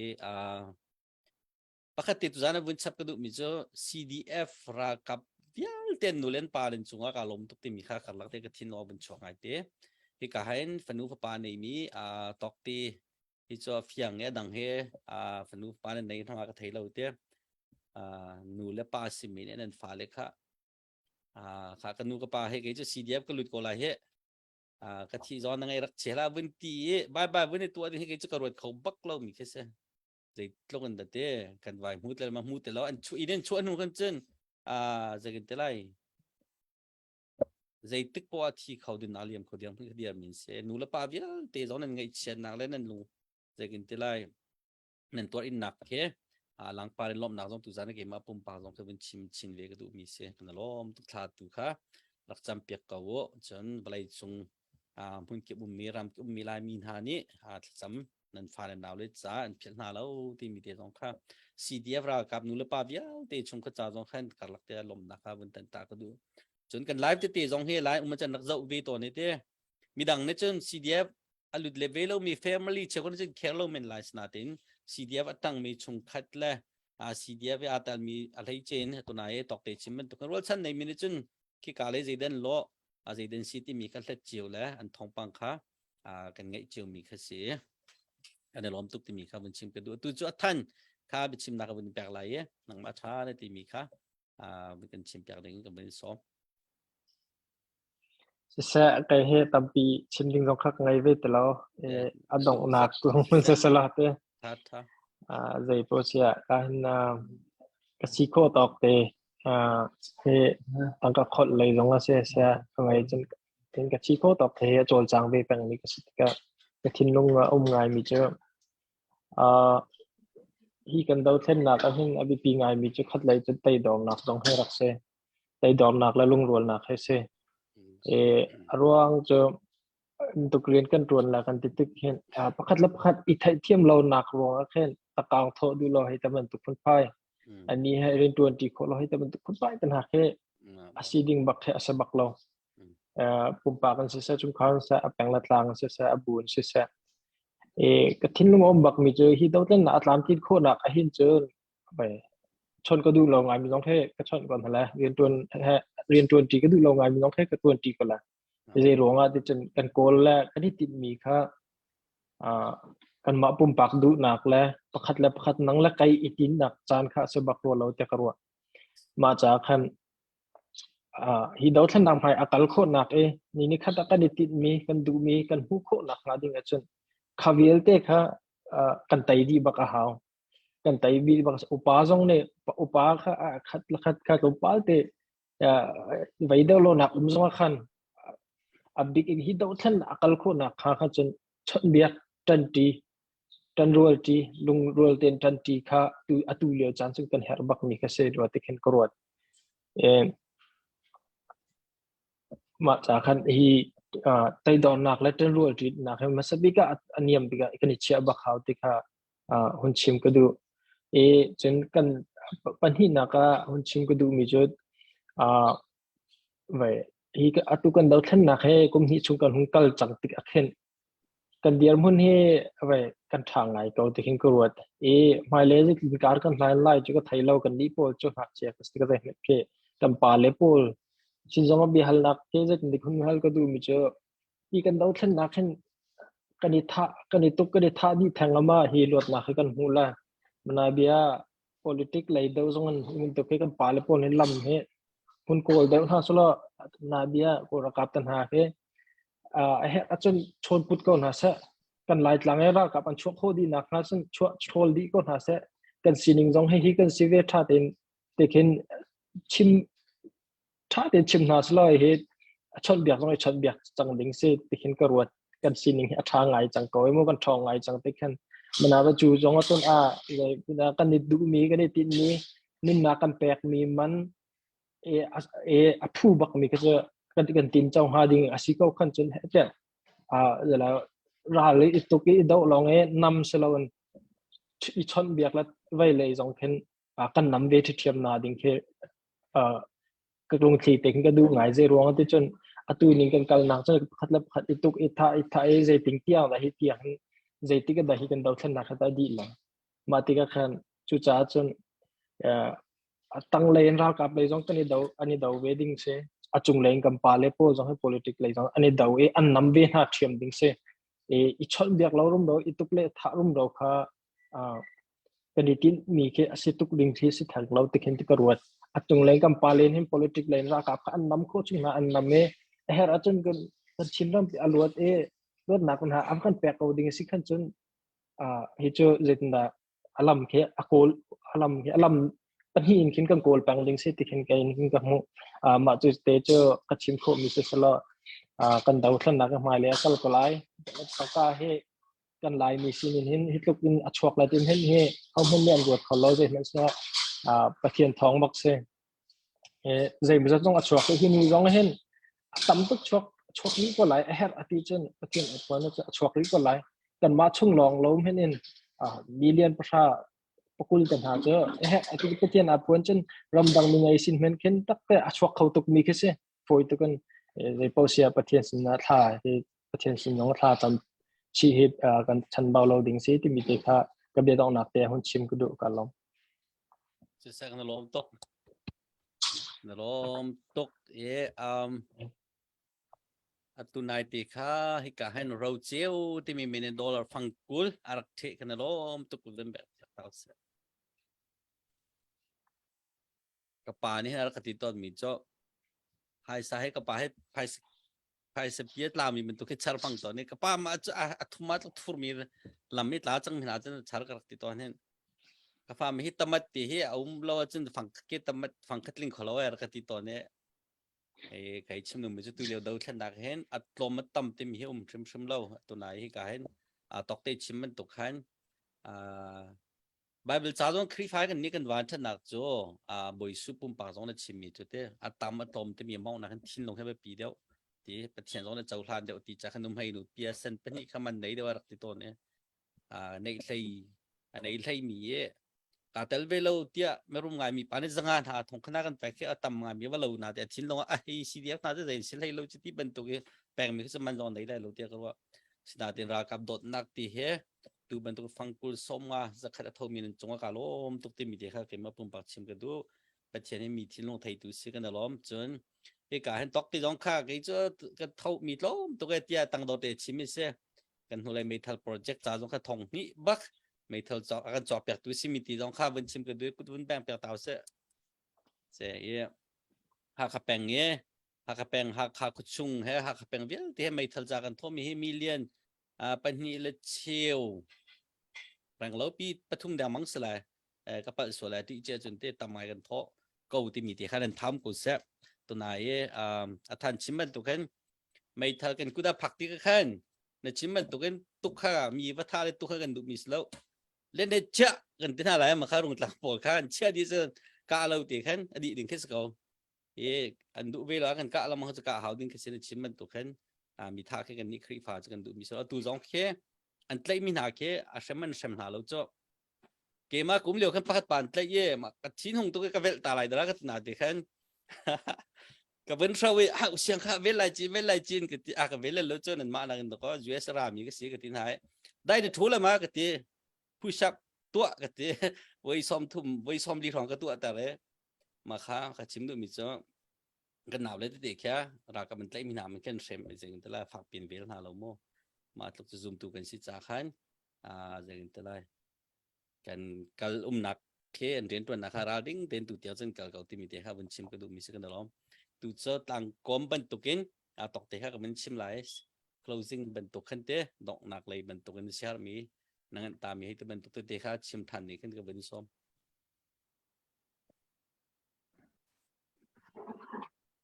pakhat te tuzan vun chap ka duh mi cu CDF ralkap vialte nu len pa len cungah ka lawm tuk timi kha karlak te ka thin lo vun chuak ngai te hi ka hain fanu fapa nei mi tok ti hi cu fiang e dang he fanu fapa nan nei hna ka thei lo te nu le pa simi nih nan fale kha kha ka nu ka pa he kei cu CDF ka lut ko lai he ka thi zawn na ngai rak che la vun ti i bye bye vun i tuah ding hi kei cu ka ruat kho bak lo mi khi si zeitluk in da te kan vai hmu tel ma hmu te lo an chu in chu anu kan cun zeikin te lai zeitik poah thi kho din na liam kho diam ka diam min se nu le pa vialte zong nan ngaihchiatnak le nan lung zeikin te lai nan tuar in nak khi langpar in lawmhnak zong tuzan keimah pumpak zong ka vun chim chin ve ka duh mi si kan lawm tuk thla tu kha rak cam piak ko u cun vawlei cung hmun kip ummi ram kip ummi laimi hna nih thlacam nan fa le nau le ca an philh hna lo timi te zong kha CDF ralkap nu le pa vialte chung kha ca zong khan karlak te lawmnak kha vun tan ta ka duh cun kan live tete zong hi lai um chan rak zoh ve tawn te midang nih cun CDF a lut le ve lomi family cheukhat cun care lo men lai natin CDF a tangmi chungkhat le CDF i aa telmi a hleice in tunai i tawkte chim bantuk rualchan nei mi nih cun khika le zeiden law a zeiden si timi kha hlet cio le an thawngpang kha kan ngeih cio mi kha si. Kan i lawm tuk timi kha vun chim ka duh. Tu cu a than kha biachimnak ka vun pek lai i nangmah tha na timi kha kan chim piak ding kan vun sawm. Siseh, kei hi tampi chim ding zong kha ka ngei ve ti lo. A donghnak lung mun sisela te. Tha tha. Zei po sia ka hin ka si khawh tawk te hi tangka kholh lei zong a si sia ka ngei cun tin ka si khawh tawk te hi a cawlcang ve peng mi ka si tikah ka thinlung a um ngai mi cu hi kan dothlennak ah hin a biapi ngai mi cu khat lei cun teidornak zong hi rak si. Teidornak le lungrualnak hi si. E, a ruang cu tuk rian kan ṭuan la kan ti tik hin pakhat le pakhat i theihthiam lonak ruangah khin takaung thawh duh lo hei ta bantuk phunphai ani he rian ṭuan ṭi khawh lo hei ta bantuk phunphai tan hak hi a si ding bak he a si bak lo. Pumpak an siseh, chungkhar an siseh, a peng le tlang an siseh, a bu an siseh. E, ka thinlung a um bak mi cu hi dothlennak a tlamtlin khawhnak ahhin cun chawnh ka duh lo ngai mi zong he ka chawnh ko hna le rianṭuan he rianṭuan ṭi ka duh lo ngai mi zong he ka ṭuan ṭi ko la. Zei ruangah ti cun kan kawl le kan i tinhmi kha kanmah pumpak duhnak le pakhat le pakhat nang le kei i tinnak caan kha a si bak rua lo tiah ka ruah. Mah caah khan hi dothlennak hmai a kal khawhnak i ni ni khat ah kan i tinhmi kan duhmi kan hmuh khawhnak hnga ding ahcun kha vialte kha kan tei dih bak a hau. Kan tei dih bak upa zong nih upa kha khat le khat kha tlawmpal te vei deuh lonak um zong ah khan a bik in hi dothlen a kal khawhnak kha kha cun chawnhbiak ṭanṭi ṭanrualṭi lungrual tein ṭanṭi kha tu atu lio caan cun kan herh bakmi kha si rua ti khin ka ruat. Mah ca khan hi teidornak le ṭanrualṭinak hi hmasa bik ah a niam bik ah kan i chiah bak hau ti kha hun chim ka duh. I cun kan pahnihnak ah hun chim ka duhmi cu vai hi atu kan dothlennak he kum hnih chung kan hung kal cang tik ah khin kan dirhmun hi vai kan ṭha ngai ko ti khin ka ruat. I hmailei zeitin kar kan hlai lai cu ka thei lo kan nih pawl cu ngakchia ka si ka zei hmet khi kan pale pawl sin zong ah biahalnak ke zeitin dik hun hal ka duhmi cu hi kan dothlennak hin kan i thah kan i tuk kan i thah dih theng ama hi luatnak hi kan hmu la mana bia politic lei deuh zong an mun tuk hi kan pale pawl hin lam hi hun kawl deuh hna solo na bia ko rakap tan ha he a he achun chon put ko hna se kan lai tlang e ralkap an chuak kho di nak hna sun chuak chol di ko hna se kan sining zong hi hi kan si ve tha ten te khin chim ṭha tein chim hna selaw hi a chawnhbiak zong i chawnhbiak cang ding si ti khin ka ruat. Kan sining hi a ṭha ngai cang ko i mu kan ṭhawng ngai cang ti khan mana va cu zong ah cun a kan i duhmi kan i tinhmi nunnak kan pekmi man e e a phu bakmi kha cu kan kan tin co hnga ding a si ko khan cun he a zala ral i tuk i do lawng i nam siloin i chawnhbiak le vei lei zong khin kan nam ve ṭhiam na ding khi ka lungthli te khin ka duh ngai zei ruang ti cun atu ning kan kalnak cun pakhat le pakhat i tuk i tha i tha i zeiting tiang dah hi tiang hin zeitik dah hi kan dothlennak kha ta dih lang mah tikah khan cucaah cun a tanglei in ralkap lei zong kan i do an i do ve ding si a cunglei in kan pa le pawl zong hi politic lei zong an i do i an nam ve hna ṭhiam ding si i i chawnh biak lo rumro i tuk le thah rumro kha kan i tinhmi khi a si tuk ding khi si theng lo ti khin ti ka ruat. A cunglei kan pa len hin politic lei ralkap kha an nam khawh chung hna an nam i a herh ahcun kan kan Chinram a luat i luatnak hna an kan pek ko ding a si khan cun hi cu zeitindah a lam khi a kawl a lam khi a lam pahnih in khin kan kawl peng ding si ti khin kei in ka hmuh. Mah cu te cu ka chim khawh mi si selaw kan dothlennak hmailei a kal ko lai. Ka hi kan Laimi sinin hin hi tluk in a chuak lai tin hin hi hohmanh nih an ruat kho lo zei hmanh seh Pathian thawng bak si. Zei zat zong a chuak hi ni zong hin a tam tuk chuak chuak rih ko lai a herh a ti cun Pathian a phuan a chuak rih ko lai kanmah chung lawng lo hin in million pahra pakul te hna cu a ti Pathian a phuan cun ramdang mi ngei sin hmen khin tak te a chuak kho tuk mi khi si fawi tuk in zei paoh sia Pathian sin ah thla hi Pathian sin zong thla cam chi hi kan chanbau lo ding si timi te kha ka bia donghnak te hun chim ka duh ka lawm. Sisek na lawm tuk. Na lawm tuk e um. Atu nai te kha hika hin ro ceu timi min dollar fang 20 a rak ṭheh kan lawm tuk vem bek tau se. Ka pa nih a rak ka ti tawn mi cu phaisa he ka pa he phaisa phaisa pia tlami bantuk hi char pang tawn i ka pa ma cu a thum ah thur mi lam i tla cang hna cun char ka rak ti tawn hin. Ka fa mi hi tamat ti hi a um lo ahcun fang ke tamat fang khatling kholo ai rak ka ti tawn i Hei kai chim mi cu tulio dothlennak hin a tlawm a tam timi hi um hrimhrim lo. Tunai hi ka hin a tawk te chim bantuk khan Bible ca zong Khrihfa kan nih kan van ṭhatnak cu Bawi Jesuh pumpak zong na chimmi cu te a tam a tlawm timi mawngnak hin thinlung he biapi deuh ti Pathian zong na cohlan deuh ti ca khan um hei nu pia sen pahnih kha man nei deuh a rak ti tawn i neih hlei a nei hlei mi i kaa tel ve lo tiah mirum ngaimi pa nih zanga hna thong khana kan pek khi a tam ngaimi va lo na te thinlung ah a hei CDF hna cu zei si hlei lo chi ti bantuk i pekmi khi man zong nei lai lo tiah ka ruah. Sinain ralkap dawtnak ti he tu bantuk fangkul 50 zakhat a thomi nan cungah ka lawm tuk timi te kha keimah pumpak chim ka duh. Pathian hi mi thinlung theitu si kan lawm. Cun hika hin tok ti zong kha kei cu ka tho mi tlawm tuk e tiah tangdor te chim i si. Kan hnulei meithal project ca zong kha thong hnih bak meithal cawk a kan cawk piak tu simi ti zong kha vun chim ka duh kut vun beng piak tau se se i Hakha peng i Hakha peng Hakha khuachung he Hakha peng vialte he meithal ca kan thawmi hi million pahnih le cheu reng lo pi pathum deng mang si lai ka palh sual lai ti che cun te tam ngai kan thawh ko timi te kha nan tham ko seh tunai i a than chim bantuk hin meithal kan kut ah phak ti ka khan na chim bantukin tuk kha mi va tha le tuk kha kan duh mi si lo le ne chia kan ti hna lai ma kha rung tlang pawl kha an chia di cu ka lo ti khan a dih ding khi si ko i an duh ve lo kan kah lamang cu kah hau ding khi si na chim bantuk khan mi tha khi kan nih Khrihfa cu kan duh mi si atu zong khi an tlaih mi hna khi a hrem an hrem hna lo cu keimah kum lio khan pakhat pan tlaih i ka thin hung tuk i ka velh ta lai dara ka tina te khan ka vun hro i ha siang kha vel lai cin vel lai cin ka ti a ka vel lo chu nan mah nak in ko US ra mi ka si ka ti na dai na thu la ma ka ti push up tuah ka ti voi som thum voi som li hrawng ka tuah ta le ma kha ka chim duh mi cu kan nau le tete kha ra ka man tlai mi hna man kan hrem zeng te la fak pin vel hna lo mo ma tluk cu zum tu kan si cha khan zeitin te lai kan kal umnak khi an riantuannak kha ralring tein tu tiang cun kal ko timi te kha vun chim ka duhmi si kan lawm tu cu tlangkawm bantukin a tok te kha ka vun chim lai closing bantuk khan te donghnak lei bantukin share mi nangan ta mi hei te bantuk te kha chim than ni khan ka vun sawm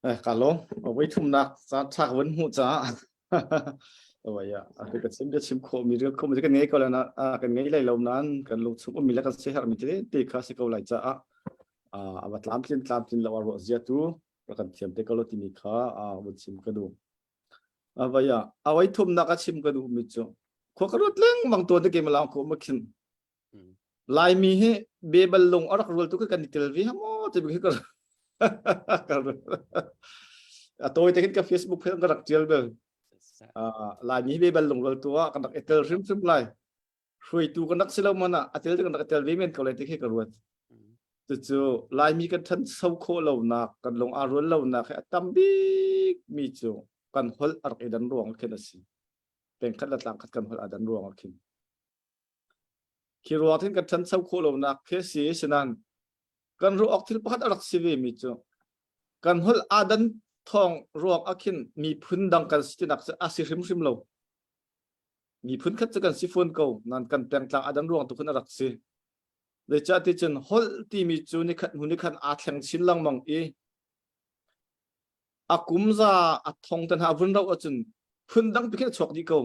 Eh, ka lawm. Voi thumnak caan ṭha ka vun hmuh caah Oi ya, a ka chim bia chim khawh mi ril khawh mi kan ngei ko lai na kan ngei lai lo nain kan lung chung ummi le kan siaherh mi tete te kha si ko lai caah a va tlamtlin tlamtlin lo a ruah zia tu rak kan thiam te ko lo timi kha vun chim ka duh. A vai ya, a voi thumnak a chim ka duh mi cu khua ka ruat lengmang tuan te ke malang ko ma khin Laimi hi bebal lung a rak rual tu kan i tel ve maw ti hi ka a tawi te khin ka Facebook phe ka rak tial bel Laimi hi bebal lung rual tu ah kan rak i tel hrimhrim lai hruaitu kan rak si lo man ah a tel te kan rak i tel ve men ko lai ti khi ka ruat cucu Laimi kan ṭhancho khawh lonak kan lung aa rual lonak hi a tam bik mi cu kan holh a rak i dan ruang ah khin a si pengkhat le tlangkhat kan holh aa dan ruang ah khin Khi ruang hin kan ṭhancho khawh lonak khi a si. Asinain kan ruah awk thil pakhat a rak si ve mi cu kan holh aa dan thawng ruang ah khin miphun dang kan si tinak cu a si hrimhrim lo. Miphun khat cu kan si fawn ko, nain kan pengtlang aa dan ruang tu khin a rak si. Zeicah ti cun holh timi cu nikhat hnu nikhat aa thleng chin lengmang i a kum za a thong te hna vun rauh ahcun phun dang pi khin a chuak dih ko.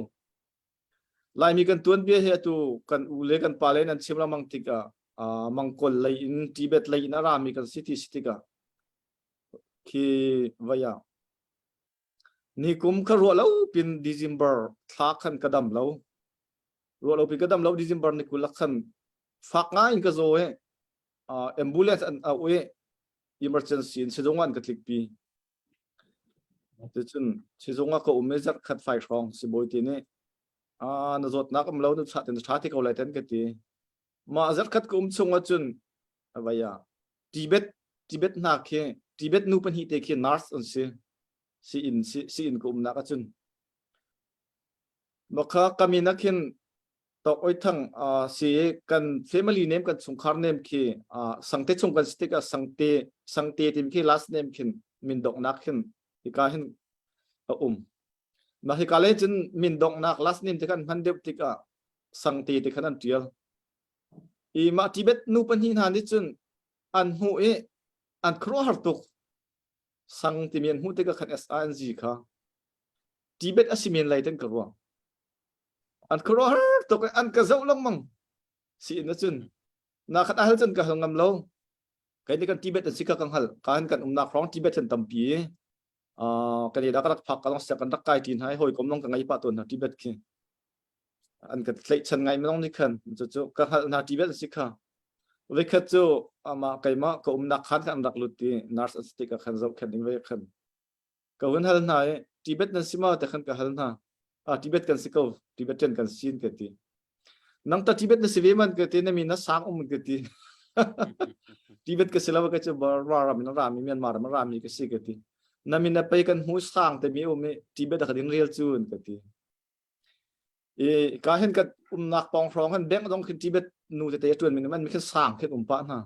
Laimi kan tuanbia hi atu kan u le kan pa le nan chim lengmang tikah uh, Mongol lei in Tibet lei in a rami kan si ti si tikah khi vaya ni kum kha ruah lo pin December thla khan ka dam lo ruah lo pin ka dam lo December ni kul khan fak ngai in ka zaw he uh, ambulance an au i emergency in sizung an ka tlik pi Cucun sizung ah ka um i zarhkhat fai hrawng sibawi te nih ah na zawtnak um lo na chah ten ṭha te ko lai ten ka ti. Mah zarhkhat ka um chung ahcun avai ah Tibet Tibet hna khi Tibet nu pahnih te khi nurse an si. Si in si, si in ka umnak ahcun. Makha kamin ah khin Tok Oi Thang si kan family name kan chungkhar name khi Sangte chung kan si tikah Sangte Sangte timi khi last name khin min donghnak khin hika hin a um. Mah hika le cun min donghnak last name te kan hman deuh tikah Sangte te khan an tial. I mah Tibet nu pahnih hna nih cun an hmuh i an khuaruahhar tuk. Sang timi an hmuh tikah khan S-A-N-G kha Tibet a si men lai ten ka ruah. An khuaruahhar tuk i an ka zoh lengmang. Si in cun na khat a hal cun ka hal ngam lo. Kai nih kan Tibet an si kha ka hngalh. Ka han kan umnak hrawng Tibet an tampi. Uh, kan i rak rak phak ka long siak kan rak kai ti hna i hawikom long ka ngei pah tawn hna Tibet khi. An ka tlaihchan ngai long nih khan cu cu ka hngalh hna Tibet an si kha. Voikhat cu amah keimah ka umnak khan khan an rak lut i nurse an si tikah khan zohkhenh ding ve khan ka hun hal hna i Tibet nan si maw te khan ka hal hna. Ah Tibet kan si ko Tibetan kan sin ka ti. Nang ta Tibet na si ve man ka ti na min na sang um ka ti. Tibet ka si lo ka cu ram in rami Myanmar ram rami ka si ka ti. Na min na pei kan hmu sang te mi um i Tibet a ka ding real cun ka ti. I ka hin ka umnak pawng hrawng han bank dong khin Tibet nu tete a tuan mi man mi khin sang khin um pah hna.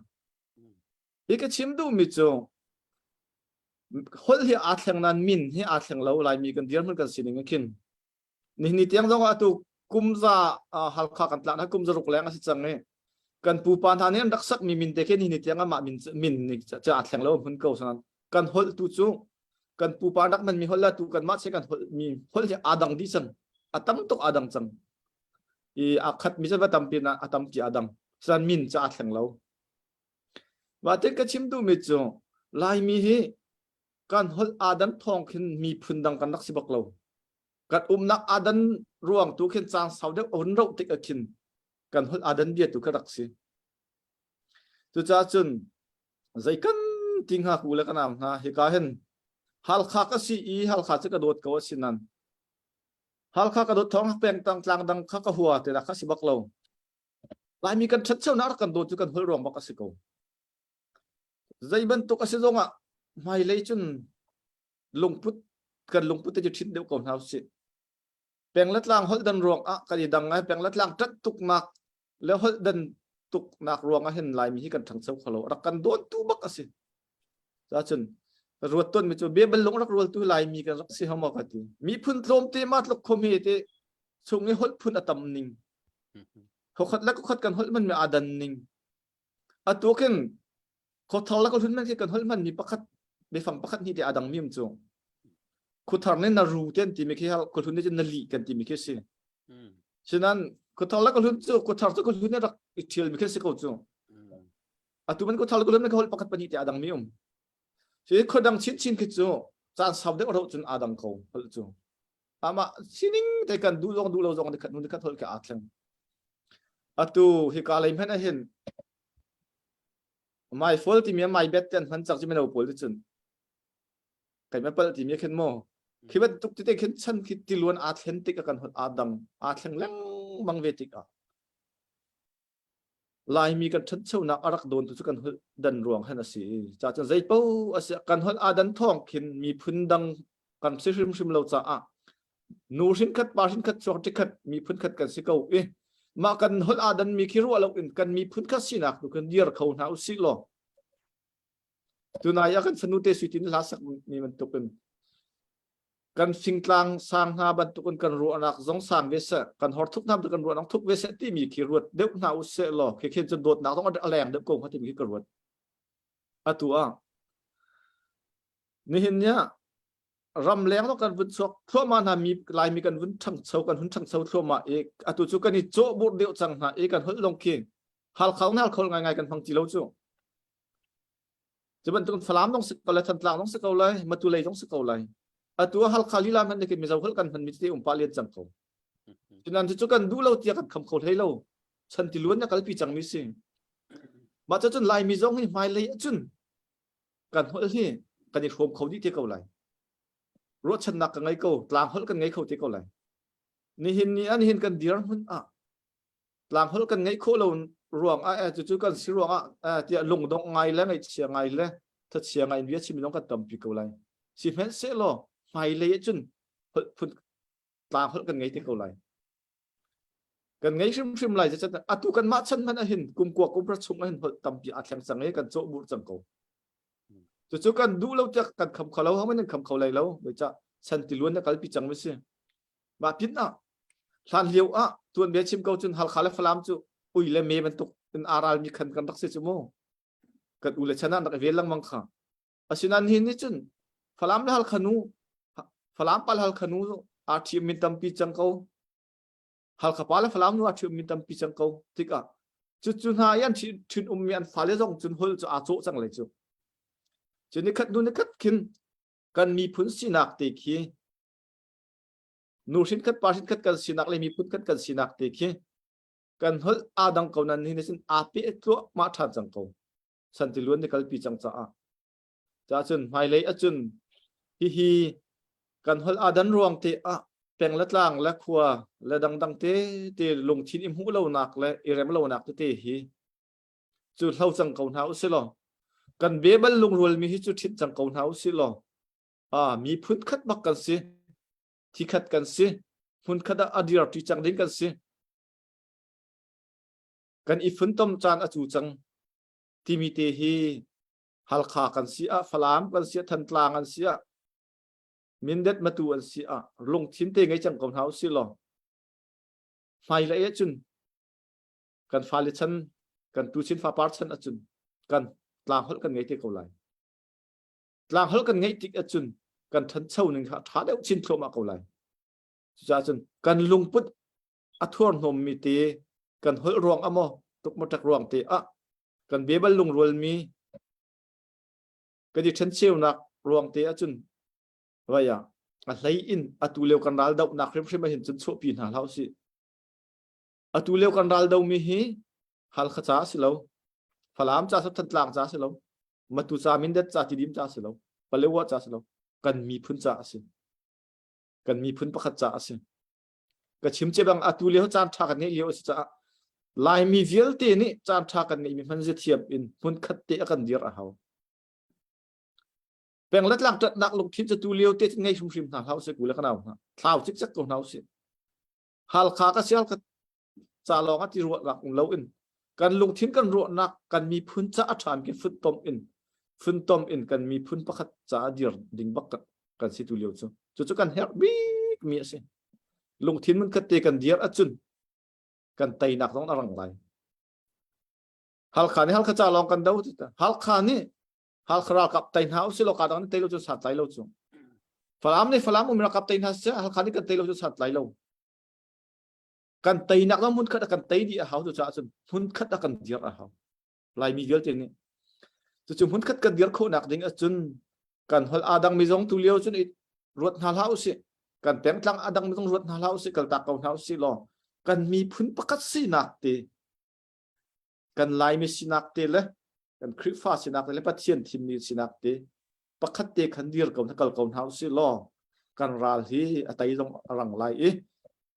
Hi ka chim duh mi cu holh hi aa thleng nan min hi aa thleng lo Laimi kan dirhmun kan sining ah khin nihin ni tiang zong ah atu kum za Halkha kan tlak na kum za ruk leng a si cang i kan pupa hna nih an rak sak mi min te khi nihin ni tiang amah min min nih cu aa thleng lo hmun ko sanan kan holh tu cu kan pupa rak hman mi holh la tu kan mah che kan holh mi holh hi aa dang dih cang a tam tuk aa dang cang i a khat mi cu va tampi na a tampi aa dang san min cu aa thleng lo Mah te ka chim duhmi cu Laimi hi kan holh aa dan thawng khin miphun dang kan rak si bak lo. Kan umnak aa dan ruang tu khin caan sau deuh a hun roh tik ah khin kan holh aa dan bia tu kha rak si. Cucaah cun zei kan ti hnga ku le ka nau hna hika hin Halkha ka si i Halkha cu ka dawt ko a si nan Halkha ka dawt thawng peng tang tlang dang kha ka hua ti kha si bak lo. Laimi kan ṭhatchonak rak kan dawt cu kan holh ruang bak a si ko. Zei bantuk a si zongah hmailei cun lungput kan lungput te cu ṭhit deuh ko hna usih. Peng le tlang holh dan ruang ah kan i dang ngai peng le tlang ṭanh tuknak le holh dan tuknak ruang ah hin Laimi hi kan ṭhangcho kho lo. Rak kan dawntu bak a si. Cacun ruat ton mi cu Bible lung rak rualtu Laimi kan rak si hama ka ti. Miphun tlawmte ma tluk khom hi te chung i holh phun a tam ning. Khokhat le khokhat kan holh man mi aa dan ning. Atu khin khuathar le khuahlun man khi kan holh man mi pakhat biafang pakhat hnih te aa dang mi um cu. Khuathar nih na ru te an ti mi khi khuahlun nih cun na li kan ti mi khi si. Sinan khuathar le khuahlun cu khuathar cu khuahlun nih rak i ṭhial mi khi si ko cu. Atu man khuathar le khuahlun man khi holh pakhat pahnih te aa dang mi um. Si khuadang chinchin khi cu caan sau deuh ro cun aa dang ko holh cu. Amah sining te kan duh zong duh lo zong nikhat hnu nikhat holh khi aa thleng. Atu hika lei hmanh ah hin mai fol timi mai bet te an hman cak ci mino pawl te cun kai ma pal timi khin mo khi bantuk tete khin chan khi tiluan aa thlen tik a kan holh aa dang aa thleng lengmang ve tik ah Laimi kan ṭhanchonak a rak dawntu cu kan holh dan ruang han a si. Ca cun zei paoh a si kan holh aa dan thawng khin miphun dang kan si hrimhrim lo caah nu hrinkhat pa hrinkhat chuak ṭikhat miphun khat kan si ko i mah kan holh aa dan mi khi ruah lo in kan miphun khat sinak tu kan dir kho hna usih law tunai ah kan fanu te sui tin hla sak mi bantuk in kan fingtlang sang hna bantukin kan ruahnak zong sang ve seh kan hor thuk hna kan ruahnak thuk ve seh timi khi ruat deuh hna u seh law khi khin cun dawtnak zong a leng deuh ko hnga timi khi ka ruat atu ah nihin ni ah ram leng zong kan vun chuak thluahmah hna mi laimi kan vun ṭhangcho kan hun ṭhangcho thluahmah i atu cu kan i cawh burh deuh cang hna i kan holh lawng khi halkhal na halkhol ngai ngai kan hmang ti lo cu Cu bantuk Falam zong si ko lai, Thantlang zong si ko lai, Matu lei zong si ko lai. Atu ah Halkha lila hmanh nih Mizo holh kan hman mi tete um pah len cang ko. Cunan cu kan duh lo tiah kan kham kho hlei lo. Chan tiluan na kalpi cang mi si. Mah cu cun Laimi zong hi hmailei ahcun kan holh hi kan i hrawm kho dih te ko lai. Ruahchannak ka ngei ko, tlang holh kan ngei kho te ko lai. Nihin ni ah nihin kan dirhmun ah tlang holh kan ngeih khawh lo ruang ah eh, cucu kan si ruang ah eh, tiah lungdongh ngai le ngaihchia ngai le thachia ngai in bia chim lawng kan tampi ko lai sihmanhsehlaw hmailei ah cun holh phun tlang holh kan ngei te ko lai. Kan ngei hrimhrim lai cun atu kan mah chan hmanh ahhin kum kua kum ra chung ahhin holh tampi aa thleng cang i kan cawh bur cang ko. Cucu kan duh lo tiah kan kham kho lo, hohmanh nan kham kho lai lo. Zeicah chan tiluan na kalpi cang mi si. Mah pin ah hlan lio ah tuanbia chim ko cun Halkha le Falam cu ui le me bantuk in aa ralmi khan kan rak si cu mu. Kan u le chan ah rak i vel lengmang kha. Asinain hi nih cun Falam le Halkha nu Falam pa le Halkha nu aa ṭhiam min tampi cang ko. Halkha pa le Falam nu aa ṭhium mi tampi cang ko tikah cucu hna i an ṭhin ummi an fale zong cun holh cu aa cawh cang lai cu. Cu nikhat hnu nikhat khin kan miphun sinak te khi nu hrin khat pa hrin khat kan sinak le miphun khat kan sinak te khi kan holh aa dang ko nan hi cun aa peh tluahmah ṭhan cang ko. Santiluan ni kalpi cang caah. Cahcun hmailei ahcun hihi kan holh aa dan ruang te ah peng le tlang le khua le dangdang te te lungthin i hmuh lonak le i rem lonak tete hi cu hlo cang ko hna usih law kan bebal lungrual mi hi cu ṭhit cang ko hna usih law a miphun khat bak kan si thi khat kan si hmun khat ah a dir ṭi cang ding kan si kan i funtom caan a cu cang timi te hi Halkha kan si ah Falam kan si ah Thantlang an si ah Mindat Matu an si ah lungthin te ngei cang ko hna usih law hmailei ahcun kan fale chan kan tuchin fapar chan ahcun kan tlangholh kan ngei te ko lai. Tlangholh kan ngeih tik ahcun kan ṭhancho ning kha ṭha deuh chin thluahmah ko lai. Cucaah cun kan lungput a thurhnawmmi te kan holh ruang ah maw tukmaṭak ruang te ah kan biabal lungrualmi kan i ṭhencheunak ruang te ahcun vai ah a hlei in atu lio kan ral dohnak hrimhrim ahhin cun chuahpi hna hlah usih. Atu lio kan ral domi hi Halkha ca a si lo, Falam ca Thantlang ca a si lo, Matu ca Mindat ca Tidim ca a si lo, Palewa ca a si lo, kan miphun ca a si. Kan miphun pakhat ca a si. Ka chim ce bang atu lio caan ṭha kan ngeih lio a si caah Laimi vialte nih caan ṭha kan ngeihmi hman ziathiam in hmun khat te a kan dir a hau. Peng le tlang ṭatnak lungthin cu tu lio te ngei hrimhrim hna hlah usih ku le ka nau hna. Thlau cikcek ko hna usih. Halkha ka sial ka ca lawng ah ti ruahnak um loin kan lungthin kan ruahnak kan miphun ca a ṭhami khi funtom in funtom in kan miphun pakhat caah dir ding bak kan si tu lio cu cucu kan herh bik mi a si lungthin mun khat te kan dir ahcun kan teinak zong a rang lai Halkha nih Halkha ca lawng kan do Halkha nih Halkha ralkap tei hna usih law ka dang nih tei lo cu santlai lo cu Falam nih Falam um ralkap tei hna seh Halkha nih kan tei lo cu santlai lo kan teinak zong hmun khat a kan tei dih a hau cu caah cun hmun khat a kan dir a hau Laimi vialte nih cucu hmun khat kan dir khawhnak ding ahcun kan holh aa dangmi zong tu lio cun i ruat hna hlah usih kan pengtlang a dangmi zong ruat hna hlah usih kaltak ko hna usih law kan miphun pakhat sinak te kan Laimi sinak te le kan Khrihfa sinak te le Pathian thimmi sinak te pakhat te khan dir ko kal ko hna usih law kan ral hi a tei zong a rang lai i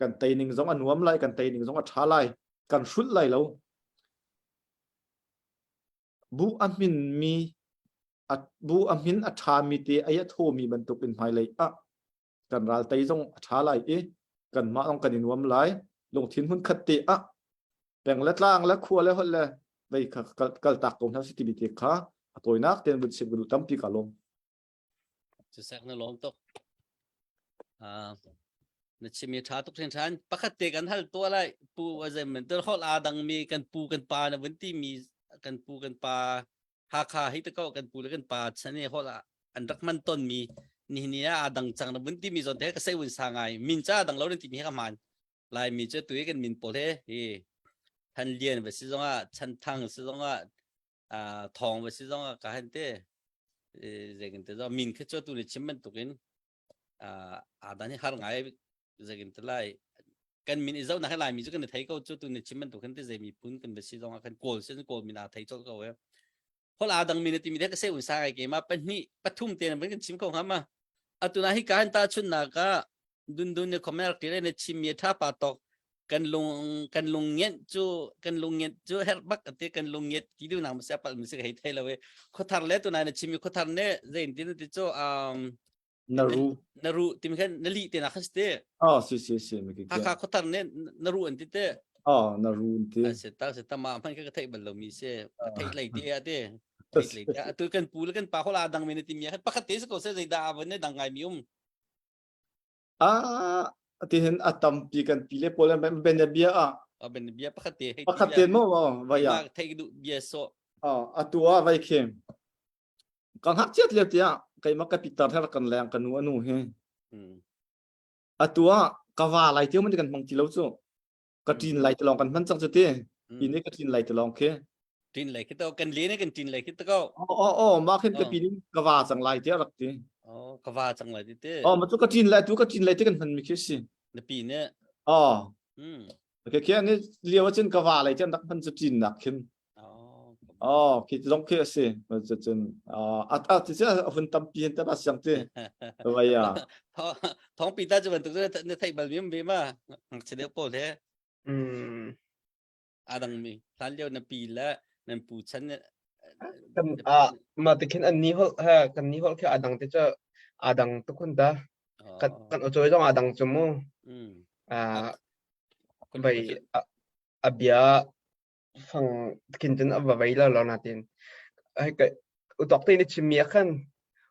kan tei ning zong a nuam lai kan tei ning zong a ṭha lai kan hrulh lai lo bu a hmin mi bu a hmin a ṭha mi te ei a thaw mi bantuk in hmailei ah kan ral tei zong a ṭha lai i kanmah zong kan i nuam lai lungthin hmun khat te ah peng le tlang le khua le holh le vei kha kal tak ko hna si timi te kha a tawinak ten vun chim ka duh tampi ka lawm cu sek na lawm tuk na chim i tha tuk thin than pakhat te kan hal to lai pu azem men tel hol a dang mi kan pu kan pa na vun ti mi kan pu kan pa Hakha hi te ko kan pu le kan pa chan i hol an rak man ton mi ni ni a dang chang na vun ti mi zon te ka sei vun sa ngai min cha dang lo nan ti mi ka man Laimi cu tu i kan min pawl he hi Than Lian va si zongah Chan Thang si zongah Thawng va si zongah ka han te zeikin te zong min khi cu tu ni chim bantukin aa dan hi har ngai zeikin te lai kan min i zoh nak Laimi cu kan i thei ko cu tu ni chim bantuk khan te zei miphun kan va si zongah kan kawl sin kawl min aa thei colh ko e hol aa dang min timi te ka se un sa ngai ke ma pahnih pathum te na kan chim ko hnga ma atu na hi kan ta chun nak ah dundun ne khomer kile ne chim mi tha pa tok kan lung kan lung nget cu kan lung nget cu her bak ate kan lung nget ti du nang se pal mi se hei thei lo we khothar le tu na ne chim mi khothar ne zein tin ti chu um na ru na ru ti mi khan na li te na khan ste oh si si si mi ki ha kha khothar ne na ru an ti te. Oh, na run ti. A se ta se ta ma man ka ka theih bal lo mi se. Ka theih lei te a te. Theih lei te. Atu kan pu le kan pa hola dang mi na ti mi khan pakhat te se ko se zei da avon ne dang ngai mi um. Ah, ti hin a tampi kan pi le pawl ben bia ah. A ben bia pakhat te hei. Pakhat te mo vai ya. Theih du bia so. Oh, atu ah vai khem. Ka ngak chiat lio tiah keimah ka pitar he rak kan leng ka nu anu hi. Atu ah ka va lai tiu man kan hmang ti lo cu. Ka ṭin lai ti lawng kan hman cang cu ti. Pi nih ka ṭin lai ti lawng khi. Ṭin lai khi to kan le ne kan ṭin lai khi to ko. Oh oh oh mah khin ka pi nih ka va cang lai tiah rak ti. Oh ka va cang lai ti te. Oh ma cu ka ṭin lai tu ka ṭin lai ti kan hman mi khi si. Na pi nih. Oh. Okay khi ni lio cun ka va lai ti an rak hman cu ṭin nak khin. Oh, khi zong khi a si. Cun a a ti a hun tampi hin ta siang ti. Vai ya. Thong pi ta cu bantuk na theih bal mi ve ma. Ngakchia deuh pawl he. Mm. Adang mi hlan lio na pi le nan pu chan Kan a ma te khin an ni hol he kan ni hol khi adang te cha adang tu khun ta. Kan kan ochoi zong adang chu mu. Mm. A bai a bia fang khin cun a va vei lo lo natin hei ka utok te ni chimmi ah khan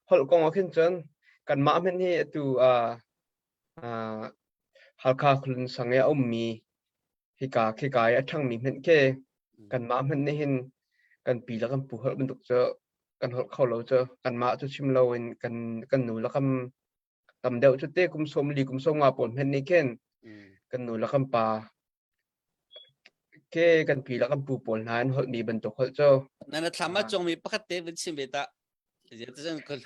holh kong ah khin cun kanmah hmanh hi atu uh, Halkha Khualun sang i a ummi hika khika i a ṭhangmi hmanh khi kanmah hmanh nih hin kan pi le kan pu holh bantuk cu kan holh kho lo cu kanmah cu chim loin kan kan nu le kan tam deuh cu te kum sawm li kum sawm nga pawl hmanh nih khin kan nu le kan pa Ke kan pi le kan pu pawl hna an holhmi bantuk holh cu. Na na thlam a congmi pakhat te vun chim ve ta.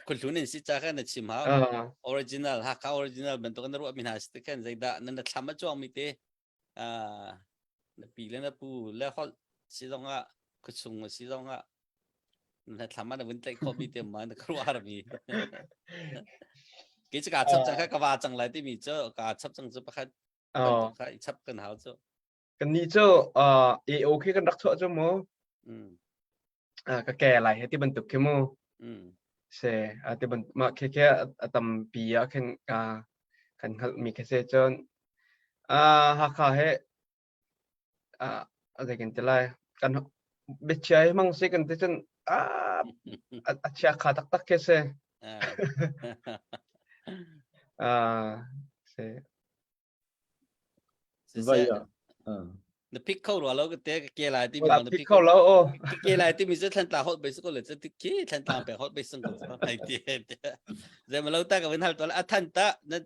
Khuhlun in si ca khan na chim hau. Original Hakha original bantuk na ruah mi hna si te khan zeidah na na thlam a cuangmi te na pi le na pu le holh si zong ah khuachung si zong ah na thlam ah na vun tlaih khawh mi te ma na khuaruahhar mi. Ke cu ka chap cang kha ka va cang lai timi cu ka chap cang cu pakhat Oh. Kha i chap kan hau cu. Kannih cu uh, AO khi kan rak chuah cu mu. Mm. Uh, ka ke lai he ti bantuk khi mu. Mm. Se uh, ti ban ma khi khi a tampi ah khin uh, kan hngalh mi khi se cun uh, Hakha he uh, zei kan ti lai kan biachia hi mang se kan ti cun ah a chia kha taktak khi se. Uh, se Vai ah. Na pick kho rua lo ka te ka ke lai ti mi na pick kho lo o. Ka ke lai ti mi cu thlan tla hot bai ko le cu ti ki thlan tla pe hot bai sung ko ai ti. Zai ma lo ta ka vun hal to a than ta na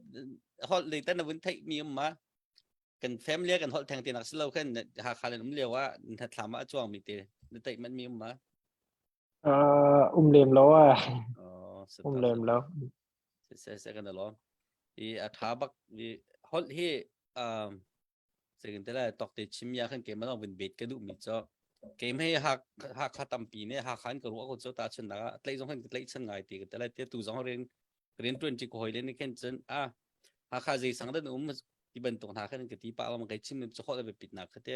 hot le ta na vun thei mi um ma kan family kan hol theng ti nak si lo khan ha kha le um leo ah na thlam ah chuang mi te na tai man mi um ma. Uh, um lem lo a. Um lem lo. Se se kan lo. I a tha bak i hol hi um second te la tok te chim ya khan ke ma vun bet ka du mi cho ke me ha ha kha tampi ne ha khan ka ru ko cho ta chun na tlai zong khan tlai chan ngai ti ka te la te tu zong rin rin 20 ko hoi le ni khen chen a ha kha zei sang dan um ti bantuk hna khan ka ti pa ma kai chim chu hol be pit na kha te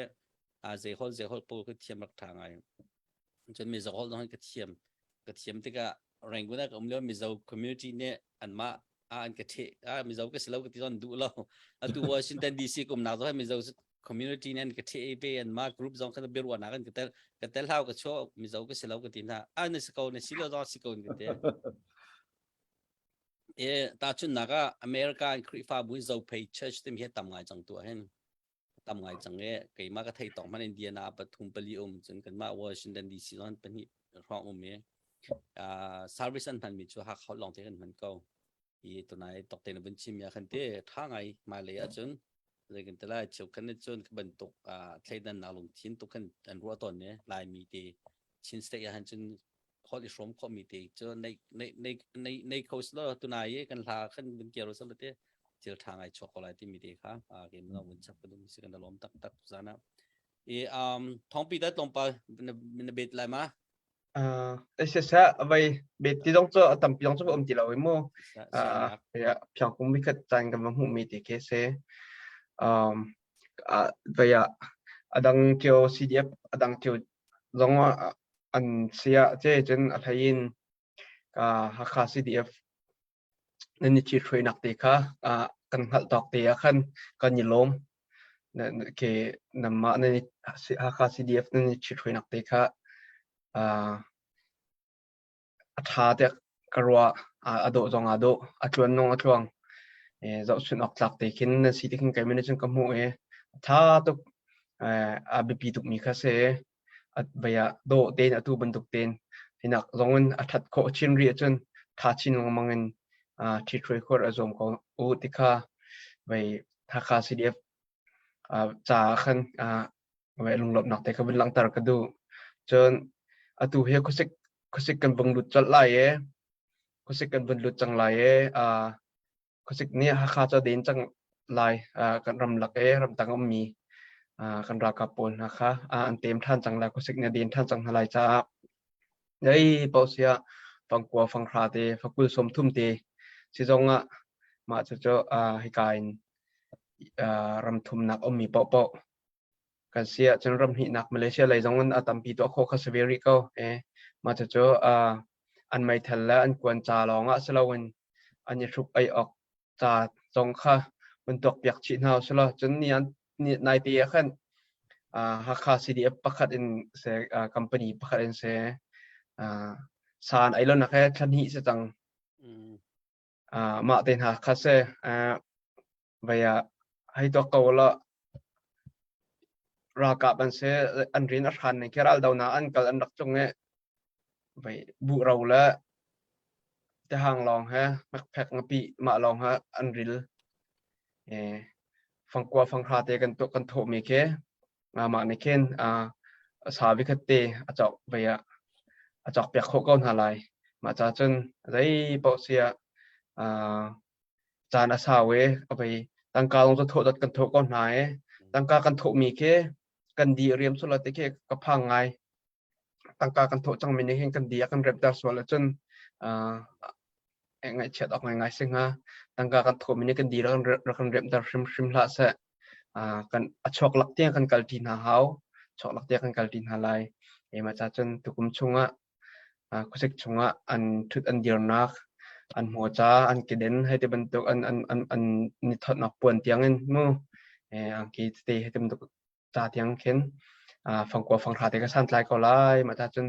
a zei hol zei hol po ka thiam rak tha ngai cun Mizo holh zong ka thiam ka thiam tikah Rangoon ah ka um lio Mizo community nih anmah ah an ka ṭheh ah Mizo ka si lo ka ti zon duh lo atu Washington DC ka umnak zong Mizo community nih an ka ṭheh ve anmah group zong kha biaruahnak an ka tel ka tel hau ka chuah Mizo ka si lo ka ti hna ah na si ko na si lo zong si ko ka ti e ta chun nak ah America in Khrihfabu in Zophei Church timi hi tam ngai cang tu ah hin tam ngai cang e keimah ka thei tawk hmanh Indiana pathum pali um cun kanmah Washington DC zong pahnih hrawng um i service an hman mi cu Hakha lawng te kan hman ko i tunai tok te na vun chim ya khan te tha ngai mai lei ahcun zei kan te lai cheu khan cun ka bantuk thleidan nak lungthin tuk khan an ruah tawn ne Laimi te Chin state ah han cun holh i hrawm khawhmi te cu nei nei nei nei nei kho silo tunai i kan hla khan vun kiar usal te thil tha ngai chuak ko lai timi te kha a ke mun vun chap ka dum si kan lom tak tak zana i um thongpi ta tlawmpal na bet lai ma Uh, sisa vai bet ti dong cho tampi dong cho um ti lo mu uh ya phiang kum mi khat chan kan ma hmu mi ti ke se um vai ya adang tio CDF adang tio zong an si ah cun a hlei in Hakha CDF nan i ṭhithruainak te kha kan hngalh tawk te ah khan kan i lawm. Ke namah nan Hakha CDF nan i ṭhithruainak te kha a ṭha tiah ka ruah. A dawh zong aa dawh. A tluan nung a tluang. Zohchunh awk tlak te khin nan si ti khin keimah nih cun ka hmuh i a ṭha tuk. A biapi tukmi kha si. Vei ah dawh tein atu bantuk tein hinak zong in a ṭhat khawh chin rih ahcun ṭha chin lengmang in ṭhithruai khawh a zuam ko u ti kha vei Hakha CDF caah khan lunglawmhnak te kha vun langhter ka duh. Cun atu hi khuasik khuasik kan vung lut colh lai i khuasik kan vun lut cang lai i khuasik nih Hakha cu a den cang lai. Kan ramlak i ramtang a ummi kan ralkap pawl hna kha an tem ṭhan cang lai. Khuasik nih a den ṭhan cang hna lai caah Zei paoh siah fangkua fanghra te fakul 30 te si zongah mah cucu hika in ram thumnak ummi paohpaoh kan si ahcun ram hnihnak Malaysia lei zong in a tampi tuah khawh kha si ve rih ko. Mah cucu an meithal le an kuan ca lawng ah si loin an i hruk ei awk ca zong kha hun tuakpiak chih hna usih law cun ni an naite ah khan Hakha CDF pakhat in se company pakhat in se san ai lonak he thla hnih si cang. Mah te hna kha se vai ah hei tuak ko la ralkap an se an rin a hran ning khi ral do na an kal an rak tlung i vai buh ro le tihang lawng he hmekphek ngapih mah lawng he an ril. Fangkua fanghra te kan tuah kan thawhmi khi mah nih khin sa vikhat te a cawk vei ah a cawk piak khawh ko hna lai. Mah ca cun zei paoh si ah caan a sau i a vei tangka zong cu thawh dot kan thawh ko hna i tangka kan thawhmi khi kan di riam sual ti khi ka phang ngai. Tangka kan thawh cangmi nih hin kan di a kan remter sual ahcun ngaihchiat awk ngaingai si hnga. Tangka kan thawhmi nih kan di rak kan remter hrimhrim hlah seh. Kan a chuak lak tiang kan kalṭi hna hau. Chuak lak tiang kan kalṭi hna lai. Mah ca cun tukum chungah khuasik chungah an ṭhut an dirnak, an hmawca, an keden hei ti bantuk an an an an ni thawtnak puan tiangin mu angki tete hei ti bantuk ca tiang khin fangkua fanghra te ka santlai ko lai. Mah ta cun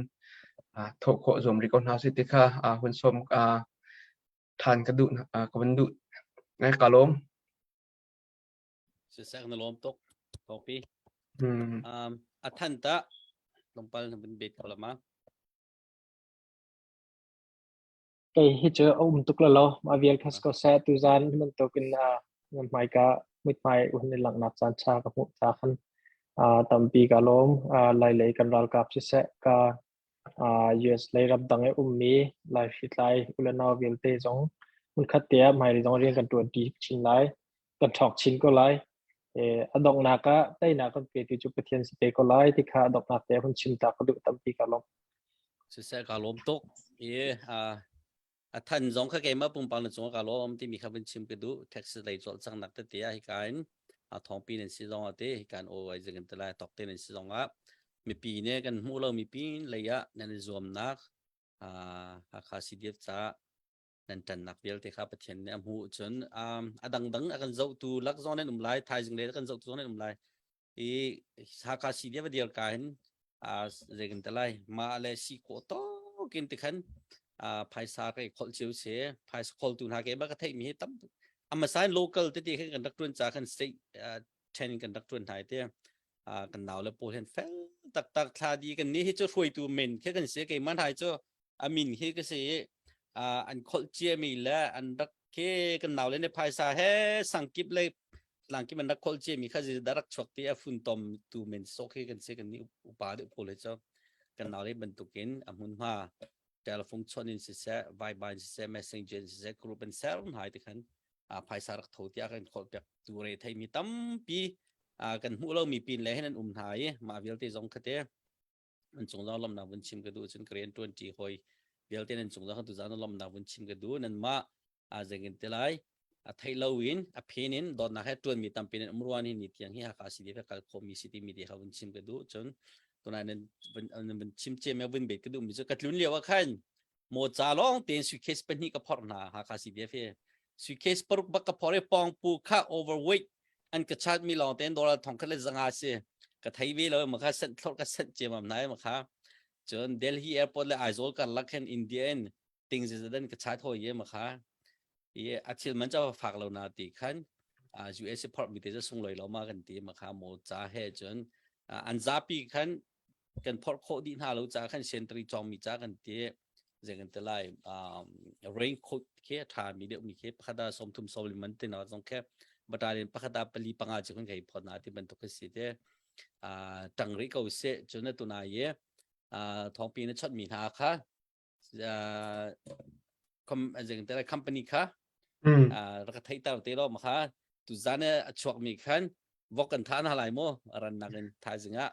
thawh khawh zuam rih ko hna usih ti kha hun sawm ṭhan ka duh ka van duh. Ka lawm. Sisek na lawm tuk. Topi. Um, a than ta tlawmpal na vun bet ko la ma. Kei hi cu a um tuk lo ma vial khas ko seh tu zan bantukin na hmaika mithmai hun i langhnak caan ṭha ka hmuh ca khan tampi ka lawm. Lai lei kan ralkap siseh ka US lei ramdang i ummi Lai hritlai u le nau vialte zong hmunkhat te ah hmailei zong rian kan ṭuanṭi chin lai. Kan ṭhawng chin ko lai. A donghnak ah teinak kan petu cu Pathian si te ko lai ti kha a donghnak te hun chim ta ka duh tampi ka lawm. Siseh ka lawm tuk. I a than zong kha keimah pumpak na cung ka lawm timi kha vun chim ka duh. Texas lei cawlcanghnak tete ah hika in a thawngpi nan si zong ah te hikan aw ai zingin te lai tok te nan si zong ah mipi ne kan hmuh lo mipi lei ah nan i zuamnak Hakha CDF ca nan ṭannak vialte kha Pathian nih a hmuh cun a dangdang a kan zohtu lak zong nan um lai thaizing le kan zohtu zong nan um lai i Hakha CDF a dir ka hin zeikan te lai mah le si khawh tawkin ti khan phaisa ka i kholh cio si phaisa kholtu hna ke ba ka theih mi hi tam amasain local tete khan kan rak tuan ca khan state training kan rak tuan hna te kan nau le pawl hen fel taktak thla di kan ni hi cu hruaitu men khi kan si keimah hai cu a min hi ka si an kholh cia mi le an rak ke kan nau le ne phaisa he sangkip le tlangkip an rak kholh cia mi kha zi rak chuak ti a fun tom tu men sok hi kan si kan ni upa deuh pawl he cu kan nau le bantukin a hmun hma telephone chon in siseh viber in siseh messenger in siseh group in ser hai ti khan phaisa rak tho tiah kan kholh piak tu re thei mi tampi kan hmuh lo mi pin le hin an um hna i mah vialte zong khate an cung zong lomnak vun chim ka duh cun ka rian tuan ṭi hoi vialte nan cung zong tu zan lomnak vun chim ka duh nan mah a zengin te lai a thei lo in a phen in dawtnak he tuan mi tampi nan um ruan hi ni tiang hi Hakha si ka kal kho mi si ti mi te kha vun chim ka duh cun tunai nan vun vun chim che me vun bet ka duh mi cu ka tlun lio ah khan mo cha long tein suitcase pahnih ka phorh hna Hakha CDF he suitcase paruk bak ka phor i pawng pu kha overweight. An ka charge mi lawng tein dollar thong khat le zanga si. Ka thei ve lo ma kha sent thlor ka sent ciamam nai ma kha. Cun Delhi airport le Aizawl karlak khin India in ting zezadan ka charge hoi ye ma kha. I a thil man cha fak lo na ti khan US phort mi te cha sung loi lo ma kan ti ma kha mo cha he cun an zapi khan kan phorh khawh dih hna lo ca khan sentry cawng mi ca kan ti zei kan ti lai raincoat khi a tha mi deuh mi khi pakhat ah sawmthum sawmlim man ti na zong khi battalion pakhat ah pali panga cu kan kai phot na ti bantuk khi si te tang rih ko se cun atu na ye thawngpi na chot mi hna kha company kha rak ka theihter te lo ma kha tu zan a chuak mi khan vok kan tha na lai mo ran nak in thaizing ah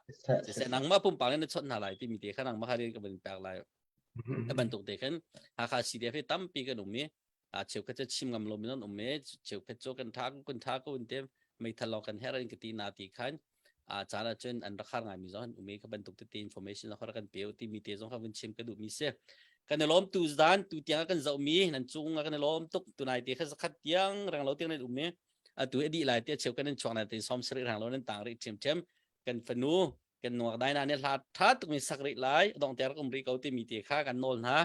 se nangmah pumpak in na chot hna lai ti mi te kha nangmah kha rian ka van pek lai a bantuk te khan Hakha CDF hi tampi kan um i a cheukhat cu chim ngam lo mi nan um i cheukhat cu kan tha kan tha ko in te meithal lawng kan her in ka ti na ti khan a caan ah cun an rak har ngai mi zong an um i kha bantuk tete information zong kha kan pe ti mi te zong kha vun chim ka duh mi si. Kan i lawm tu zan tu tiang kan zoh mi nan cung ah kan i lawm tuk. Tunai te kha zakhat tiang rang lo tiang nan um i atu a dih lai te cheu kan in chuak na te som sari rang lo nan tang rih ṭhiam ṭhiam. Kan fanu kan nuak dai na ne hla tha tuk mi sak rih lai dong te rak um rih ko ti mi te kha kan nawl hna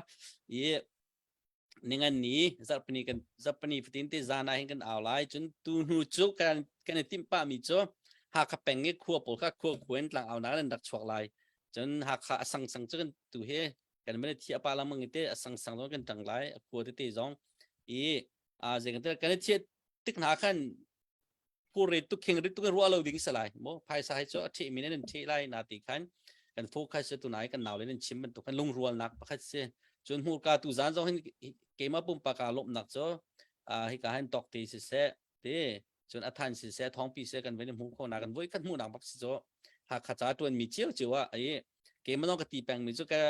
i ningan ni zarhpini kan zarhpini fatin te zan ah hin kan au lai. Cun tu hnu cu kan kan i timh pah mi cu Hakha peng i khua pawl kha khua khua in tlang au nak an rak chuak lai. Cun Hakha a sang sang cu kan tu hi kan man thi apa lamang te a sang sang zong kan tang lai a khua tete zong i a zeng te kan i thiat tik hna khan pur ri tuk khing ri tuk ruah lo ding salai mo phaisa hai chu a thi mi nan thi lai na ti khan kan focus tu nai kan nau le nan chim bantuk kan lungrual nak pakhat si. Cun hmurka tu zan zong hin keima pumpa ka lawm nak chu hi ka han tok ti si se ti cun a than si se thongpi se kan ven hmu kho na kan voi khat hmu nak bak si chu ha kha cha tuan mi chiu chiu a ai keima nong ka ti peng mi chu ka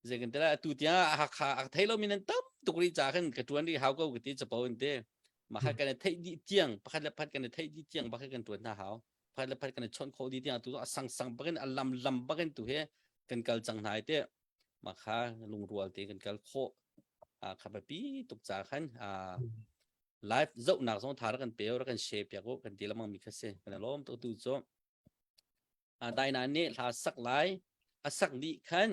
zei kan tela tu tia Hakha a thei lo mi nan tam tuk ri cha khan ka tuan ri hau ko ka ti chapo in te ma kha kan thei di tiang pakhat le pakhat kan thei di tiang bakhat kan tuan na hau pakhat le pakhat kan chon kho di tiang tu a sang sang bakin a lam lam bakin tu he kan kal chang hnai te ma kha lungrual te kan kal kho a kha pi tuk cha khan a live zoh nak zong thar kan pe ra kan share piak ko kan ti lamang mi kha se kan lom to tu chu Daina nih hla sak lai a sak dih khan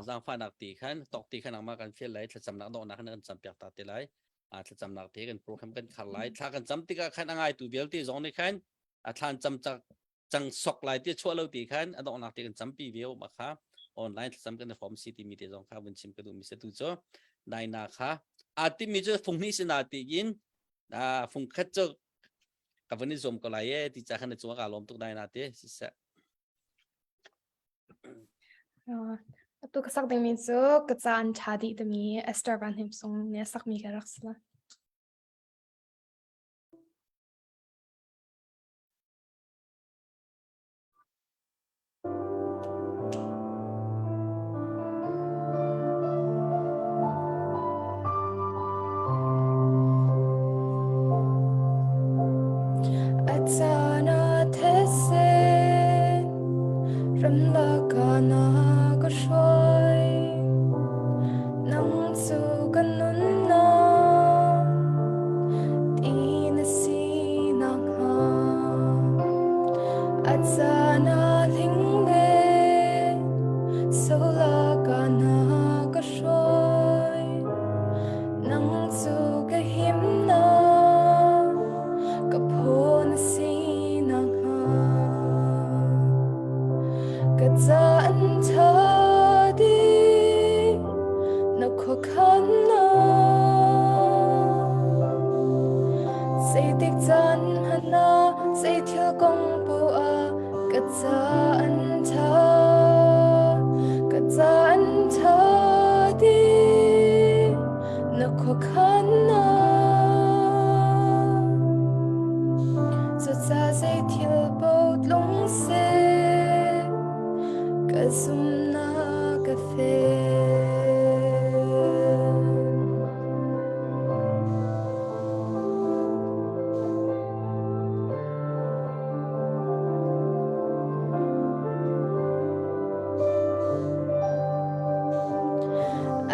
zaangfahnak ti khan tok ti khan nangmah kan fial lai thlacamnak donghnak khan kan campiak ta te lai. Thlacamnak te kan program kan khar lai. Thla kan cam tikah khan a ngaitu vialte zong nih khan a thlan cam cak cang sok lai ti chuah lo ti khan a donghnak te kan campi ve ma kha online thlacam kan form si ti mi te zong kha vun chim ka duh mi se tu cu Daina kha a ti mi cu fung hnih sina ti in fung khat cu ka van i zuam ko lai e ti ca khan na cung ka lawm tuk dai na te siseh. Atu ka sak dingmi cu ka ca an ṭha dih timi Esther Van Him Sung nih a sakmi ka rak si la. A caan a these ramlak ah na ka hruai nang cu ka nunnak ti na si nakhnga A caan ah hling le solak ah na ka hruai. Nang cu ka himnak, ka phaw na si nakhnga. Ka caan ṭha dih, na khuakhannak. Zeitik caan hmanh ah zei thil kong poah ah ka caan ṭha, ka caan ṭha dih na khuakhannak. Cucaah zei thil paoh tlung seh, ka zumhnak ka feh.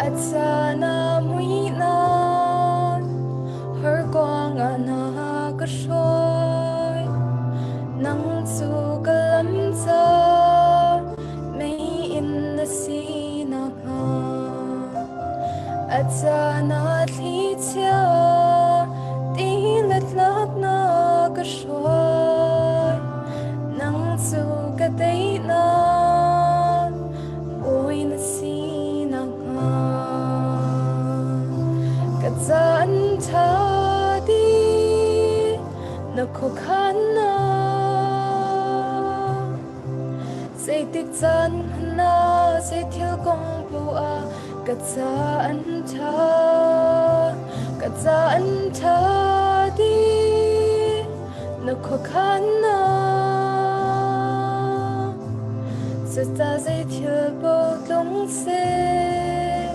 A caan ah muihnak. Na thlichia ti le tlak na ka hruai. Nang cu ka teinak bawi na si nakhnga. Ka caan ṭha dih na khuakhannak. Zeitik caan hmanh ah zei thil kong paoh ah ka ca an ṭha, ka ca an ṭha dih na khuakhannak. Cuta zei thil paoh tlung seh,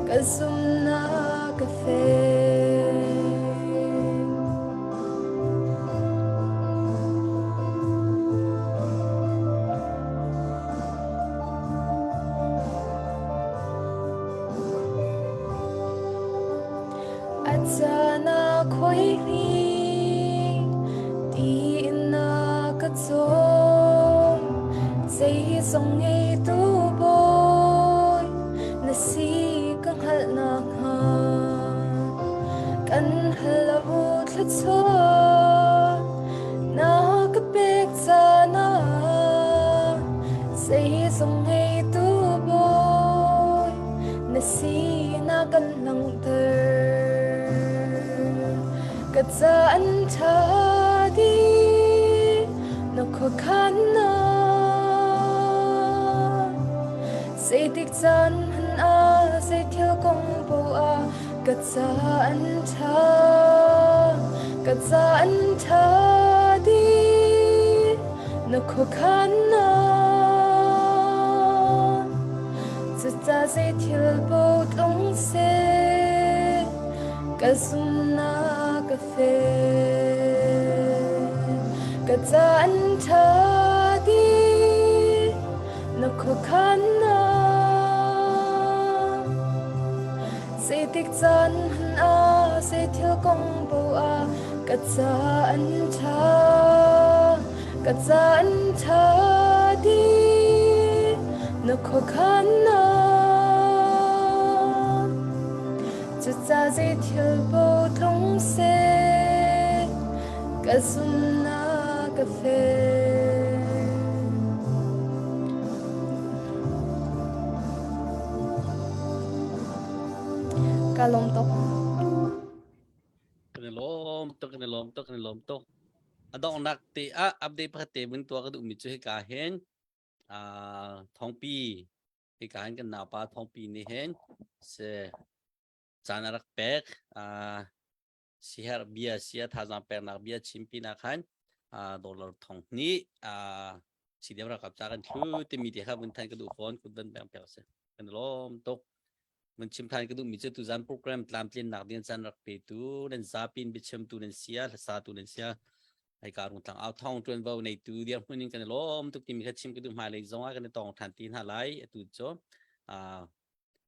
ka zumhnak ka fek. A caan ah khuaihli tiin na ka cawm zeizong ngeitu bawi na si ka hngalh nakhnga Kan hal lo thluachuah na ka pek caan ah zeizong ngeitu bawi na si na kan langhter. Ka caan ṭha dih na khuakhannak Zeitik caan hmanh ah zei thil kong paoh ah ka ca an ṭha, ka ca an ṭha dih na khuakhannak. Cuca zei thil paoh tlung seh, ka zumhnak ka fek. Ka ca an ṭha dih na khuakhannak. Zeitik caan hmanh ah zei thil kong paoh ah ka ca an ṭha, ka ca an ṭha dih na khuakhannak. Cuca zei thil paoh tlung seh, ka zumhnak ka fek. Ka lawm tuk. Kan i lawm tuk, kan i lawm tuk, kan i lawm tuk. A donghnak te ah update pakhat te vun tuah ka duhmi cu hika hin uh, thongpi hika hin kan naupa thongpi nih hin se caan a rak pek uh, siherh bia sia thazaang peknak bia chimpi nak khan dollar thong hnih CDF ralkap ca kan thlu timi te kha vun than ka duh fawn kut van beng pek si kan lawm tuk mun chim than ka duh mi cu tuzan program tlamtlin nak ding chan rak pe tu nan zapin biachim tu nan sia hlasa tu nan sia ai ka rung tlang au thong tuan vo nei tu dir hmun in kan lawm tuk timi kha chim ka duh hmai lei zong ah kan tong than ti hna lai atu cu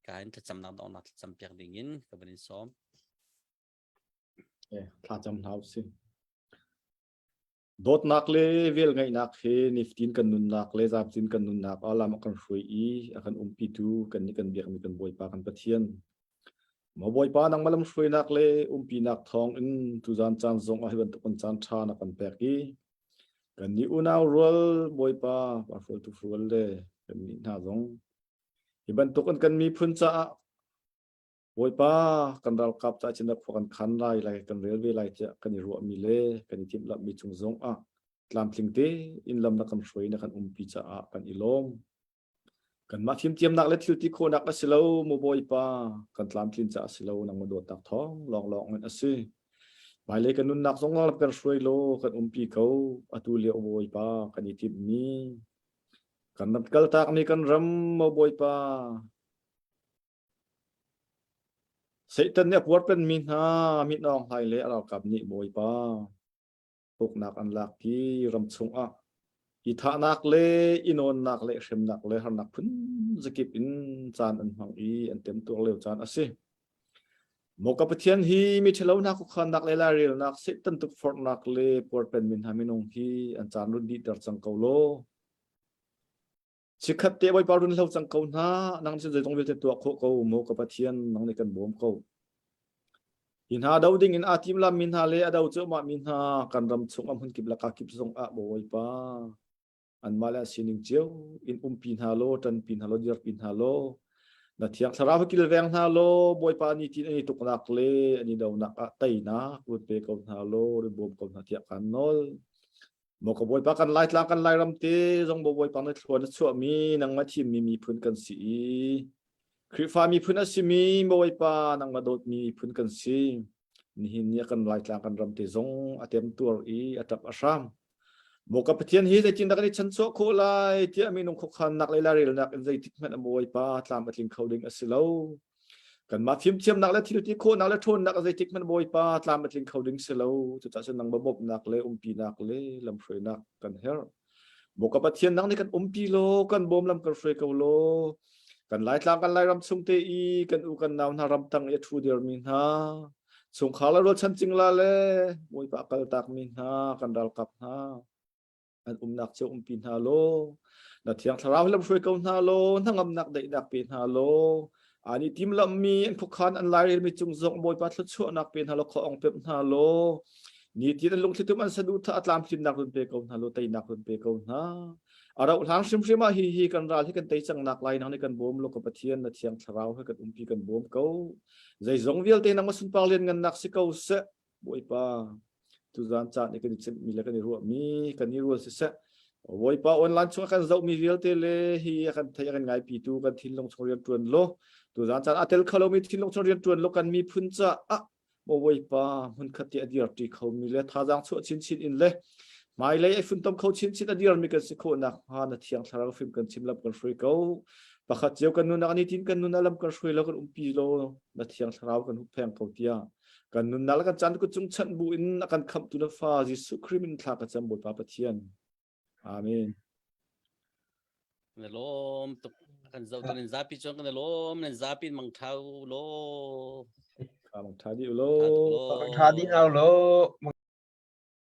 ka in thlacam nak dong nak thlacam piak ding in ka van in sawm Eh, thlacam hna usih. Dawtnak le velngeihnak he nifatin kan nunnak le zaamcin kan nunnak ah lam a kan hruai i a kan umpitu kan nih kan biakmi kan Bawipa kan Pathian. Maw Bawipa nangmah lamhruainak le umpinak thawng in tuzaan caan zong ah hi bantuk kan caan ṭha na kan pek i kan nih unau rual Bawipa pa hrualtu rual le kan nih hna zong hi bantuk in kan miphun caah Bawipa kan ralkap ca chin khua kan khan lai lai kan rel ve lai tiah kan i ruahmi le kan i timhlamhmi cung zong ah tlamtling tein lam na kan hruai na kan umpi caah kan i lawm. Kanmah fimthiamnak le thil ti khawhnak a si lo mu Bawipa kan tlamtlin caah a si lo nang dawtnak thawng lawnglawng in a si. Hmailei kan nunnak zong lam kan hruai law kan umpi ko atu lio Bawipa kan i timhmi kan ram kaltakmi kan ram maw Bawipa Satan nih a puarpenmi hna Min Aung Hlaing le a ralkap nih Bawipa uknak an lak i ram chungah i thahnak le i nawnnak le hremnak le harnak phun zakip in caan an hmang i an temtuar lio caan a si. Maw ka Pathian hi mi ṭhalo hna khuakhannak le lairelnak Satan tukforhnak le puarpenmi hna minung hi an caan run dihter cang ko law Chikkhat te Bawipa run hlo cang ko hna, nang nih cun zeizong vialte tuah khawh ko, maw ka Pathian, nang nih kan bawm ko. Hi hna do ding in aa timlam mi hna le a do cuahmah mi hna kan ram chung a hmunkip le kakip zong ah Bawipa anmah le an sining cio in umpi hna law ṭanpi hna law dirpi hna law na thiang thlarau hi kilveng hna law Bawipa ni tin an i tuknak le an i donak ah teinak run pe ko hna law run bawm ko hna tiah kan nawl. Maw ka Bawipa kan Laitlang kan Lairam te zong Bawipa na thlua na chuahmi nangmah thimmi miphun kan si i Khrihfa miphun a simi Bawipa nangmah dawtmi miphun kan si. Nihin ni a kan Laitlang kan ram te zong a temtuar i a ṭap a hram. Maw ka Pathian hi zeitindah kan i chanchuah khawh lai tiah minung khuakhannak le lairelnak in zeitik hmanh a Bawipa tlam a tling kho ding a si lo. Kanmah fimthiamnak le thilti khawhnak le ṭhawnnak a zeitik hmanh Bawipa tlam a tling kho ding si lo. Cucaah cun nangmah bawmhnak le umpinak le lamhruainak kan herh. Maw ka Pathian nang nih kan umpi law kan bawm lam kan hruai ko law kan Laitlang kan Lairam chung te i kan u kan nau hna ramtang i a ṭhu dirmi hna chungkhar le rualchan cingla le Bawipa a kaltakmi hna kan ralkap hna an umnak cio umpi hna law na thiang thlarau lam hruai ko hna law hnangamnak daihnak pe hna law ani timlammi an khuakhan an lairelmi cung zong Bawipa thluachuahnak pe hna law khaw ong pep hna law nitin an lungthlitum an saduhthah a tlamtlinnak run pe ko hna law teinak run pe ko hna a rauh hlan hrimhrim ah hi hi kan ral hi kan tei cang nak lai nang nih kan bawm law ka Pathian na thiang thlarau he kan umpi kan bawm ko zeizong vialte nang sunpar lian ngannak si ko seh Bawipa tuzan caan i kan i cimhmi le kan i ruahmi kan i rual siseh Bawipa online chung a kan zohmi vialte le hi a kan thei a kan ngaipitu kan thinlung chung rian ṭuan law tuzan caan a tel kho lomi thinlung chung rian ṭuan law kan miphun caah Bawipa hmunkhat te a dirṭi khomi le thazaang chuah chinchin in le hmailei ai funtom kho chinchin a dirmi kan si khawh nakhnga na thiang thlarau fim kan chim lam kan hruai ko pakhat cio kan nunnak nitin kan nun lam kan hruai lo kan umpi law na thiang thlarau kan huppheng ko tiah kan nunnak le kan caan kut cung chanh bu in a kan khamhtu na fa Jesuh Khrih min thla ka cam Bawipa Pathian. Amen. Na lawm tuk kan zoh tu nan zapi chuan kan lawm nan zapi mang thau lo. Mang tha di lo. Mang tha di lo.